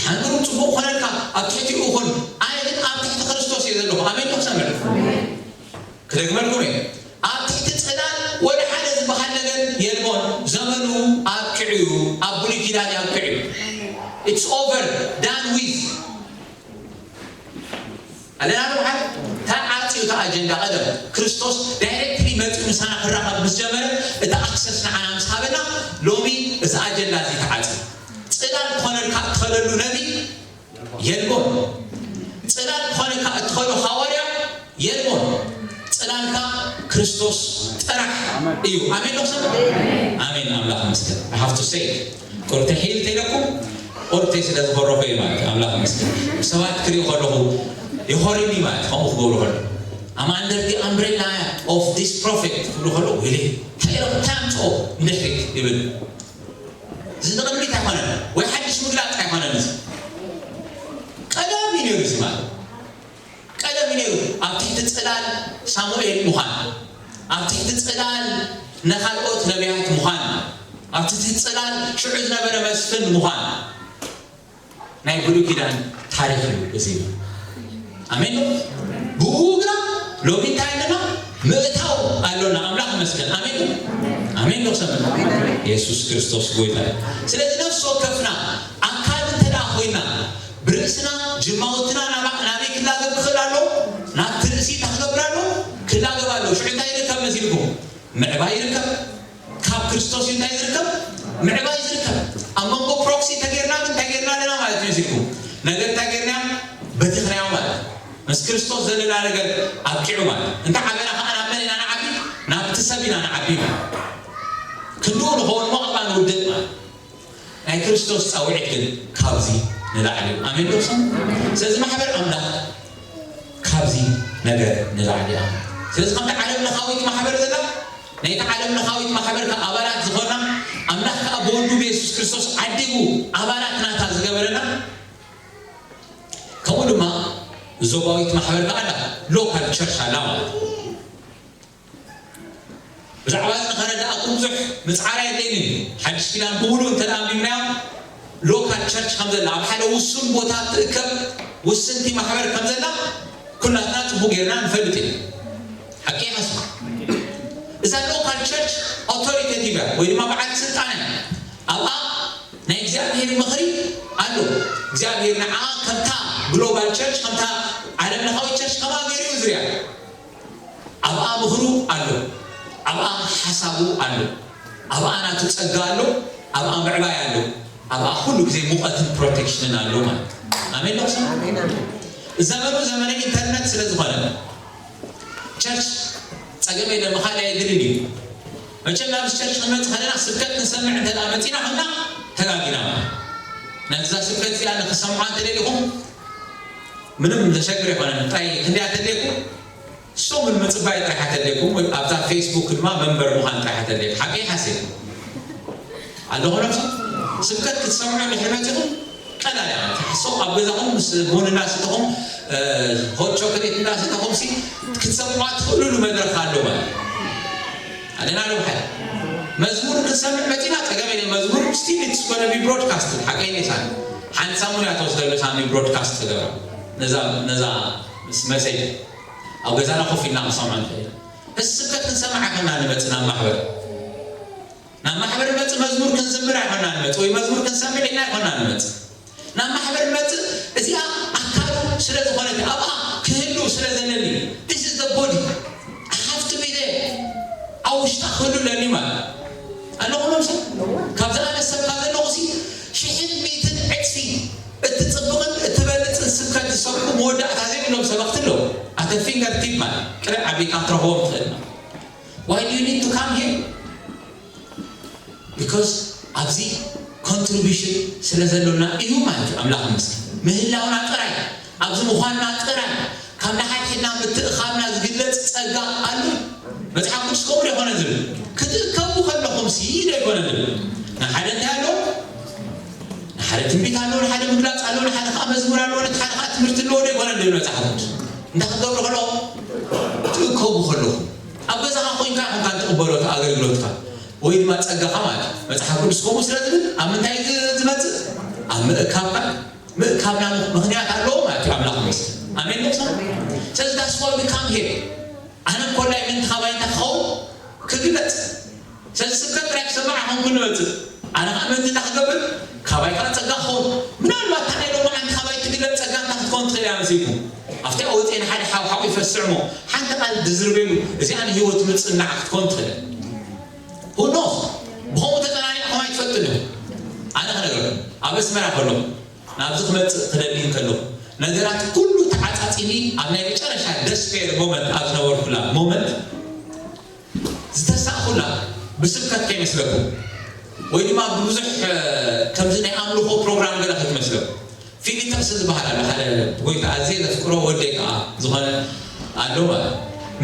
ሓንግሩ ፅቡቅ ኮነልካ ኣብ ትሕቲኡ ኩን ኣነ ግን ኣብ ትሕቲ ክርስቶስ እየ ዘለኹ ኣሜን ዶ ክሰምዕ ክደግመልኩም እየ ኣብ ትሕቲ ፅላል ወደ ሓደ ዝበሃል ነገር የልቦን ዘመኑ ኣብቅዑ እዩ ኣብ ብሉይ ኪዳን ኣብቅዑ እዩ it's over done with ኣለና ዶ በሓር ተዓፅዩ እቲ ኣጀንዳ ቀደም ክርስቶስ ዳይሬክትሊ መፅኡ ምሳና ክራኸብ ምስ ጀመረ እቲ ኣክሰስ ንዓና ምስ ሃበና ሎሚ እዚ ኣጀንዳ እዚ ተዓፅዩ ፅላል ክኾነልካ እትኸለሉ ነቢ የልቦን ፅላል ክኾነልካ እትኸሉ ሃዋርያ የልቦን ፅላልካ ክርስቶስ ጥራሕ እዩ ኣሜን ዶ ሰብ ኣሜን ኣምላኽ መስገን I have to say ቁርተ ሒል ተይለኩም ቁርተ ስለ ዝፈረኹ እዩ ማለት ኣምላኽ መስገን ሰባት ክሪኡ ከለኹ ይኾርኒ ማለት ከምኡ ክገብሩ ከሎ I'm under the umbrella of this prophet ክብሉ ከሎ ወይለ እንታይ ኢሎም እንታይ ኣምፅኦ ንድሕሪት ይብል እዚ ንቕድሚት ኣይኮነን ወይ ሓድሽ ምግላፅ ኣይኮነን እዚ ቀደም እዩ ነይሩ እዚ ማለት ቀደም እዩ ነይሩ ኣብ ትሕቲ ፅላል ሳሙኤል ምዃን ኣብ ትሕቲ ፅላል ንካልኦት ነቢያት ምዃን ኣብ ትሕቲ ፅላል ሽዑ ዝነበረ መስፍን ምዃን ናይ ብሉይ ኪዳን ታሪክ እዩ እዚ ኣሜን ዶ ብኡ ግና ሎሚ እንታይ ኣለና ምእታው ኣሎና ኣምላኽ መስገን ኣሜን ዶ ኣሜን ዶ ክሰምዕ የሱስ ክርስቶስ ጎይታ እዩ ስለዚ ነፍሲ ወከፍና ኣካል እንተ ደኣ ኮይና ብርእስና ጅማውትና ናበይ ክላገብ ክኽእል ኣሎ ናብቲ ርእሲ እንታይ ክገብር ኣሎ ክላገብ ኣሎ ሽዑ እንታይ ይርከብ መሲልኩም ምዕባይ ይርከብ ካብ ክርስቶስ እዩ እንታይ ዝርከብ ምዕባይ ዝርከብ ኣብ መንጎ ፕሮክሲ ተጌርና ግን እንታይ ጌርና ኣለና ማለት እዩ ሲልኩም ነገር እንታይ ጌርና በቲኽናዮ ማለት ምስ ክርስቶስ ዘለና ነገር ኣብቂዑ ማለት እንተ ዓበና ከዓ ናብ መን ኢና ንዓቢ ናብቲ ሰብ ኢና ንዓቢ ማለት ክንድኡ ንኸውን ሞ ኣብኣ ንውድቅ ማለት ናይ ክርስቶስ ፃውዒት ግን ካብዚ ንላዕሊ ኣሜን ዶ ስለዚ ማሕበር ኣምላኽ ካብዚ ነገር ንላዕሊ እያ። ስለዚ ከምቲ ዓለም ለኻዊት ማሕበር ዘላ ናይቲ ዓለም ለኻዊት ማሕበር ከኣ ኣባላት ዝኾና፣ ኣምላኽ ከኣ ብወዱ ብየሱስ ክርስቶስ ዓዲጉ ኣባላት ናታ ዝገበረና፣ ከምኡ ድማ ዞባዊት ማሕበር ከኣ ኣላ፣ ሎካል ቸርች ኣላ ማለት እዩ። ብዛዕባ እዚ ንኸረዳእኩም ብዙሕ ምጽዓር ኣየድልየንን እዩ። ሓድሽ ኪዳን ብምሉእ እንተ ደኣ ኣንቢብናዮ፣ ሎካል ቸርች ከም ዘላ፣ ኣብ ሓደ ውሱን ቦታ ትእከብ ውስንቲ ማሕበር ከም ዘላ ኩላትና ጽቡቕ ጌርና ንፈልጥ ኢና። ሓቂ ይሓስብ። እዛ ሎካል ቸርች ኣውቶሪቴቲቭ እያ፣ ወይ ድማ በዓል ስልጣን እያ። ኣብኣ ናይ እግዚኣብሔር ምኽሪ ኣሎ። እግዚኣብሔር ንዓ ከምታ ግሎባል ቸርች፣ ከምታ ዓለም ለኻዊት ቸርች ከምኣ ገይሩ እዩ ዝሪኣ። ኣብኣ ምኽሩ ኣሎ፣ ኣብኣ ሓሳቡ ኣሎ፣ ኣብኣ ናቱ ጸጋ ኣሎ፣ ኣብኣ ምዕባይ ኣሎ፣ ኣብኣ ኩሉ ግዜ ሙቐትን ፕሮቴክሽንን ኣሎ ማለት እዩ። ኣሜን ዶ? ኣሜን፣ ኣሜን። ዘመኑ ዘመነ ኢንተርነት ስለ ዝኾነ፣ ቸርች ጸገም የለን፣ ምኻድ ኣየድልን እዩ። መቸም ናብዚ ቸርች ክንመጽእ ከለና ስብከት ክንሰምዕ እንተ ደኣ መጺና፣ ኾንና ተጋጊና ማለት እዩ። ነዛ ስብከት እዚኣ ንኽሰምዓ እንተ ደሊኹም፣ ምንም ዘሸግር ኣይኮነን። እንታይ ክንደይ ኣተድልየኩም? ስቶምን ምጽባይ ጥራሕ ኣተድልየኩም፣ ወይ ኣብታ ፌስቡክ ድማ መንበር ምዃን ጥራሕ ኣተድልየኩም። ሓቂ ሓሴት ኣለኹ ነብሱ። ስብከት ክትሰምዑ እንድሕር መጺኹም፣ ቀላል እያ። ሓሶ ኣብ ገዛኹም ምስ ቡን እንዳሰተኹም፣ እ፣ ሆት ቾኮሌት እንዳሰተኹም ሲ ክትሰምዑ ትኽእሉሉ መድረኽ ኣሎ ማለት እዩ። ኣለና ዶ ብሓደ? መዝሙር ክንሰምዕ መጺና ጸገም የለን። መዝሙር ስቲል ኢትስ ጎነ ቢ ብሮድካስት፣ ሓቀይ ነይሳን። ሓንቲ ሳሙን እያ ተወስደሉ ሳሚ ብሮድካስት ትገብራ። ነዛ፣ ነዛ ምስ መሴጅ ኣብ ገዛና ኮፍ ኢልና ክንሰምዖ ንኽእል ኢና። እዚ ስብከት ክንሰምዕ ኣይኮና ንመጽእ ናብ ማሕበር። ናብ ማሕበር ንመጽእ መዝሙር ክንዝምር ኣይኮና ንመጽእ፣ ወይ መዝሙር ክንሰምዕ ኢልና ኣይኮና ንመጽእ። ናብ ማሕበር ንመጽእ እዚኣ ኣካሉ ስለ ዝኾነት፣ ኣብኣ ክህሉ ስለ ዘለኒ፣ this is the body, I have to be there። ኣብ ውሽጣ ክህሉ ኣለኒ ማለት ኣለኹ። ሎም ሰብ ካብዚ ኣነ ሰብ ካብ ዘለኹ ሲ ሽሕን ሚእትን ዕጽፊ እትጽብቕን እትበልጽን ስብከት ዝሰብኩ መወዳእታ ዘይብሎም ሰበኽቲ ኣለዉ። ኣተ ፊንገር ቲፕ ማለት ቅረ ዓቢካ ክትረኽቦም ትኽእል ነው። Why do you need to come here? Because ኣብዚ ኮንትሪቢሽን ስለ ዘሎና እዩ ማለት እዩ። ኣምላኽ ይመስገን። ምህላውና ጥራይ፣ ኣብዚ ምዃንና ጥራይ፣ ካብ ንሓድሕድና ምትእኻብና ዝግለጽ ጸጋ ኣሎ። መጽሓፍ ቅዱስ ከምኡ ኣይኮነ ዝብል። ክትእከቡ ከለኹም ሲ ዶ ኣይኮነ ዝብል። ንሓደ እንታይ ኣሎ? ንሓደ ትንቢት ኣሎ፣ ንሓደ ምግላጽ ኣሎ፣ ንሓደ ከኣ መዝሙር ኣሎ፣ ነቲ ሓደ ከኣ ትምህርቲ ኣለዎ ዶ ኣይኮነ ዝብል መጽሓፍ ቅዱስ። እንታይ ክትገብሩ ከለኹም? ትእከቡ ከለኹም። ኣብ ገዛኻ ኮይንካ ኢኹም ትቕበሎ እቲ ኣገልግሎትካ ወይ ድማ ጸጋኻ ማለት እዩ። መጽሓፍ ቅዱስ ከምኡ ስለ ዝብል ኣብ ምንታይ ዝ-፣ ዝመጽእ? ኣብ ምእካብካ። ምእካብና ምኽ-፣ ምኽንያት ኣለዎ ማለት እዩ። ኣምላኽ ይመስገን። ኣሜን ዶ? ስለዚ that's why we come here። ኣነ ኮላይ ምንቲ ካባይ እንታይ ክኸውን ክግለጽ። ስለዚ ስብከት ጥራይ ክሰማዕ ኣይኮንኩን ንመጽእ። ኣነ ኸኣ ምንቲ እንታይ ክገብር? ካባይ ከኣ ጸጋ ክኸውን። ምናልባት እታ ናይ ሎማዓንቲ ካባይ ትግለጽ ጸጋ እንታይ ክትከውን ትኽእል እያ መሲልኩም? ኣብቲ ኣውፅኤ ንሓደ ሓው ሓው ይፈስዕ እሞ ሓንቲ ቃል ድዝርበሉ እዚኣ ንህይወት ምጽናዕ ክትከውን ትኽእል። Who knows? ብኸምኡ ተጸናኒዕኩም ኣይትፈልጡን ኢኹም። ኣነ ክነግረኩም፣ ኣብ ኣስመራ ከለኹ ናብዚ ክመጽእ ክደሊ እንከለኹ ነገራት ኩሉ ተዓጻጺኒ ኣብ ናይ መጨረሻ ደስፔር ሞመንት ኣብ ዝነበርኩላ ሞመንት ዝተሳእኹላ ብስብከት ከይመስለኩም ወይ ድማ ብብዙሕ፣ እ፣ ከምዚ ናይ ኣምልኾ ፕሮግራም ገለ ከይትመስለኩም። ፊሊተርስ ዝበሃል ኣሎ፣ ሓደ ጎይታ ኣዝየ ዘፍቅሮ ወደይ ከኣ ዝኾነ ኣሎ ማለት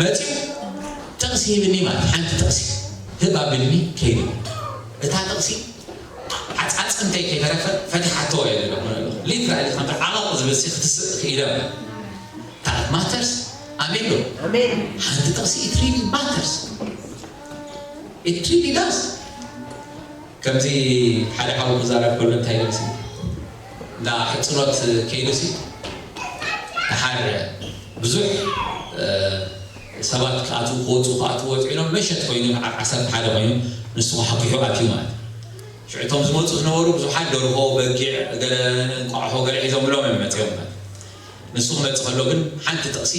መጺኡ ጥቕሲ ሂብኒ ማለት ሓንቲ ጥቕሲ ህብ ኣቢልኒ ከይዱ። እታ ጥቕሲ ዓጻጽምተይ ከይተረፈ ፈቲሓቶ እየ ዝብለኩም ኣለኹ። ሊትራሊ ከምቲ ዓቐቕ ዝብል ሲ ክትስእ ክኢለ። That matters። ኣሜን ዶ? ኣሜን። ሓንቲ ጥቕሲ it really matters። It really does። ከምዚ ሓደ ሓው ክዛረብ ከሎ እንታይ ኢሉ ሲ፣ እንዳ ሕጽኖት ከይዱ ሲ፣ ደሓር ብዙሕ፣ እ፣ ሰባት ክኣትዉ ክወጹ፣ ክኣትዉ ወጹ ኢሎም፣ መሸት ኮይኑ፣ ዓ-፣ ዓሰርተ ሓደ ኮይኑ፣ ንሱ ሓጒሑ ኣትዩ ማለት እዩ። ሽዑ እቶም ዝመጹ ዝነበሩ ብዙሓት ደርሆ፣ በጊዕ፣ ገለ እንቋቑሖ፣ ገለ ሒዞምሎም እዮም መጺኦም ማለት እዩ። ንሱ ክመጽእ ከሎ ግን ሓንቲ ጥቕሲ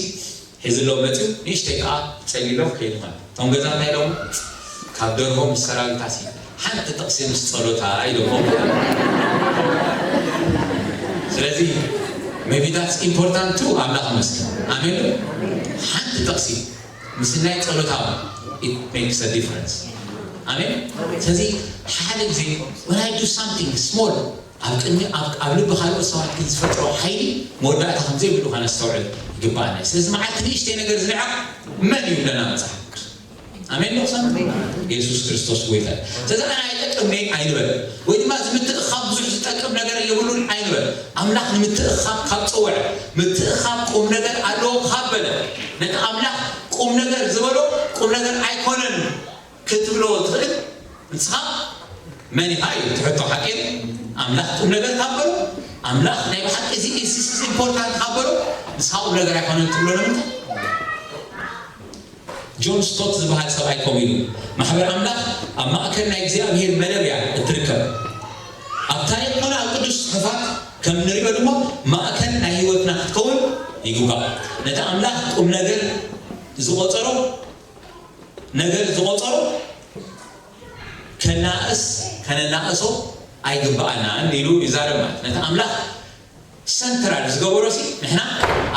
ሒዝሎም መጺኡ፣ ንእሽተይ ከኣ ጸልዩሎም ከይዱ ማለት እዩ። እቶም ገዛ እንታይ ኢሎም? ካብ ደርሆ ምስ ሰራዊታሲ ሓንቲ ጥቕሲ ምስ ጸሎታ ኢሎሞ። ስለዚ maybe that's important too። ኣምላኽ ይመስገን። ኣሜን ዶ? ሓንቲ ጥቕሲ ምስ ናይ ጸሎታ it makes a difference። ኣሜን። ስለዚ ሓደ ግዜ when I do something small ኣብ ቅድሚ፣ ኣብ፣ ኣብ ልቢ ካልኦት ሰባት ግን ዝፈጥሮ ሓይሊ መወዳእታ ከም ዘይብሉ ከነስተውዕል ይግባኣና እዩ። ስለዚ መዓልቲ ንእሽተይ ነገር ዝንዕቕ መን እዩ ይብለና መጽሓፍ ቅዱስ? ኣሜን ዶ ሰም የሱስ ክርስቶስ ጎይታ እዩ። ስለዚ ኣነ ኣይጠቅምኒ ኣይንበል፣ ወይ ድማ እዚ ምትእኻብ ብዙሕ ዝጠቅም ነገር የብሉን ኣይንበል። ኣምላኽ ንምትእኻብ ካብ ፀውዐ፣ ምትእኻብ ቁም ነገር ኣለዎ ካብ በለ፣ ነቲ ኣምላኽ ቁም ነገር ዝበሎ ቁም ነገር ኣይኮነን ክትብሎ ትኽእል ንስኻ መን ኢኻ እዩ ትሕቶ ሓቂ። ኣምላኽ ቁም ነገር ካብ በሎ፣ ኣምላኽ ናይ ብሓቂ እዚ ኢንሲስስ ኢምፖርታንት ካብ በሎ፣ ንስኻ ቁም ነገር ኣይኮነን ትብሎ ንምንታይ? ጆን ስቶት ዝበሃል ሰብኣይ ከምኡ ኢሉ፣ ማሕበር ኣምላኽ ኣብ ማእከል ናይ እግዚኣብሔር መደብ እያ እትርከብ። ኣብ ታሪኽ ኮነ ኣብ ቅዱስ ጽሑፋት ከም ንሪኦ ድማ ማእከል ናይ ህይወትና ክትከውን ይግባእ። ነቲ ኣምላኽ ቁም ነገር ዝቆጸሮ ነገር ዝቆጸሮ ከናእስ ከነናእሶ ኣይግባኣናን ኢሉ ይዛረብ። ማለት ነቲ ኣምላኽ ሰንትራል ዝገበሮ ሲ ንሕና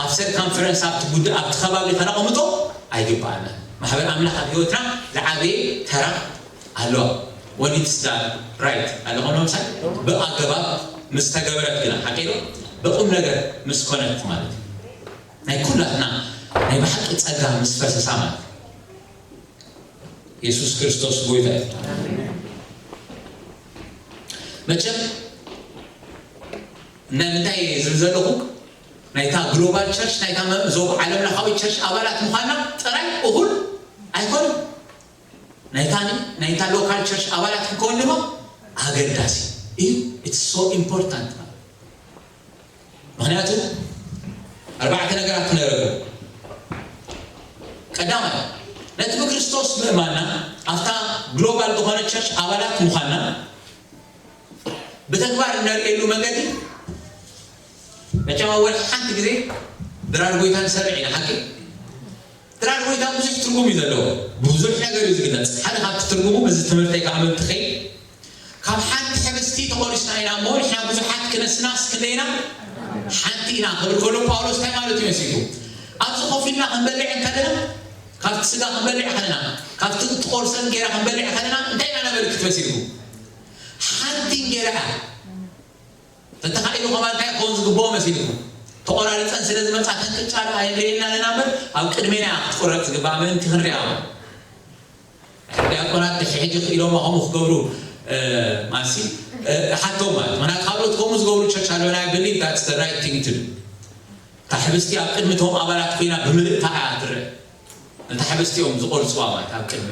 ኣብ ሰርከምፈረንስ ኣብቲ ጉዳይ ኣብቲ ከባቢ ከነቐምጦ ኣይግባኣናን። ማሕበር ኣምላኽ ኣብ ህይወትና ዝዓበየ ተራ ኣለዋ። When it's done right ኣለኹም ንምሳሌ ብኣገባብ ምስ ተገበረት ግና ሓቂ ዶ ብቁም ነገር ምስ ኮነት ማለት እዩ። ናይ ኩላትና ናይ ብሓቂ ጸጋ ምስ ፈሰሳ ማለት እዩ። የሱስ ክርስቶስ ጎይታ እዩ። መቸም ናይ ምንታይ ዝብል ዘለኹ ናይታ ግሎባል ቸርች ናይታ መ- ዞባ ዓለም ለኻዊት ቸርች ኣባላት ምዃንና ጥራይ እኹል ኣይኮነን። ናይታ ናይታ ሎካል ቸርች ኣባላት ክንከውን ድማ ኣገዳሲ እዩ። It's so important። ምክንያቱ ኣርባዕተ ነገራት ክነረቡ። ቀዳማይ ነቲ ብክርስቶስ ምእማንና ኣብታ ግሎባል ዝኾነ ቸርች ኣባላት ምዃንና ብተግባር እነርእየሉ መንገዲ መቸም ኣብ ወርሒ ሓንቲ ግዜ ድራር ጎይታ ንሰርዕ ኢና ሓቂ። ድራር ጎይታ ብዙሕ ትርጉም እዩ ዘለዎ። ብዙሕ ነገር እዩ ዝግለጽ። ሓደ ካብቲ ትርጉሙ እዚ ትምህርተይ ካብ ምንትኸይ ካብ ሓንቲ ሕብስቲ ተቆሪስና ኢና እሞ ንሕና ብዙሓት ክነስናስ ክንደይ ኢና ሓንቲ ኢና ክብል ከሎ ጳውሎስ እንታይ ማለት እዩ መሲልኩም? ኣብዚ ኮፍ ኢልና ክንበልዕ እንከለና ካብቲ ስጋ ክንበልዕ ከለና ካብቲ እትቆርሰን ጌራ ክንበልዕ ከለና እንታይ ኢና ነበልክት መሲልኩም? ሓንቲ እንጌራ እያ። ተተኻኢሉ ከማን እንታይ ክኸውን ዝግብኦ መሲልኩም? ተቆራሪፀን ስለ ዝመፃ ተንቅጫ ኣየድልየና ኣለና እምበር ኣብ ቅድሜና ክትቆረፅ ዝግባእ ምእንቲ ክንሪኣ ዲያቆናት ድሕሪ ሕጂ ክኢሎም ከምኡ ክገብሩ ማሲ ሓቶም ማለት ምክንያቱ ካልኦት ከምኡ ዝገብሩ ቸርች ኣለና። I believe that's the right thing to do። እታ ሕብስቲ ኣብ ቅድሚ እቶም ኣባላት ኮይና ብምልእታ እያ ትረአ። ነታ ሕብስቲ እዮም ዝቆርፅዋ ማለት ኣብ ቅድሚ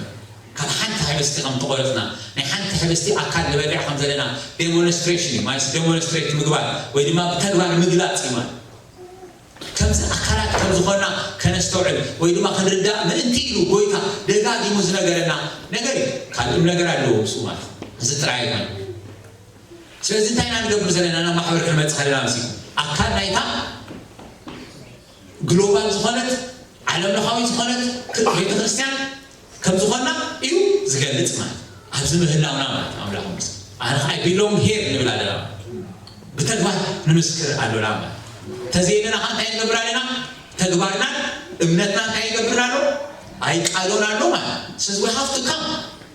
ካብ ሓንቲ ሕብስቲ ከም ተቆረፅና ናይ ሓንቲ ሕብስቲ ኣካል ንበልዕ ከም ዘለና ዴሞንስትሬሽን እዩ ማለት ዴሞንስትሬት ምግባር ወይ ድማ ብተግባር ምግላፅ እዩ ማለት ከምዚ ኣካላት ከም ዝኾና ከነስተውዕል ወይ ድማ ክንርዳእ ምእንቲ ኢሉ ጎይታ ደጋጊሙ ዝነገረና ነገር እዩ። ካልእም ነገር ኣለዎ ምስኡ ማለት እዚ ጥራይ ኣይኮነ። ስለዚ እንታይ ኢና ንገብር ዘለና ናብ ማሕበር ክንመፅእ ከለና ምስ ኣካል ናይታ ግሎባል ዝኾነት ዓለም ለኻዊ ዝኾነት ቤተክርስትያን ከም ዝኾና እዩ ዝገልጽ ማለት ኣብዚ ምህላውና ማለት ኣምላኽ ምስ ኣነ I belong here ንብል ኣለና። ብተግባር ንምስክር ኣሎና ማለት ተዘይለና ከ እንታይ ንገብር ኣለና? ተግባርና እምነትና እንታይ ይገብርና ኣሎ? ኣይቃሎን ኣሎ ማለት ስለዚ we have to come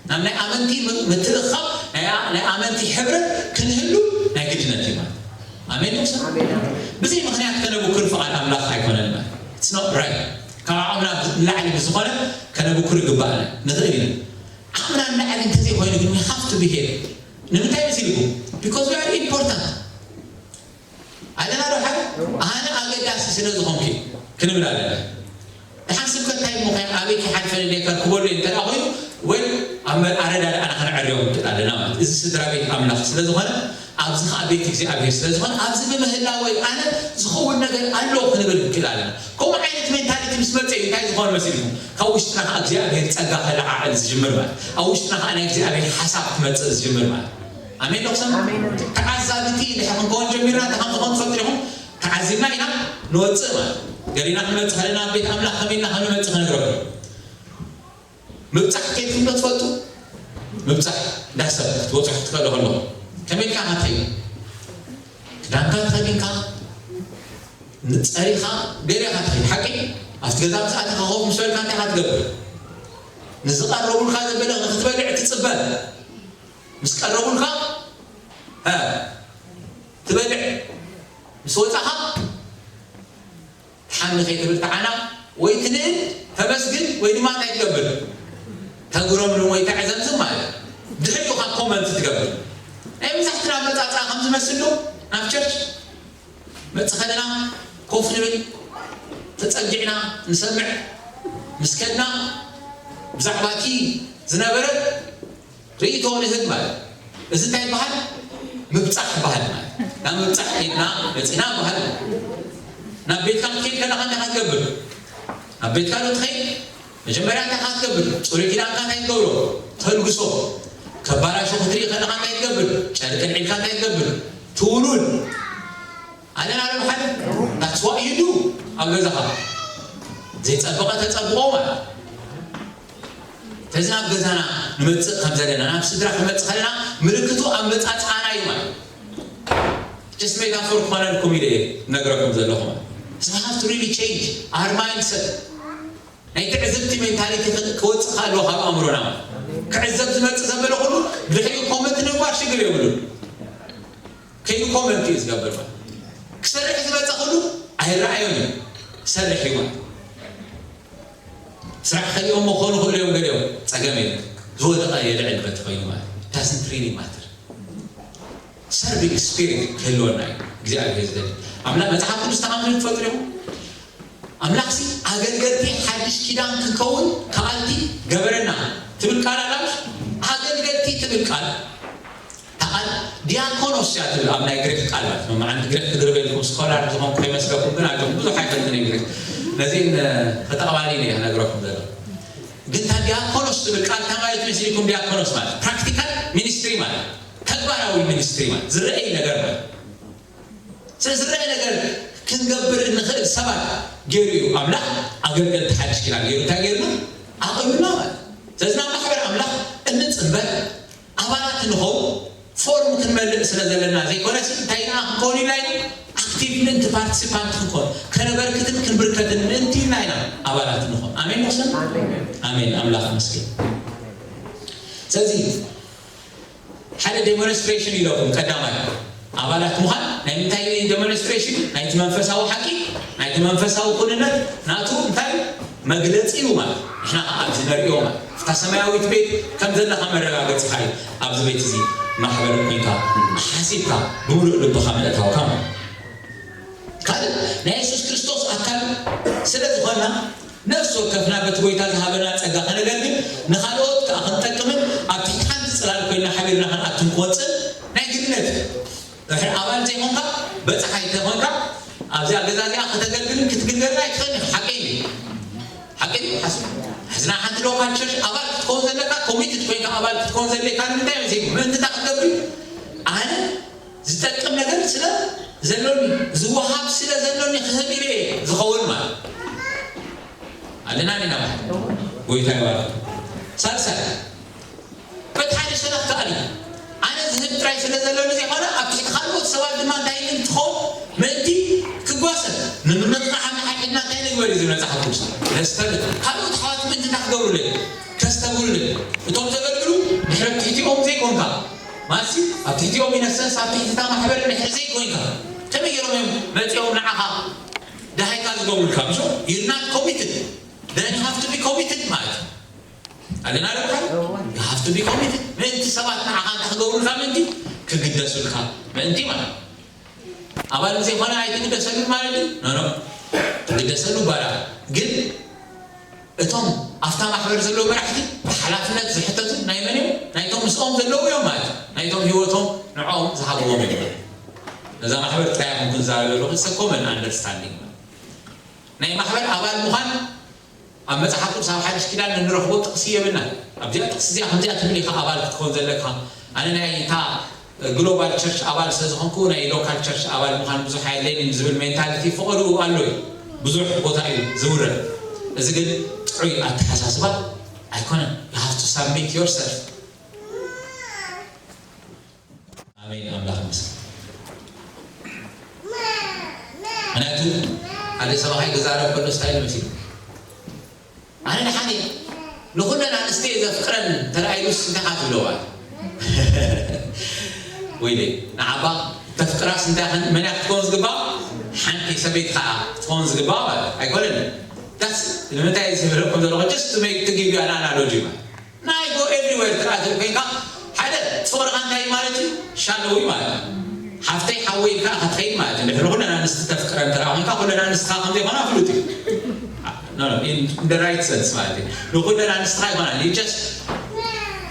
ናብ ናይ ኣመንቲ ምትእኻብ ናይ ኣመንቲ ሕብረት ክንህሉ ናይ ግድነት እዩ ማለት ኣሜን። ብዘይ ምክንያት ከነብኩር ፍቓድ ኣምላኽ ኣይኮነን ማለት it's not right። ካብ ዓቕምና ንላዕሊ ብዝኾነ ከነብኩር ይግባእ ንኽእል ኢና። ዓቕምና ንላዕሊ እንተዘይኮይኑ ግን we have to behave ንምንታይ መሲልኩም? Because we are important ኣለና ዶ ሓደ ኣነ ኣገዳሲ ስለ ዝኾንኩ ክንብል ኣለና። ደሓን ስብከት እንታይ ምዃን ኣበይ ክሓልፈ ደልየ ከርክበሉ እየ እንተ ኮይኑ ወይ ኣብ ኣረዳድኣና ከነዕርዮም ንክእል ኣለና ማለት እዚ ስድራ ቤት ኣምላኽ ስለ ዝኾነ ኣብዚ ከዓ ቤት እግዚኣብሔር ስለ ዝኾነ ኣብዚ ብምህላወይ ኣነ ዝኸውን ነገር ኣሎ ክንብል ንክእል ኣለና። ከምኡ ዓይነት ሜንታሊቲ ምስ መፀ እዩ እንታይ ዝኾነ መሲልኩም ካብ ውሽጥና ከዓ እግዚኣብሔር ፀጋ ከለዓዕል ዝጅምር ማለት ኣብ ውሽጥና ከዓ ናይ እግዚኣብሔር ሓሳብ ክመፅእ ዝጅምር ማለት ኣሜን ዶ ክሰማ ተዓዛብቲ ድሕር ክንከውን ጀሚርና እንታይ ከም ዝኾን ትፈልጡ ኢኹም። ተዓዚብና ኢና ንወፅእ ማለት ገሊና ክንመፅእ ከለና ኣብ ቤት ኣምላኽ ከመይ ኢልና ከም ንመፅእ ክነግረኩም። ምብፃሕ ከይድኩም ዶ ትፈልጡ? ምብፃሕ እንዳሰብ ክትወፅሑ ክትከሉ ከለኹም ከመይ ኢልካ ኢኻ ትኸይድ? ክዳንካ ተኸዲንካ ንፀሪኻ ገለ ኢኻ ትኸይድ ሓቂ? ኣብቲ ገዛ ምስ ኣተኻ ኮፍ ምስ በልካ እንታይ ኢኻ ትገብር? ንዝቐረቡልካ ዘበለ ክትበልዕ ትፅበ። ምስ ቀረቡልካ ትበልዕ ምስ ወፃኻ ትሓሚ ከይትብል ተዓና ወይ ትንእድ ተመስግን ወይ ድማ እንታይ ትገብር ተጉረምርም ወይ ተዕዘምዝም ማለት እዩ። ድሕሪኡ ኸዓ ኮመንት ትገብር። ናይ መብዛሕትና ኣመጻጽኣ ከም ዝመስል ዶ ናብ ቸርች መጽእ ከለና ኮፍ ንብል፣ ተጸጊዕና ንሰምዕ፣ ምስ ከድና ብዛዕባ እቲ ዝነበረ ርእይቶ ንህብ ማለት እዩ። እዚ እንታይ ይበሃል? ምብጻሕ ይበሃል ማለት እዩ። ናብ ምብጻሕ ከይድና መጺና ይበሃል ማለት እዩ። ናብ ቤትካ ክትከይድ ከለኻ እንታይ ክትገብር? ናብ ቤትካ ዶ ትኸይድ? መጀመርያ እንታይ ኢኻ ትገብር? ጽሩይ ኪዳንካ እንታይ ትገብሮ? ተልግሶ። ከባላሾ ክትርኢ ከለኻ እንታይ ትገብር? ጨርቂ ኣልዒልካ እንታይ ትገብር? ትውልውል። ኣለና ዶ ሓደ? That's what you do። ኣብ ገዛኻ ዘይጸበቐ ተጸብቖ ማለት። ስለዚ ናብ ገዛና ንመጽእ ከም ዘለና፣ ናብ ስድራ ክንመጽእ ከለና ምልክቱ ኣመጻጽኣና እዩ ማለት። Just metaphor ክኾነልኩም ኢለ እየ ነግረኩም ዘለኹ ማለት። So we have to really change our mindset። ናይ ትዕዝብቲ ሜንታሊቲ ክወፅእ ኣለዎ ካብ ኣእምሮና። ክዕዘብ ዝመፅእ ዘበለ ኩሉ ብድሕሪኡ ኮመንት ንምግባር ሽግር የብሉን። ከይዱ ኮመንት እዩ ዝገብር ማለት። ክሰርሕ ዝመፀ ኩሉ ኣይረኣዮን እዩ፣ ክሰርሕ እዩ ማለት። ስራሕ ከሊኦም ክኾኑ ይኽእሉ እዮም፣ ገሊኦም ፀገም የለን። ዝወደቐ የልዕል በቲ ኮይኑ ማለት። Doesn't really matter። ሰርቪንግ ስፒሪት ክህልወና እዩ እግዚኣብሔር ዝደሊ። ኣምላኽ መጽሓፍ ቅዱስ ተኣምኑ ትፈልጡ ዲኹም? ኣምላኽሲ ኣገልገልቲ ሓድሽ ኪዳን ክንከውን ከኣልቲ ገበረና ትብል ቃል ኣላ። ኣገልገልቲ ትብል ቃል፣ እታ ቃል ዲያኮኖስ እያ ትብል ኣብ ናይ ግሪክ ቃል ማለት ነው። መዓንቲ ግሪክ ክድርበልኩም ስኮላር ዝኾንኩ ከይመስለኩም፣ ግን ኣጆኹም ብዙሕ ኣይፈልጥን እየ ግሪክ። ነዚን ከተቐባሊ እየ ክነግረኩም ዘሎ። ግን እታ ዲያኮኖስ ትብል ቃል እንታይ ማለት መሲልኩም? ዲያኮኖስ ማለት ፕራክቲካል ሚኒስትሪ ማለት፣ ተግባራዊ ሚኒስትሪ ማለት ዝረኣይ ነገር ማለት። ስለዚ ዝረኣይ ነገር ክንገብር እንኽእል ሰባት ገይሩ እዩ ኣምላኽ። ኣገልገልቲ ሓድሽ ኪዳን ገይሩ እንታይ ገይሩና? ኣቕሚጥና ማለት። ስለዚ ናብ ማሕበር ኣምላኽ እንጽንበር ኣባላት ንኸውን፣ ፎርም ክንመልእ ስለ ዘለና ዘይኮነሲ እንታይ ኢና ክንከውን ኢልና ኢና? ኣክቲቭ ምእንቲ ፓርቲሲፓንት ክንኮን፣ ከነበርክትን ክንብርከትን ምእንቲ ኢልና ኢና ኣባላት ንኾን። ኣሜን ዶ? ኣሜን። ኣምላኽ ይመስገን። ስለዚ ሓደ ዴሞንስትሬሽን ኢለኩም፣ ቀዳማይ ኣባላት ምዃን ናይ ምንታይ ዴሞንስትሬሽን? ናይቲ መንፈሳዊ ሓቂ፣ ናይቲ መንፈሳዊ ኩንነት ናቱ እንታይ መግለጺ እዩ ማለት። ንሕና ከዓ ኣብዚ ነርእዮ ማለት እታ ሰማያዊት ቤት ከም ዘለኻ መረጋገጺኻ እዩ። ኣብዚ ቤት እዚ ማሕበር ኮይንካ ሓሲብካ ብምሉእ ልብኻ ምእታውካ ማለት። ካልእ ናይ የሱስ ክርስቶስ ኣካል ስለ ዝኾንና ነፍሲ ወከፍና በቲ ጎይታ ዝሃበና ጸጋ ከነገልግል፣ ንኻልኦት ከኣ ክንጠቅምን ኣብ ትሕቲ ሓንቲ ጽላል ኮይንና ሓቢርና ክንኣቱን ክወጽእን ናይ ግድነት እዩ። ድሕሪ ኣባል ዘይኮንካ፣ በጻሓይ እንተኾንካ ኣብዚኣ ገዛ እዚኣ ከተገልግልን ክትግልገልን ኣይትኽእልን ኢኻ። ሓቀይ ድዩ? ሓቂ ድዩ? ሓሱ ሕዝና ሓንቲ ሎካል ቸርች ኣባል ክትከውን ዘለካ፣ ኮሚትድ ኮይንካ ኣባል ክትከውን ዘለካ ንምንታይ መሲልኩም? ምእንቲ እንታይ ክትገብር እዩ? ኣነ ዝጠቅም ነገር ስለ ዘሎኒ፣ ዝወሃብ ስለ ዘሎኒ ክህብ ኢለ እየ ዝኸውን ማለት ኣለና ዲና ማለት። ጎይታ ይባርክ። ሳልሳይ በቲ ሓደ ሸነኽ ከኣል እዩ። ኣነ ዝህብ ጥራይ ስለ ዘሎኒ ዘይኮነ ኣብ ትሕቲ ካልኦት ሰባት ድማ እንታይ ኢሉ እንትኸውን ምእንቲ ክጓሰ ንምንቕቓሕ ንሓድሕድና እንታይ ንግበር እዩ ዝብል መጽሓፍ ቅዱስ። ነስተብህል። ካልኦት ኣሕዋት ምእንቲ እንታይ ክገብሩለይ? ከስተብህሉለይ። እቶም ዘገልግሉ ድሕሪ ኣብ ትሕቲኦም ዘይኮንካ ማሲ ኣብ ትሕቲኦም ኢነሰንስ ኣብ ትሕቲ እታ ማሕበር ድሕሪ ዘይኮንካ ከመይ ገይሮም እዮም መጺኦም ንዓኻ ደሃይካ ዝገብሩልካ? ምሽ you're not committed. Then you have to be committed ማለት እዩ። ኣለና ዶ? You have to be committed። ምእንቲ ሰባት ንዓኻ እንታይ ክገብሩልካ ምእንቲ ክግደሱልካ ምእንቲ ማለት። ኣባል ዘይኮነ ኣይትግደሰሉ ማለት እዩ። ኖ ኖ። ትግደሰሉ ባራ። ግን እቶም ኣብታ ማሕበር ዘለዉ መራሕቲ ብሓላፍነት ዝሕተቱ ናይ መን እዮም? ናይቶም ምስኦም ዘለዉ እዮም ማለት እዩ። ናይቶም ህይወቶም ንዕኦም ዝሃብዎም እዮም ማለት እዩ። ነዛ ማሕበር ጥራይ ኣይኮንኩን ዝዛረብ ዘለኹ፣ it's a common understanding ማለት እዩ። ናይ ማሕበር ኣባል ምዃን ኣብ መጽሓፍ ቅዱስ ኣብ ሓድሽ ኪዳን እንረኽቦ ጥቕሲ የብልናን። ኣብዚኣ ጥቕሲ እዚኣ ከምዚኣ ትብል ኢኻ ኣባል ክትኮን ዘለካ። ኣነ ናይ እታ ግሎባል ቸርች ኣባል ስለ ዝኾንኩ ናይ ሎካል ቸርች ኣባል ምዃን ብዙሕ ኣየድለይን ዝብል ሜንታሊቲ ፈቐድኡ ኣሎ እዩ። ብዙሕ ቦታ እዩ ዝውረድ። እዚ ግን ጥዑይ ኣተሓሳስባ ኣይኮነን። You have to submit yourself። ኣሜን። ኣምላኽ ይመስገን። ምክንያቱ ሓደ ሰብኣይ ክዛረብ ከሎ ስታይል መሲሉ ኣነ ደሓን እየ፣ ንኹለን ኣንስቲ እየ ዘፍቅረን ተራእይሉስ እንታይ ኢኻ ትብለዋ? ወይለይ፣ ንዓባ ተፍቅራስ እንታይ ኸን-፣ መን እያ ክትኮን ዝግባእ? ሓንቲ ሰበይቲ ኸዓ ክትኮን ዝግባእ ማለት ኣይኮነን። ዳስ ንምንታይ ዝብለኩም ዘለኹ? Just to make, to give you an analogy ማለት። እና ወይ ትርኣ ትብል ኮይንካ ሓደ ፍቕርኻ እንታይ እዩ ማለት እዩ? ሻለው እዩ ማለት እዩ። ሓፍተይ ሓወይ ኢልካ ክትኸይድ ማለት እዩ። ድሕሪ ኩለን ኣንስቲ ተፍቅረን ትርኣ ኮይንካ ኩለን ኣንስቲ ከምዘይኮና ፍሉጥ እዩ። No, no, in the right sense ማለት እዩ። ንኩለን ኣንስቲ ኣይኮናን። You just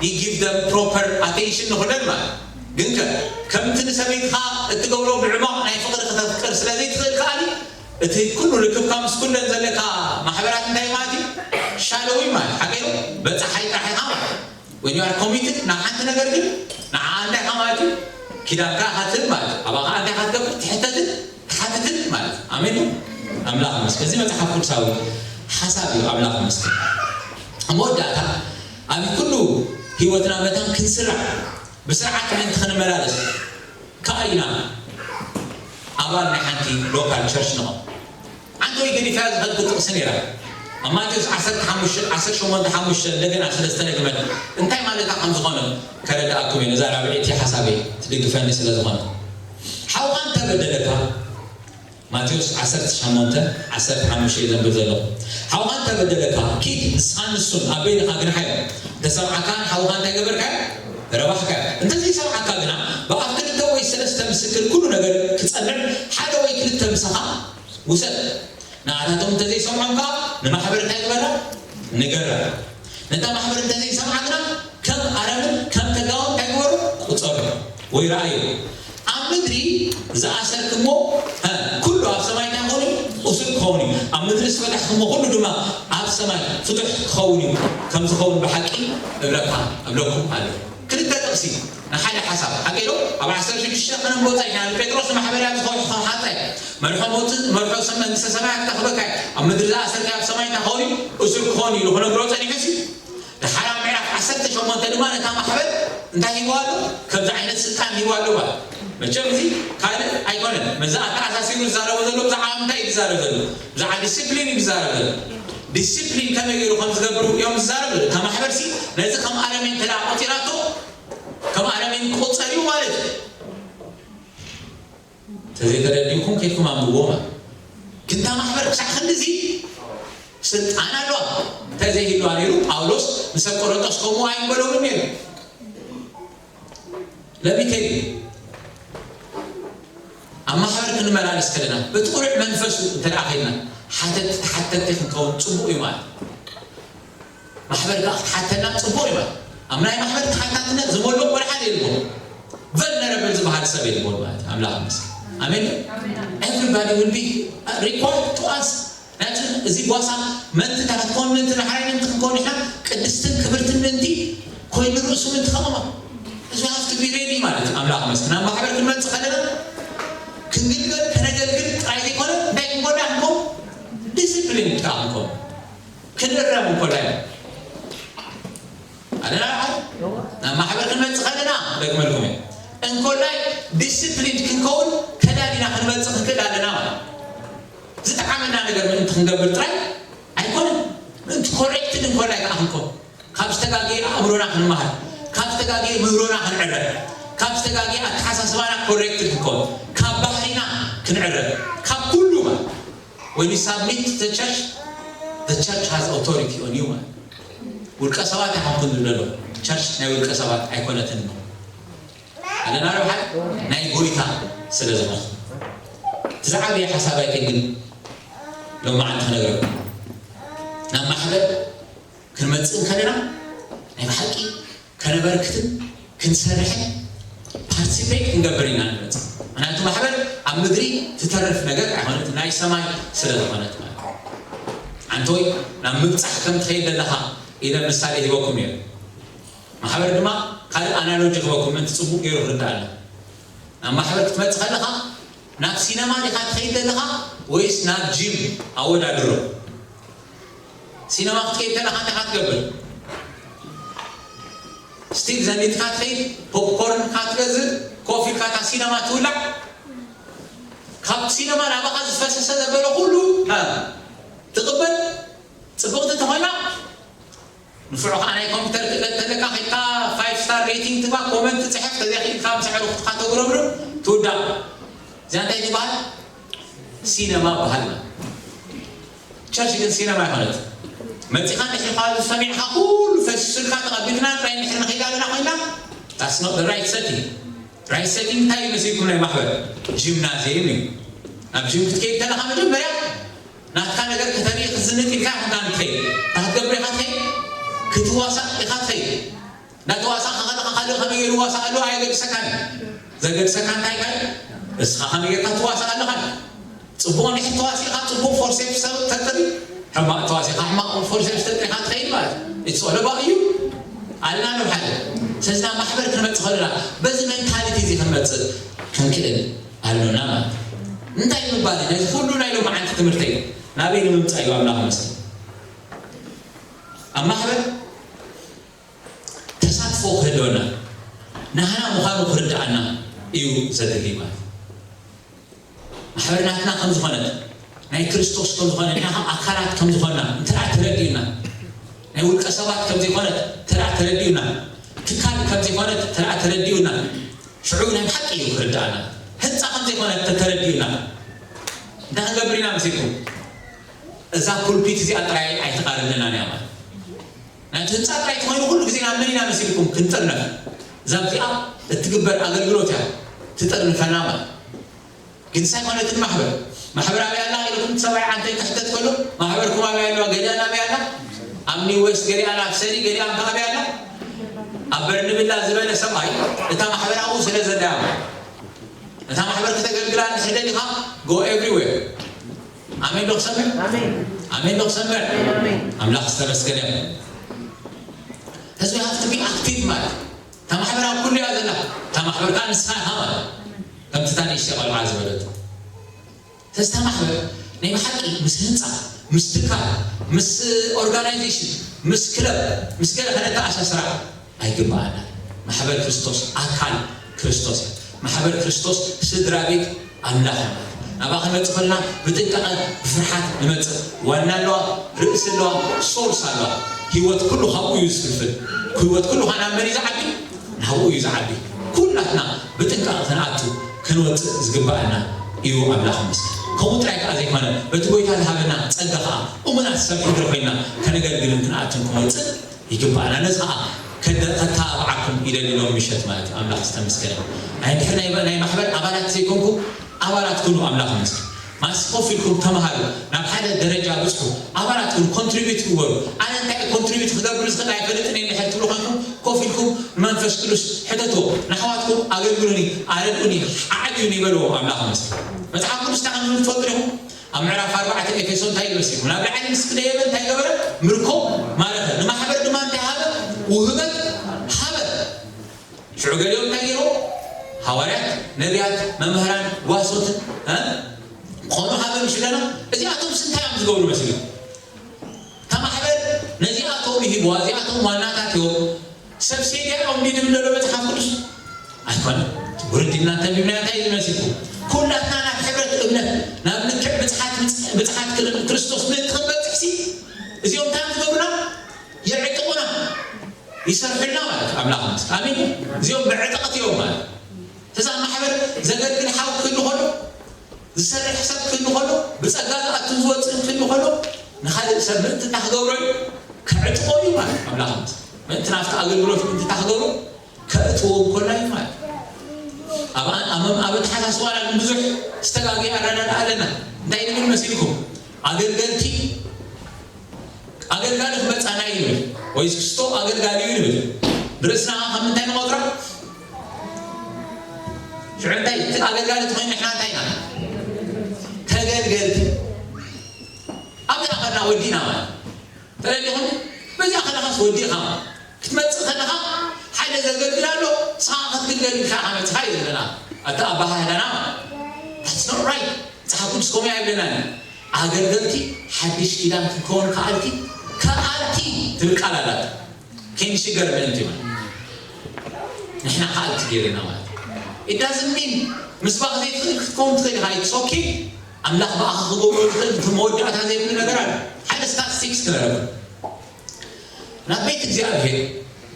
you give them proper attention ንኩለን ማለት እዩ። ግን ከ ከምቲ ንሰበይትኻ እትገብሮ ብዕማቕ ናይ ፍቕሪ ክተፍቅር ስለ ዘይትኽእል ከኣ እቲ ኩሉ ርክብካ ምስ ኩለን ዘለካ ማሕበራት እንታይ ማለት እዩ? ሻለው እዩ ማለት ሓቀዮ በጻሓይ ጥራሕ ኢኻ ማለት እዩ። When you are committed ናብ ሓንቲ ነገር ግን ንዓ እንታይ ኢኻ ማለት እዩ? ኪዳንካ ኢኻ ትህብ ማለት እዩ። ኣባኻ እንታይ ኢኻ ትገብር? ትሕተትን ትሓትትን ማለት እዩ። ኣሜን ነው። ኣምላኽ ይመስገን። እዚ መጽሓፍ ቅዱሳዊ ሓሳብ እዩ። ኣምላኽ ይመስገን። ኣብ መወዳእታ ኣብ ኩሉ ህይወትና መታን ክንስራዕ ብስርዓት ምእንቲ ክንመላለስ ከኣ ኢና ኣባል ናይ ሓንቲ ሎካል ቸርች ንኾን። ኣንተ ወይ ገዲፋ ዝኸድኩ ጥቕሲ ነይራ። ኣብ ማቴዎስ ዓሰርተ ሓሙሽተ፣ ዓሰርተ ሸሞንተ ሓሙሽተ እንደገና ስለ ዝተደግመት እንታይ ማለታ ከም ዝኾነ ከረድኣኩም እየ። ነዛ ራብዐይቲ ሓሳበይ ትድግፈኒ ስለ ዝኾነ። ሓውኻ እንተበደለካ፣ ማቴዎስ ዓሰርተ ሸሞንተ ዓሰርተ ሓሙሽተ እየ ዘንብብ ዘለኹ። ሓውኻ እንተበደለካ፣ ኪድ ንስኻን ንሱን ኣብ በይንኻ ግንሓዮ። እንተሰምዓካ ንሓውኻ እንታይ ገበርካዮ? ረባሕካዮ። እንተዘይሰምዓካ ግና፣ ብኣፍ ክልተ ወይ ሰለስተ ምስክር ኩሉ ነገር ክጸንዕ፣ ሓደ ወይ ክልተ ምሳኻ ውሰድ። ንኣታቶም እንተዘይሰምዖም ከኣ ንማሕበር እንታይ ግበራ? ንገራ። ነታ ማሕበር እንተዘይሰምዓ ግና ከም ኣረምን ከም ተጋውን እንታይ ግበሩ? ቁጸሩ ወይ ረኣዩ። ኣብ ምድሪ ዝኣሰርክሞ፣ ሀ፣ ኩሉ ኣብ ሰማይ እንታይ ክኸውን እዩ? እሱር ክኸውን እዩ። ኣብ ምድሪ ዝፈታሕክሞ ኩሉ ድማ ኣብ ሰማይ ፍቱሕ ክኸውን እዩ። ከም ዝኸውን ብሓቂ እብለካ፣ እብለኩም ኣለኹ። ክልተ ጥቕሲ ንሓደ ሓሳብ ሓቂ ዶ? ኣብ ዓሰርተ ሽዱሽተ ከነንብቦ ጸኒሕና። ንጴጥሮስ ንማሕበር እያ ዝኸውሕ ከም ሓጣይ። መርሖ ሞት፣ መርሖ ሰም-፣ መንግስተ ሰማያት ክረኽበካ እያ። ኣብ ምድሪ ዝኣሰርካዮ ኣብ ሰማይ እንታይ ክኸውን እዩ? እሱር ክኸውን እዩ ኢሉ ክነግሮ ጸኒሑሲ። ድሓር ኣብ ምዕራፍ ዓሰርተ ሸሞንተ ድማ ነታ ማሕበር እንታይ ሂብዋ ኣሎ? ከምዚ ዓይነት ስልጣን ሂብዋ ኣሎ ማለት። መቸም እዚ ካልእ ኣይኮነን። መዛ ኣተኣሳሲሩ ዝዛረቦ ዘሎ ብዛዕባ እንታይ እዩ ዝዛረብ ዘሎ? ብዛዕባ ዲስፕሊን እዩ ዝዛረብ ዘሎ። ዲስፕሊን ከመይ ገይሩ ከም ዝገብሩ እዮም ዝዛረብ ዘሎ። እታ ማሕበርሲ ነዚ ከም ኣረሜን እንተ ደኣ ቆጺራቶ፣ ከም ኣረሜን ክቑጸር እዩ ማለት እዩ። እንተዘይተረዲእኩም ከይድኩም ኣንብብዎ ማለት። ግን እታ ማሕበር ክሳዕ ክንድዚ ስልጣን ኣለዋ። እንተዘይህልዋ ነይሩ ጳውሎስ ንሰብ ቆሮንቶስ ከምኡ ኣይምበሎምን ነይሩ። ለሚቴ ኣብ ማሕበር ክንመላለስ ከለና በቲ ቁሩዕ መንፈሱ እንተ ደኣ ከይድና ሓተት ተሓተቲ ክንከውን ጽቡቕ እዩ ማለት። ማሕበር ከኣ ክትሓተና ጽቡቕ እዩ ማለት። ኣብ ናይ ማሕበር ተሓታትነት ዝመልኦ ቆልዓ የልቦን። ቨልነረብል ዝበሃል ሰብ የልቦን ማለት ኣምላኽ ይመስገን። ኣሜን። Everybody will be required to us ናቲ እዚ ጓሳ ምእንቲ እታ ክትኮን ምእንቲ ንሕራይ ምእንቲ ክንኮን ኢሕና ቅድስትን ክብርትን ምእንቲ ኮይኑ ርእሱ ምእንቲ ከቐማ እዚ ሃፍቲ ቢሬዲ ማለት እዩ። ኣምላኽ መስግን ኣብ ማሕበር ክንመጽእ ከለና ክንግልገል ከነገልግል ጥራይ ዘይኮነ እንታይ ክንኮና ክንኮን ዲስፕሊን ብጣ ክንኮን ክንእረም እንኮላይ ኣለና። ኣብ ማሕበር ክንመጽእ ከለና ደግመልኩም እየ እንኮላይ ዲስፕሊን ክንከውን ተዳሊና ክንመጽእ ክንክእል ኣለና ማለት ዝጠዓመና ነገር ምእንቲ ክንገብር ጥራይ ኣይኮነን። ምእንቲ ኮሬክትድ እንኮላይ ከዓ ክንኮን ካብ ዝተጋግየ ኣእምሮና ክንመሃር ካብ ዝተጋግየ ምህሮና ክንዕረ ካብ ዝተጋግየ ኣተሓሳስባና ኮሬክትድ ክንኮን ካብ ባህሪና ክንዕረ ካብ ኩሉ ማለት when you submit to the church the church has authority on you ማለት ውልቀ ሰባት ኣይኮንኩን ዝብለሎ ቸርች ናይ ውልቀ ሰባት ኣይኮነትን ነው ኣለና ዶ ሓደ ናይ ጎይታ ስለ ዝኾነ እቲ ዝዓበየ ሓሳብ ኣይከን ግን ሎማዓንቲ ክነግረኩም ናብ ማሕበር ክንመፅእ ከለና ናይ ብሓቂ ከነበርክትን ክንሰርሕን ፓርቲሲፔት ክንገብር ኢና ንመፅእ ምክንያቱ ማሕበር ኣብ ምድሪ ትተርፍ ነገር ኣይኮነት ናይ ሰማይ ስለ ዝኾነት ማለት ኣንተወይ ናብ ምብፃሕ ከም ትኸይድ ዘለኻ ኢለ ምሳሌ ሂበኩም ነይሩ ማሕበር ድማ ካልእ ኣናሎጂ ክበኩም ምእንቲ ፅቡቅ ገይሩ ክርዳእ ኣሎ ናብ ማሕበር ክትመፅእ ከለካ ናብ ሲነማ ዲካ ትኸይድ ዘለካ ወይስ ናብ ጂም ኣወዳድሮ ሲነማ ክትከይድ ከለካ እንታይ ትገብር ስቲል ዘኒትካ ትኸይድ ፖፕኮርን ካ ትገዝእ ኮፊ ኢልካ እታ ሲነማ ትውላዕ ካብ ሲነማ ናባካ ዝፈሰሰ ዘበለ ኩሉ ትቕበል ፅብቕቲ ተኾይና ንፍዑ ከዓ ናይ ኮምፒተር ክእለት ተለካ ከድካ ፋይቭ ስታር ሬቲንግ ትባ ኮመንት ትፅሕፍ ተዘይክኢልካ ምስ ኣዕሩኽትካ ተጉረምርም ትውዳእ እዚኣ እንታይ ትበሃል ሲነማ በሃል ማለት ቸርች ግን ሲነማ ይኮነት መጺኻ እንድሕር ካብ ሰሚዕካ ኩሉ ፈሲሱልካ ተቐቢልና ጥራይ እንድሕር ንኸይድ ኣለና ኮይና፣ that's not the right setting። Right setting እንታይ እዩ መሲልኩም? ናይ ማሕበር ጂምናዝየም እዩ። ናብ ጂም ክትከይድ ከለኻ መጀመርያ ናትካ ነገር ከተርኢ ክትዝንጥ ኢልካ ኢኻ ትኸይድ። እንታይ ክትገብር ኢኻ ትኸይድ? ክትዋሳእ ኢኻ ትኸይድ። እንዳተዋሳእካ ከለኻ ካልእ ከመይ ገይሩ ይዋሳእ ኣሎ ኣየገድሰካን እዩ። ዘገድሰካ እንታይ ኢኻ? እስኻ ከመይ ጌርካ ትዋሳእ ኣለኻ እዩ። ጽቡቕ እንድሕር ተዋሲእካ ጽቡቕ ፎርሴፕስ ተጥሪ፣ ሕማቕ ተዋሲእካ ሕማቕ ፎርሴፕስ ተጥሪኻ ትኸይድ ማለት እዩ። It's all about you ኣልና ነው ሓደ። ስለዚ ናብ ማሕበር ክንመጽእ ከለና በዚ ሜንታሊቲ እዚ ክንመጽእ ክንክእል ኣሎና ማለት እዩ። እንታይ ምባል እዩ? ነዚ ኩሉ ናይ ሎማዓንቲ ትምህርተይ ናበይ ንምምጻእ እዩ ኣምላኽ መስል ኣብ ማሕበር ተሳትፎ ክህልወና ናህና ምዃኑ ክርድኣና እዩ ዘድሊ ማለት እዩ። ማሕበር ናትና ከም ዝኾነት ናይ ክርስቶስ ከም ዝኾነ ንሕና ከም ኣካላት ከም ዝኾንና እንተ ደኣ ተረዲኡና ናይ ውልቀ ሰባት ከም ዘይኮነት እንተ ደኣ ተረዲኡና ትካል ከም ዘይኮነት እንተ ደኣ ተረዲኡና ሽዑ ናይ ብሓቂ እዩ ክርድኣና ህንፃ ከም ዘይኮነት ተተረዲኡና እንታይ ክንገብር ኢና መሲልኩም እዛ ፑልፒት እዚኣ ጥራይ ኣይተቓርነናን እያ ማለት ናይቲ ህንፃ ጥራይ ተኾይኑ ኩሉ ግዜ ናብ መን ኢና መሲልኩም ክንጥርነፍ እዛ እዚኣ እትግበር ኣገልግሎት እያ ትጥርንፈና ማለት ግን ሳይኮነትን ማሕበር ማሕበር ኣበይ ኣላ ኢልኩም ሰብኣይ ዓንተይ ክሕተት ከሎ ማሕበርኩም ኣበይ ኣለዋ ገሊኣ ናበይ ኣላ ኣብ ኒው ዌስት ገሊኣ ናብ ሰሪ ገሊኣ እንተ ኣበይ ኣላ ኣብ በርንብላ ዝበለ ሰብኣይ እታ ማሕበራዊ ስለ ዘዳያ እታ ማሕበር ከተገልግላ እንድሕር ደሊኻ go everywhere ኣሜን ዶ ክሰምዕ ኣሜን ዶ ክሰምዕ ኣምላኽ ዝተመስገነ ሕዝቢ ሃፍቲ ቢ ኣክቲቭ ማለት እታ ማሕበር ኣብ ኩሉ እያ ዘላ እታ ማሕበር ከዓ ንስኻ ኢኻ ማለት ከምቲ እታ ንእሽተ ቆልዓ ዝበለቶ ተዝተማሕበር ናይ ብሓቂ ምስ ህንፃ ምስ ትካል ምስ ኦርጋናይዜሽን ምስ ክለብ ምስ ገለ ከነተኣሳስራ ኣይግባኣና ማሕበር ክርስቶስ ኣካል ክርስቶስ እያ ማሕበር ክርስቶስ ስድራ ቤት ኣምላኽ እያ ናባ ክንመፅእ ከለና ብጥንቃቐ ብፍርሓት ንመፅእ ዋና ኣለዋ ርእሲ ኣለዋ ሶርስ ኣለዋ ህይወት ኩሉ ካብኡ እዩ ዝፍልፍል ህይወት ኩሉ ካብ መን እዩ ዝዓቢ ናብኡ እዩ ዝዓቢ ኩላትና ብጥንቃቐ ክንኣቱ ክንወፅእ ዝግባኣና እዩ ኣምላኽ መስል ከምኡ ጥራይ ከዓ ዘይኮነ በቲ ጎይታ ዝሃበና ፀጋ ከዓ እሙናት ሰብ ሕድሪ ኮይና ከነገልግልን ክንኣትን ክንወፅእ ይግባኣና ነዚ ከዓ ከተባብዓኩም ይደሊ ሎም ምሸት ማለት እዩ ኣምላኽ ዝተመስገነ ኣይ ድሕር ናይ ማሕበር ኣባላት ዘይኮንኩ ኣባላት ኩኑ ኣምላኽ መስል ማስ ኮፍ ኢልኩም ተምሃሩ ናብ ሓደ ደረጃ ብፅሑ ኣባላት ኩኑ ኮንትሪቢዩት ግበሩ ኣነ እንታይ ኮንትሪቢዩት ክገብር ዝኽእል ኣይፈልጥን እየ ድሕር ትብሉ ኮይንኩም ኮፍ ኢልኩም ንመንፈስ ቅዱስ ሕተትዎ ንኣሕዋትኩም ኣገልግሉኒ ኣረድኡኒ ኣዕብዩኒ በልዎም ኣምላኽ መስል መፅሓፍ ቅዱስ እንታይ ከም ዝብል ትፈልጡ ዲኹም ኣብ ምዕራፍ ኣርባዕተ ኤፌሶን እንታይ ይብል መሲልኩም ናብ ላዕሊ ምስ ክደየበ እንታይ ገበረ ምርኮ ማረኸ ንማሕበር ድማ እንታይ ሃበ ውህበት ሃበ ሽዑ ገሊኦም እንታይ ገይርዎ ሃዋርያት ነቢያት መምህራን ዋሶትን ኮኑ ሃበ ምሽለና እዚኣቶም ስንታይ እዮም ዝገብሩ መሲሉ እታ ማሕበር ነዚኣቶም ይሂብዋ እዚኣቶም ዋናታት እዮም ሰብ ሴድያ እዮም ድብል ዘሎ መፅሓፍ ቅዱስ ኣይኮነ ውርድ ኢልና እንተቢብና እንታይ ዝመሲልኩም ኩላትና ናብ ሕብረት እምነት ናብ ልክዕ ብፅሓት ብፅሓት ክርስቶስ ምእንቲ ክንበፅሕ ሲ እዚኦም እንታይ ዝገብሩና የዕጥቑና ይሰርሑልና ማለት ኣምላኽ ምስ ኣሚን እዚኦም ብዕጥቕት እዮም ማለት እዛ ማሕበር ዘገልግል ሓው ክህሉ ከሎ ዝሰርሕ ሰብ ክህሉ ከሎ ብፀጋ ዝኣቱ ዝወፅእ ክህሉ ከሎ ንካልእ ሰብ ምእንቲ እንታይ ክገብሮ እዩ ከዕጥቆ እዩ ማለት ኣምላኽ ምስ ምእንቲ ናብቲ ኣገልግሎት ምእንቲ እንታይ ክገብሮ ከእትዎ እንኮላ እዩ ማለት ኣብ ኣተሓሳስባና ብዙሕ ዝተጋገየ ኣረዳድኣ ኣለና እንታይ ንብል መሲልኩም ኣገልገልቲ ኣገልጋሊ ክመፃና እዩ ንብል ወይ ክስቶ ኣገልጋሊ እዩ ንብል ንርእስና ከዓ ከም ምንታይ ንቆፅራ ሽዑ እንታይ እቲ ኣገልጋሊ ተኮይኑ ንሕና እንታይ ኢና ተገልገልቲ ኣብዚኣ ከድና ወዲእና ማለት ተረዲኹም በዚኣ ከለኻስ ወዲእኻ ክትመፅእ ከለኻ ሓደ ዘገልግል ኣሎ ንስኻ ክትግልገል ኢልካ ኢኻ መፅኻ እዩ ዘለና ኣቲ ኣባሃህላና ማለት that's not right መፅሓፍ ቅዱስ ከምኡ ኣይብለናን ኣገልገልቲ ሓድሽ ኪዳን ክንከውን ከኣልቲ ከኣልቲ ትብል ቃል ኣላት ከይንሽገር ምእንቲ ማለት ንሕና ከኣልቲ ገይርና ማለት it doesn't mean ምስባኽ ዘይትኽእል ክትከውን ትኽእል ኢኻ it's okay ኣምላኽ ብኣኻ ክገብሮ ዝኽእል እቲ መወዳእታ ዘይብሉ ነገር ኣሎ ሓደ ስታቲስቲክስ ክነረብ ናብ ቤት እግዚኣብሔር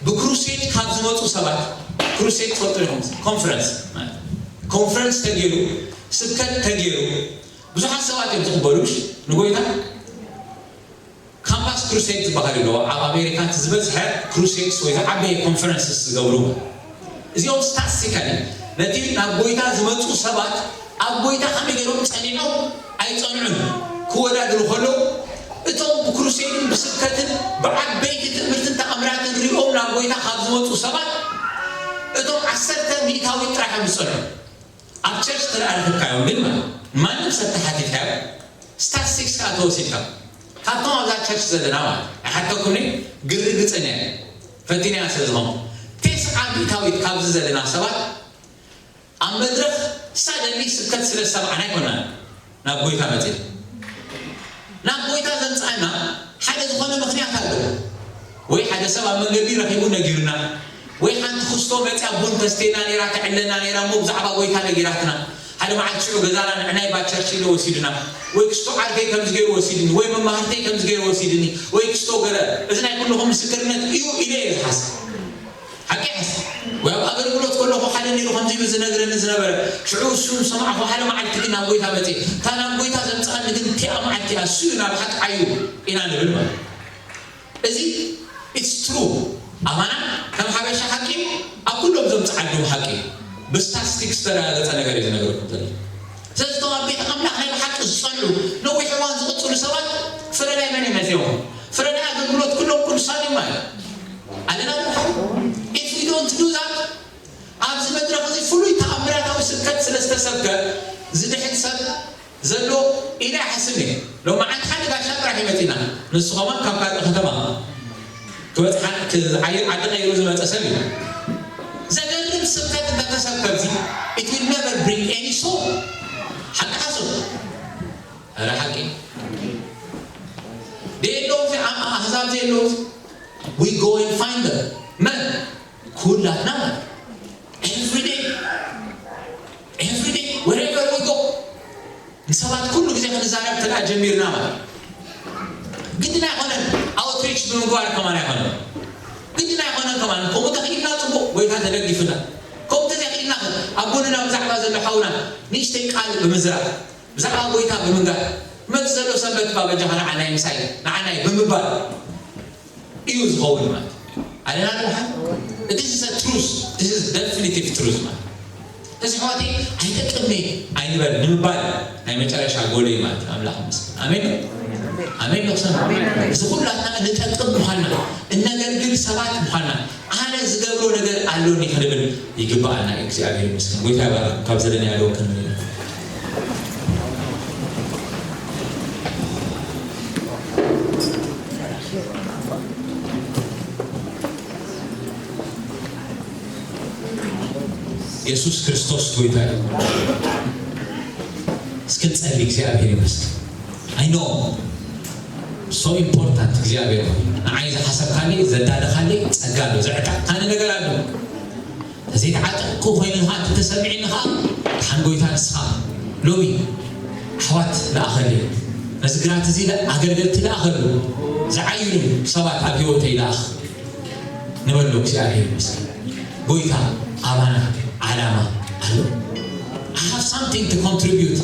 ብክሩሴድ ካብ ዝመፁ ሰባት ክሩሴድ ትፈልጡ ኢኹም ኮንፈረንስ ኮንፈረንስ ተገይሩ ስብከት ተገይሩ ብዙሓት ሰባት እዮም ዝቕበሉ ንጎይታ ካምፓስ ክሩሴድ ዝበሃል ኣሎ ኣብ ኣሜሪካ። እቲ ዝበዝሐ ክሩሴድስ ወይ ዝዓበየ ኮንፈረንስስ ዝገብሩ እዚኦም ስታስቲካሊ ነቲ ናብ ጎይታ ዝመፁ ሰባት ኣብ ጎይታ ከመይ ገይሮም ጸኒዖም ኣይጸንዑን ክወዳድሩ ከለዉ፣ እቶም ብክሩሴድን ብስብከትን ብዓበይቲ ትምህርትን ተኣምራትን ሪኦም ናብ ጎይታ ካብ ዝመጹ ሰባት፣ እቶም ዓሰርተ ሚእታዊት ጥራሕ እዮም ዝጸንዑ። ኣብ ቸርች ተደኣ ረኺብካዮም ግን ማለት ማንም ሰብ ተሓቲትካዮ፣ ስታትስቲክስ ከኣ ተወሲድካ፣ ካብቶም ኣብዛ ቸርች ዘለና ማለት ኣይሓተኩምኒ፣ ግን ርግጸኛ እየ፣ ፈቲነያ ስለ ዝኾንኩ፣ ተስዓ ሚእታዊት ካብዚ ዘለና ሰባት ኣብ መድረኽ ሳደንሊ ስብከት ስለ ዝሰማዕና ኣይኮናን ናብ ጎይታ መጺና። ናብ ጎይታ ዘምጽኣና ሓደ ዝኾነ ምኽንያት ኣለዎ። ወይ ሓደ ሰብ ኣብ መንገዲ ረኺቡ ነጊሩና፣ ወይ ሓንቲ ክስቶ መጽያ ቡን ተስትየና ነይራ፣ ተዕለና ነይራ እሞ ብዛዕባ ጎይታ ነጊራትና። ሓደ መዓልቲ ሽዑ ገዛና ንዕናይ ባቸርች ኢሉ ወሲዱና። ወይ ክስቶ ዓርከይ ከምዚ ገይሩ ወሲድኒ፣ ወይ መማህርተይ ከምዚ ገይሩ ወሲድኒ፣ ወይ ክስቶ ገለ። እዚ ናይ ኩልኹም ምስክርነት እዩ ኢለ እየ ዝሓስብ። ሓቂ ይሓስብ። ወይ ኣብ ኣገልግሎት ከለኹ ሓደ ነይሩ ከምዚ ኢሉ ዝነግረኒ ዝነበረ። ሽዑ እሱ ሰማዕኹ፣ ሓደ መዓልቲ ግን ናብ ጎይታ መጽየ። እታ ናብ ጎይታ ዘምጽኣኒ ግን እቲኣ መዓልቲ እያ፣ እሱ እዩ ናብ ሓቂ ዓዩ ኢና ንብል ማለት እዩ። እዚ it's true። ኣማና ከም ሓበሻ ሓቂ እዩ፣ ኣብ ኩሎም እዞም ጸዓዱ ሓቂ እዩ። ብስታትስቲክስ ዝተረጋገጸ ነገር እዩ ዝነግረኩም ዘሎ። ስለዚ እቶም ኣብ ቤት ኣምላኽ ናይ ብሓቂ ዝጸንዑ ነዊሕ እዋን ዝቕጽሉ ሰባት ፍረ ናይ መን እዩ መጺኦም? ፍረ ናይ ኣገልግሎት ኩሎም ቅዱሳን እዮም ማለት ኣለና ዶ? If we don't do that፣ ኣብዚ መድረኽ እዚ ፍሉይ ተኣምራታዊ ስብከት ስለ ዝተሰብከ ዝድሕን ሰብ ዘሎ ኢለ ኣይሓስብን እየ። ሎማዓንቲ ሓደ ጋሻ ጥራሕ እዩ መጺና። ንሱ ከማን ካብ ካልእ ከተማ ክበጽሓ፣ ክዓይር ዓዲ ቀይሩ ዝመጸ ሰብ እዩ። ዘገርም ስብከት እንተተሰብከ እዚ፣ it will never bring any soul። ሓቂ ሓሶት? ኧረ ሓቂ። ደየለዉ፣ ኣህዛብ ዘየለዉ፣ we go and find them። መን? ኩላትና ማለት። Every day. Every day, wherever we go። ንሰባት ኩሉ ግዜ ክንዛረብ እንተ ደኣ ጀሚርና ማለት። ግድን ኣይኮነን ኣውትሪች ብምግባር ከማን ኣይኮነን። ግድን ኣይኮነን ከማን። ከምኡ ተኽኢልና ጽቡቕ፣ ጎይታ ተደጊፉና። ከምኡ ተዘይኽኢልና ከ፣ ኣብ ጎንና ብዛዕባ ዘሎ ሓውና ንእሽተይ ቃል ብምዝራብ፣ ብዛዕባ ጎይታ ብምንጋር፣ መጽ ዘሎ ሰንበት እባ በጃኻ ንዓናይ ምሳይ፣ ንዓናይ ብምባል እዩ ዝኸውን ማለት እዩ። ኣለና ዶ ሓን? This is a truth. This is definitive truth ማለት እዩ። እዚ ኣሕዋተይ ኣይጠቅምኒ ኣይንበል ንምባል ናይ መጨረሻ ጎል እዩ ማለት እዩ። ኣምላኽ ይመስገን። ኣሜን ዶ? ኣሜን ዶ? ሰማዕ። እዚ ኩላትና እንጠቅም ምዃንና፣ እነገልግል ሰባት ምዃንና፣ ኣነ ዝገብሮ ነገር ኣሎኒ ክንብል ይግብኣና እዩ። እግዚኣብሔር ይመስገን። ጎይታ ይባርክ። ካብ ዘለናዮ ኣለዎ ክንብል ኢና። የሱስ ክርስቶስ ጎይታ እዩ። እስኪ ንጸሊ። እግዚኣብሔር ይመስገን። I know so important እግዚኣብሔር ሆይ፣ ንዓይ ዝሓሰብካለይ ዘዳለኻለይ ጸጋ ኣሎ፣ ዘዕጠቕካኒ ነገር ኣሎ። ተዘይተዓጠቕኩ ኮይኑ ኸዓ እንተተሰሚዕኒ ኸዓ፣ ደሓን ጎይታ ንስኻ ሎሚ ኣሕዋት ለኣኸለይ፣ ነዚ ግራት እዚ ለ-፣ ኣገልገልቲ ለኣኸሉ፣ ዝዓይሉ ሰባት ኣብ ህይወተይ ለኣኽ ንበሎ። እግዚኣብሔር ይመስገን። ጎይታ ኣባና ዓላማ ኣሎ። I have something to contribute።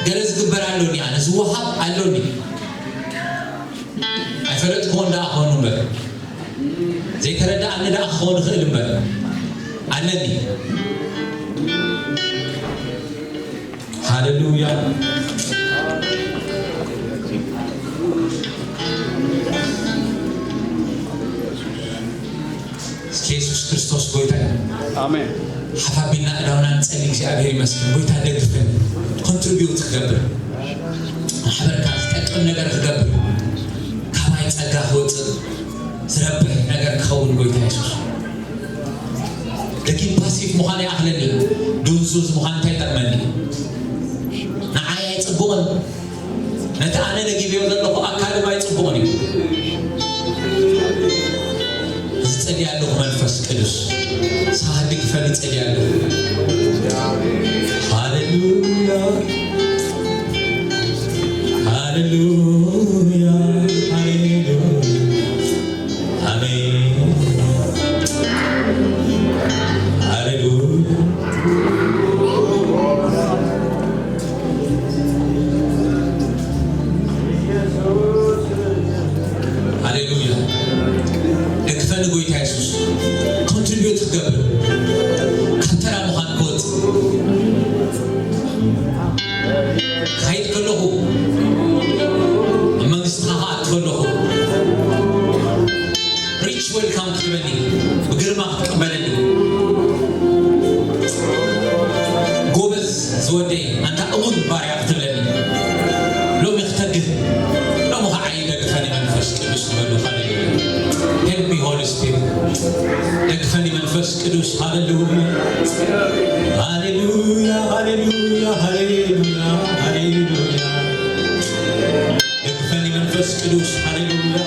ገለ ዝግበር ኣሎኒ፣ ኣነ ዝወሃብ ኣሎኒ። ኣይፈለጥክዎን ደኣ ክኾኑ እምበር፣ ዘይተረድኣኒ ደኣ ክኸውን ይኽእል እምበር ኣለኒ። ሃሌሉያ። እስኪ የሱስ ክርስቶስ ጎይታ እዩ። ኣሜን። ሓፍ ኣቢልና ኣእዳውና ንጸሊ። እግዚኣብሔር ይመስገን። ጎይታ ደግፈኒ፣ ኮንትሪቢዩት ክገብር፣ ማሕበርካ ዝጠቅም ነገር ክገብር፣ ካባይ ጸጋ ክወጽእ ዝረብሕ ነገር ክኸውን፣ ጎይታ የሱስ። ደጊም ፓሲቭ ምዃን ይኣኽለኒ። ድንዙዝ ምዃን እንታይ ይጠቕመኒ? ንዓይ ኣይጽቡቕን። ነቲ ኣነ ነጊበዮ ዘለኹ ኣካል ድማ ኣይጽቡቕን እዩ። ዝጸልይ ኣለኹ መንፈስ ቅዱስ፣ ሳህዲ ክፈሊ ጸልይ ኣለኹ። ሃሌሉያ፣ ሃሌሉያ፣ ሃሌሉያ። ኣሜን። ሃሌሉያ። ኮንትሪቢዩት ክገብር፣ ካብ ተራ ምዃን ክወጽእ፣ ክኸይድ ከለኹ፣ ኣብ መንግስትኻ ክኣቱ ከለኹ፣ ሪች ዌልካም ክትበኒ፣ ብግርማ ክትቀበለኒ፣ ጎበዝ ዝወደይ፣ ኣንታ እሙን ባርያ ክትብለኒ፣ ሎሚ ክተግህ፣ ሎሚ ክዓይ፣ ደግፈኒ መንፈስ ቅዱስ ዝበሉ። ሃሌሉያ። Help me, Holy Spirit. ደግፈኒ መንፈስ ቅዱስ። ሃሌሉያ። ሃሌሉያ፣ ሃሌሉያ፣ ሃሌሉያ፣ ሃሌሉያ። ደግፈኒ መንፈስ ቅዱስ። ሃሌሉያ።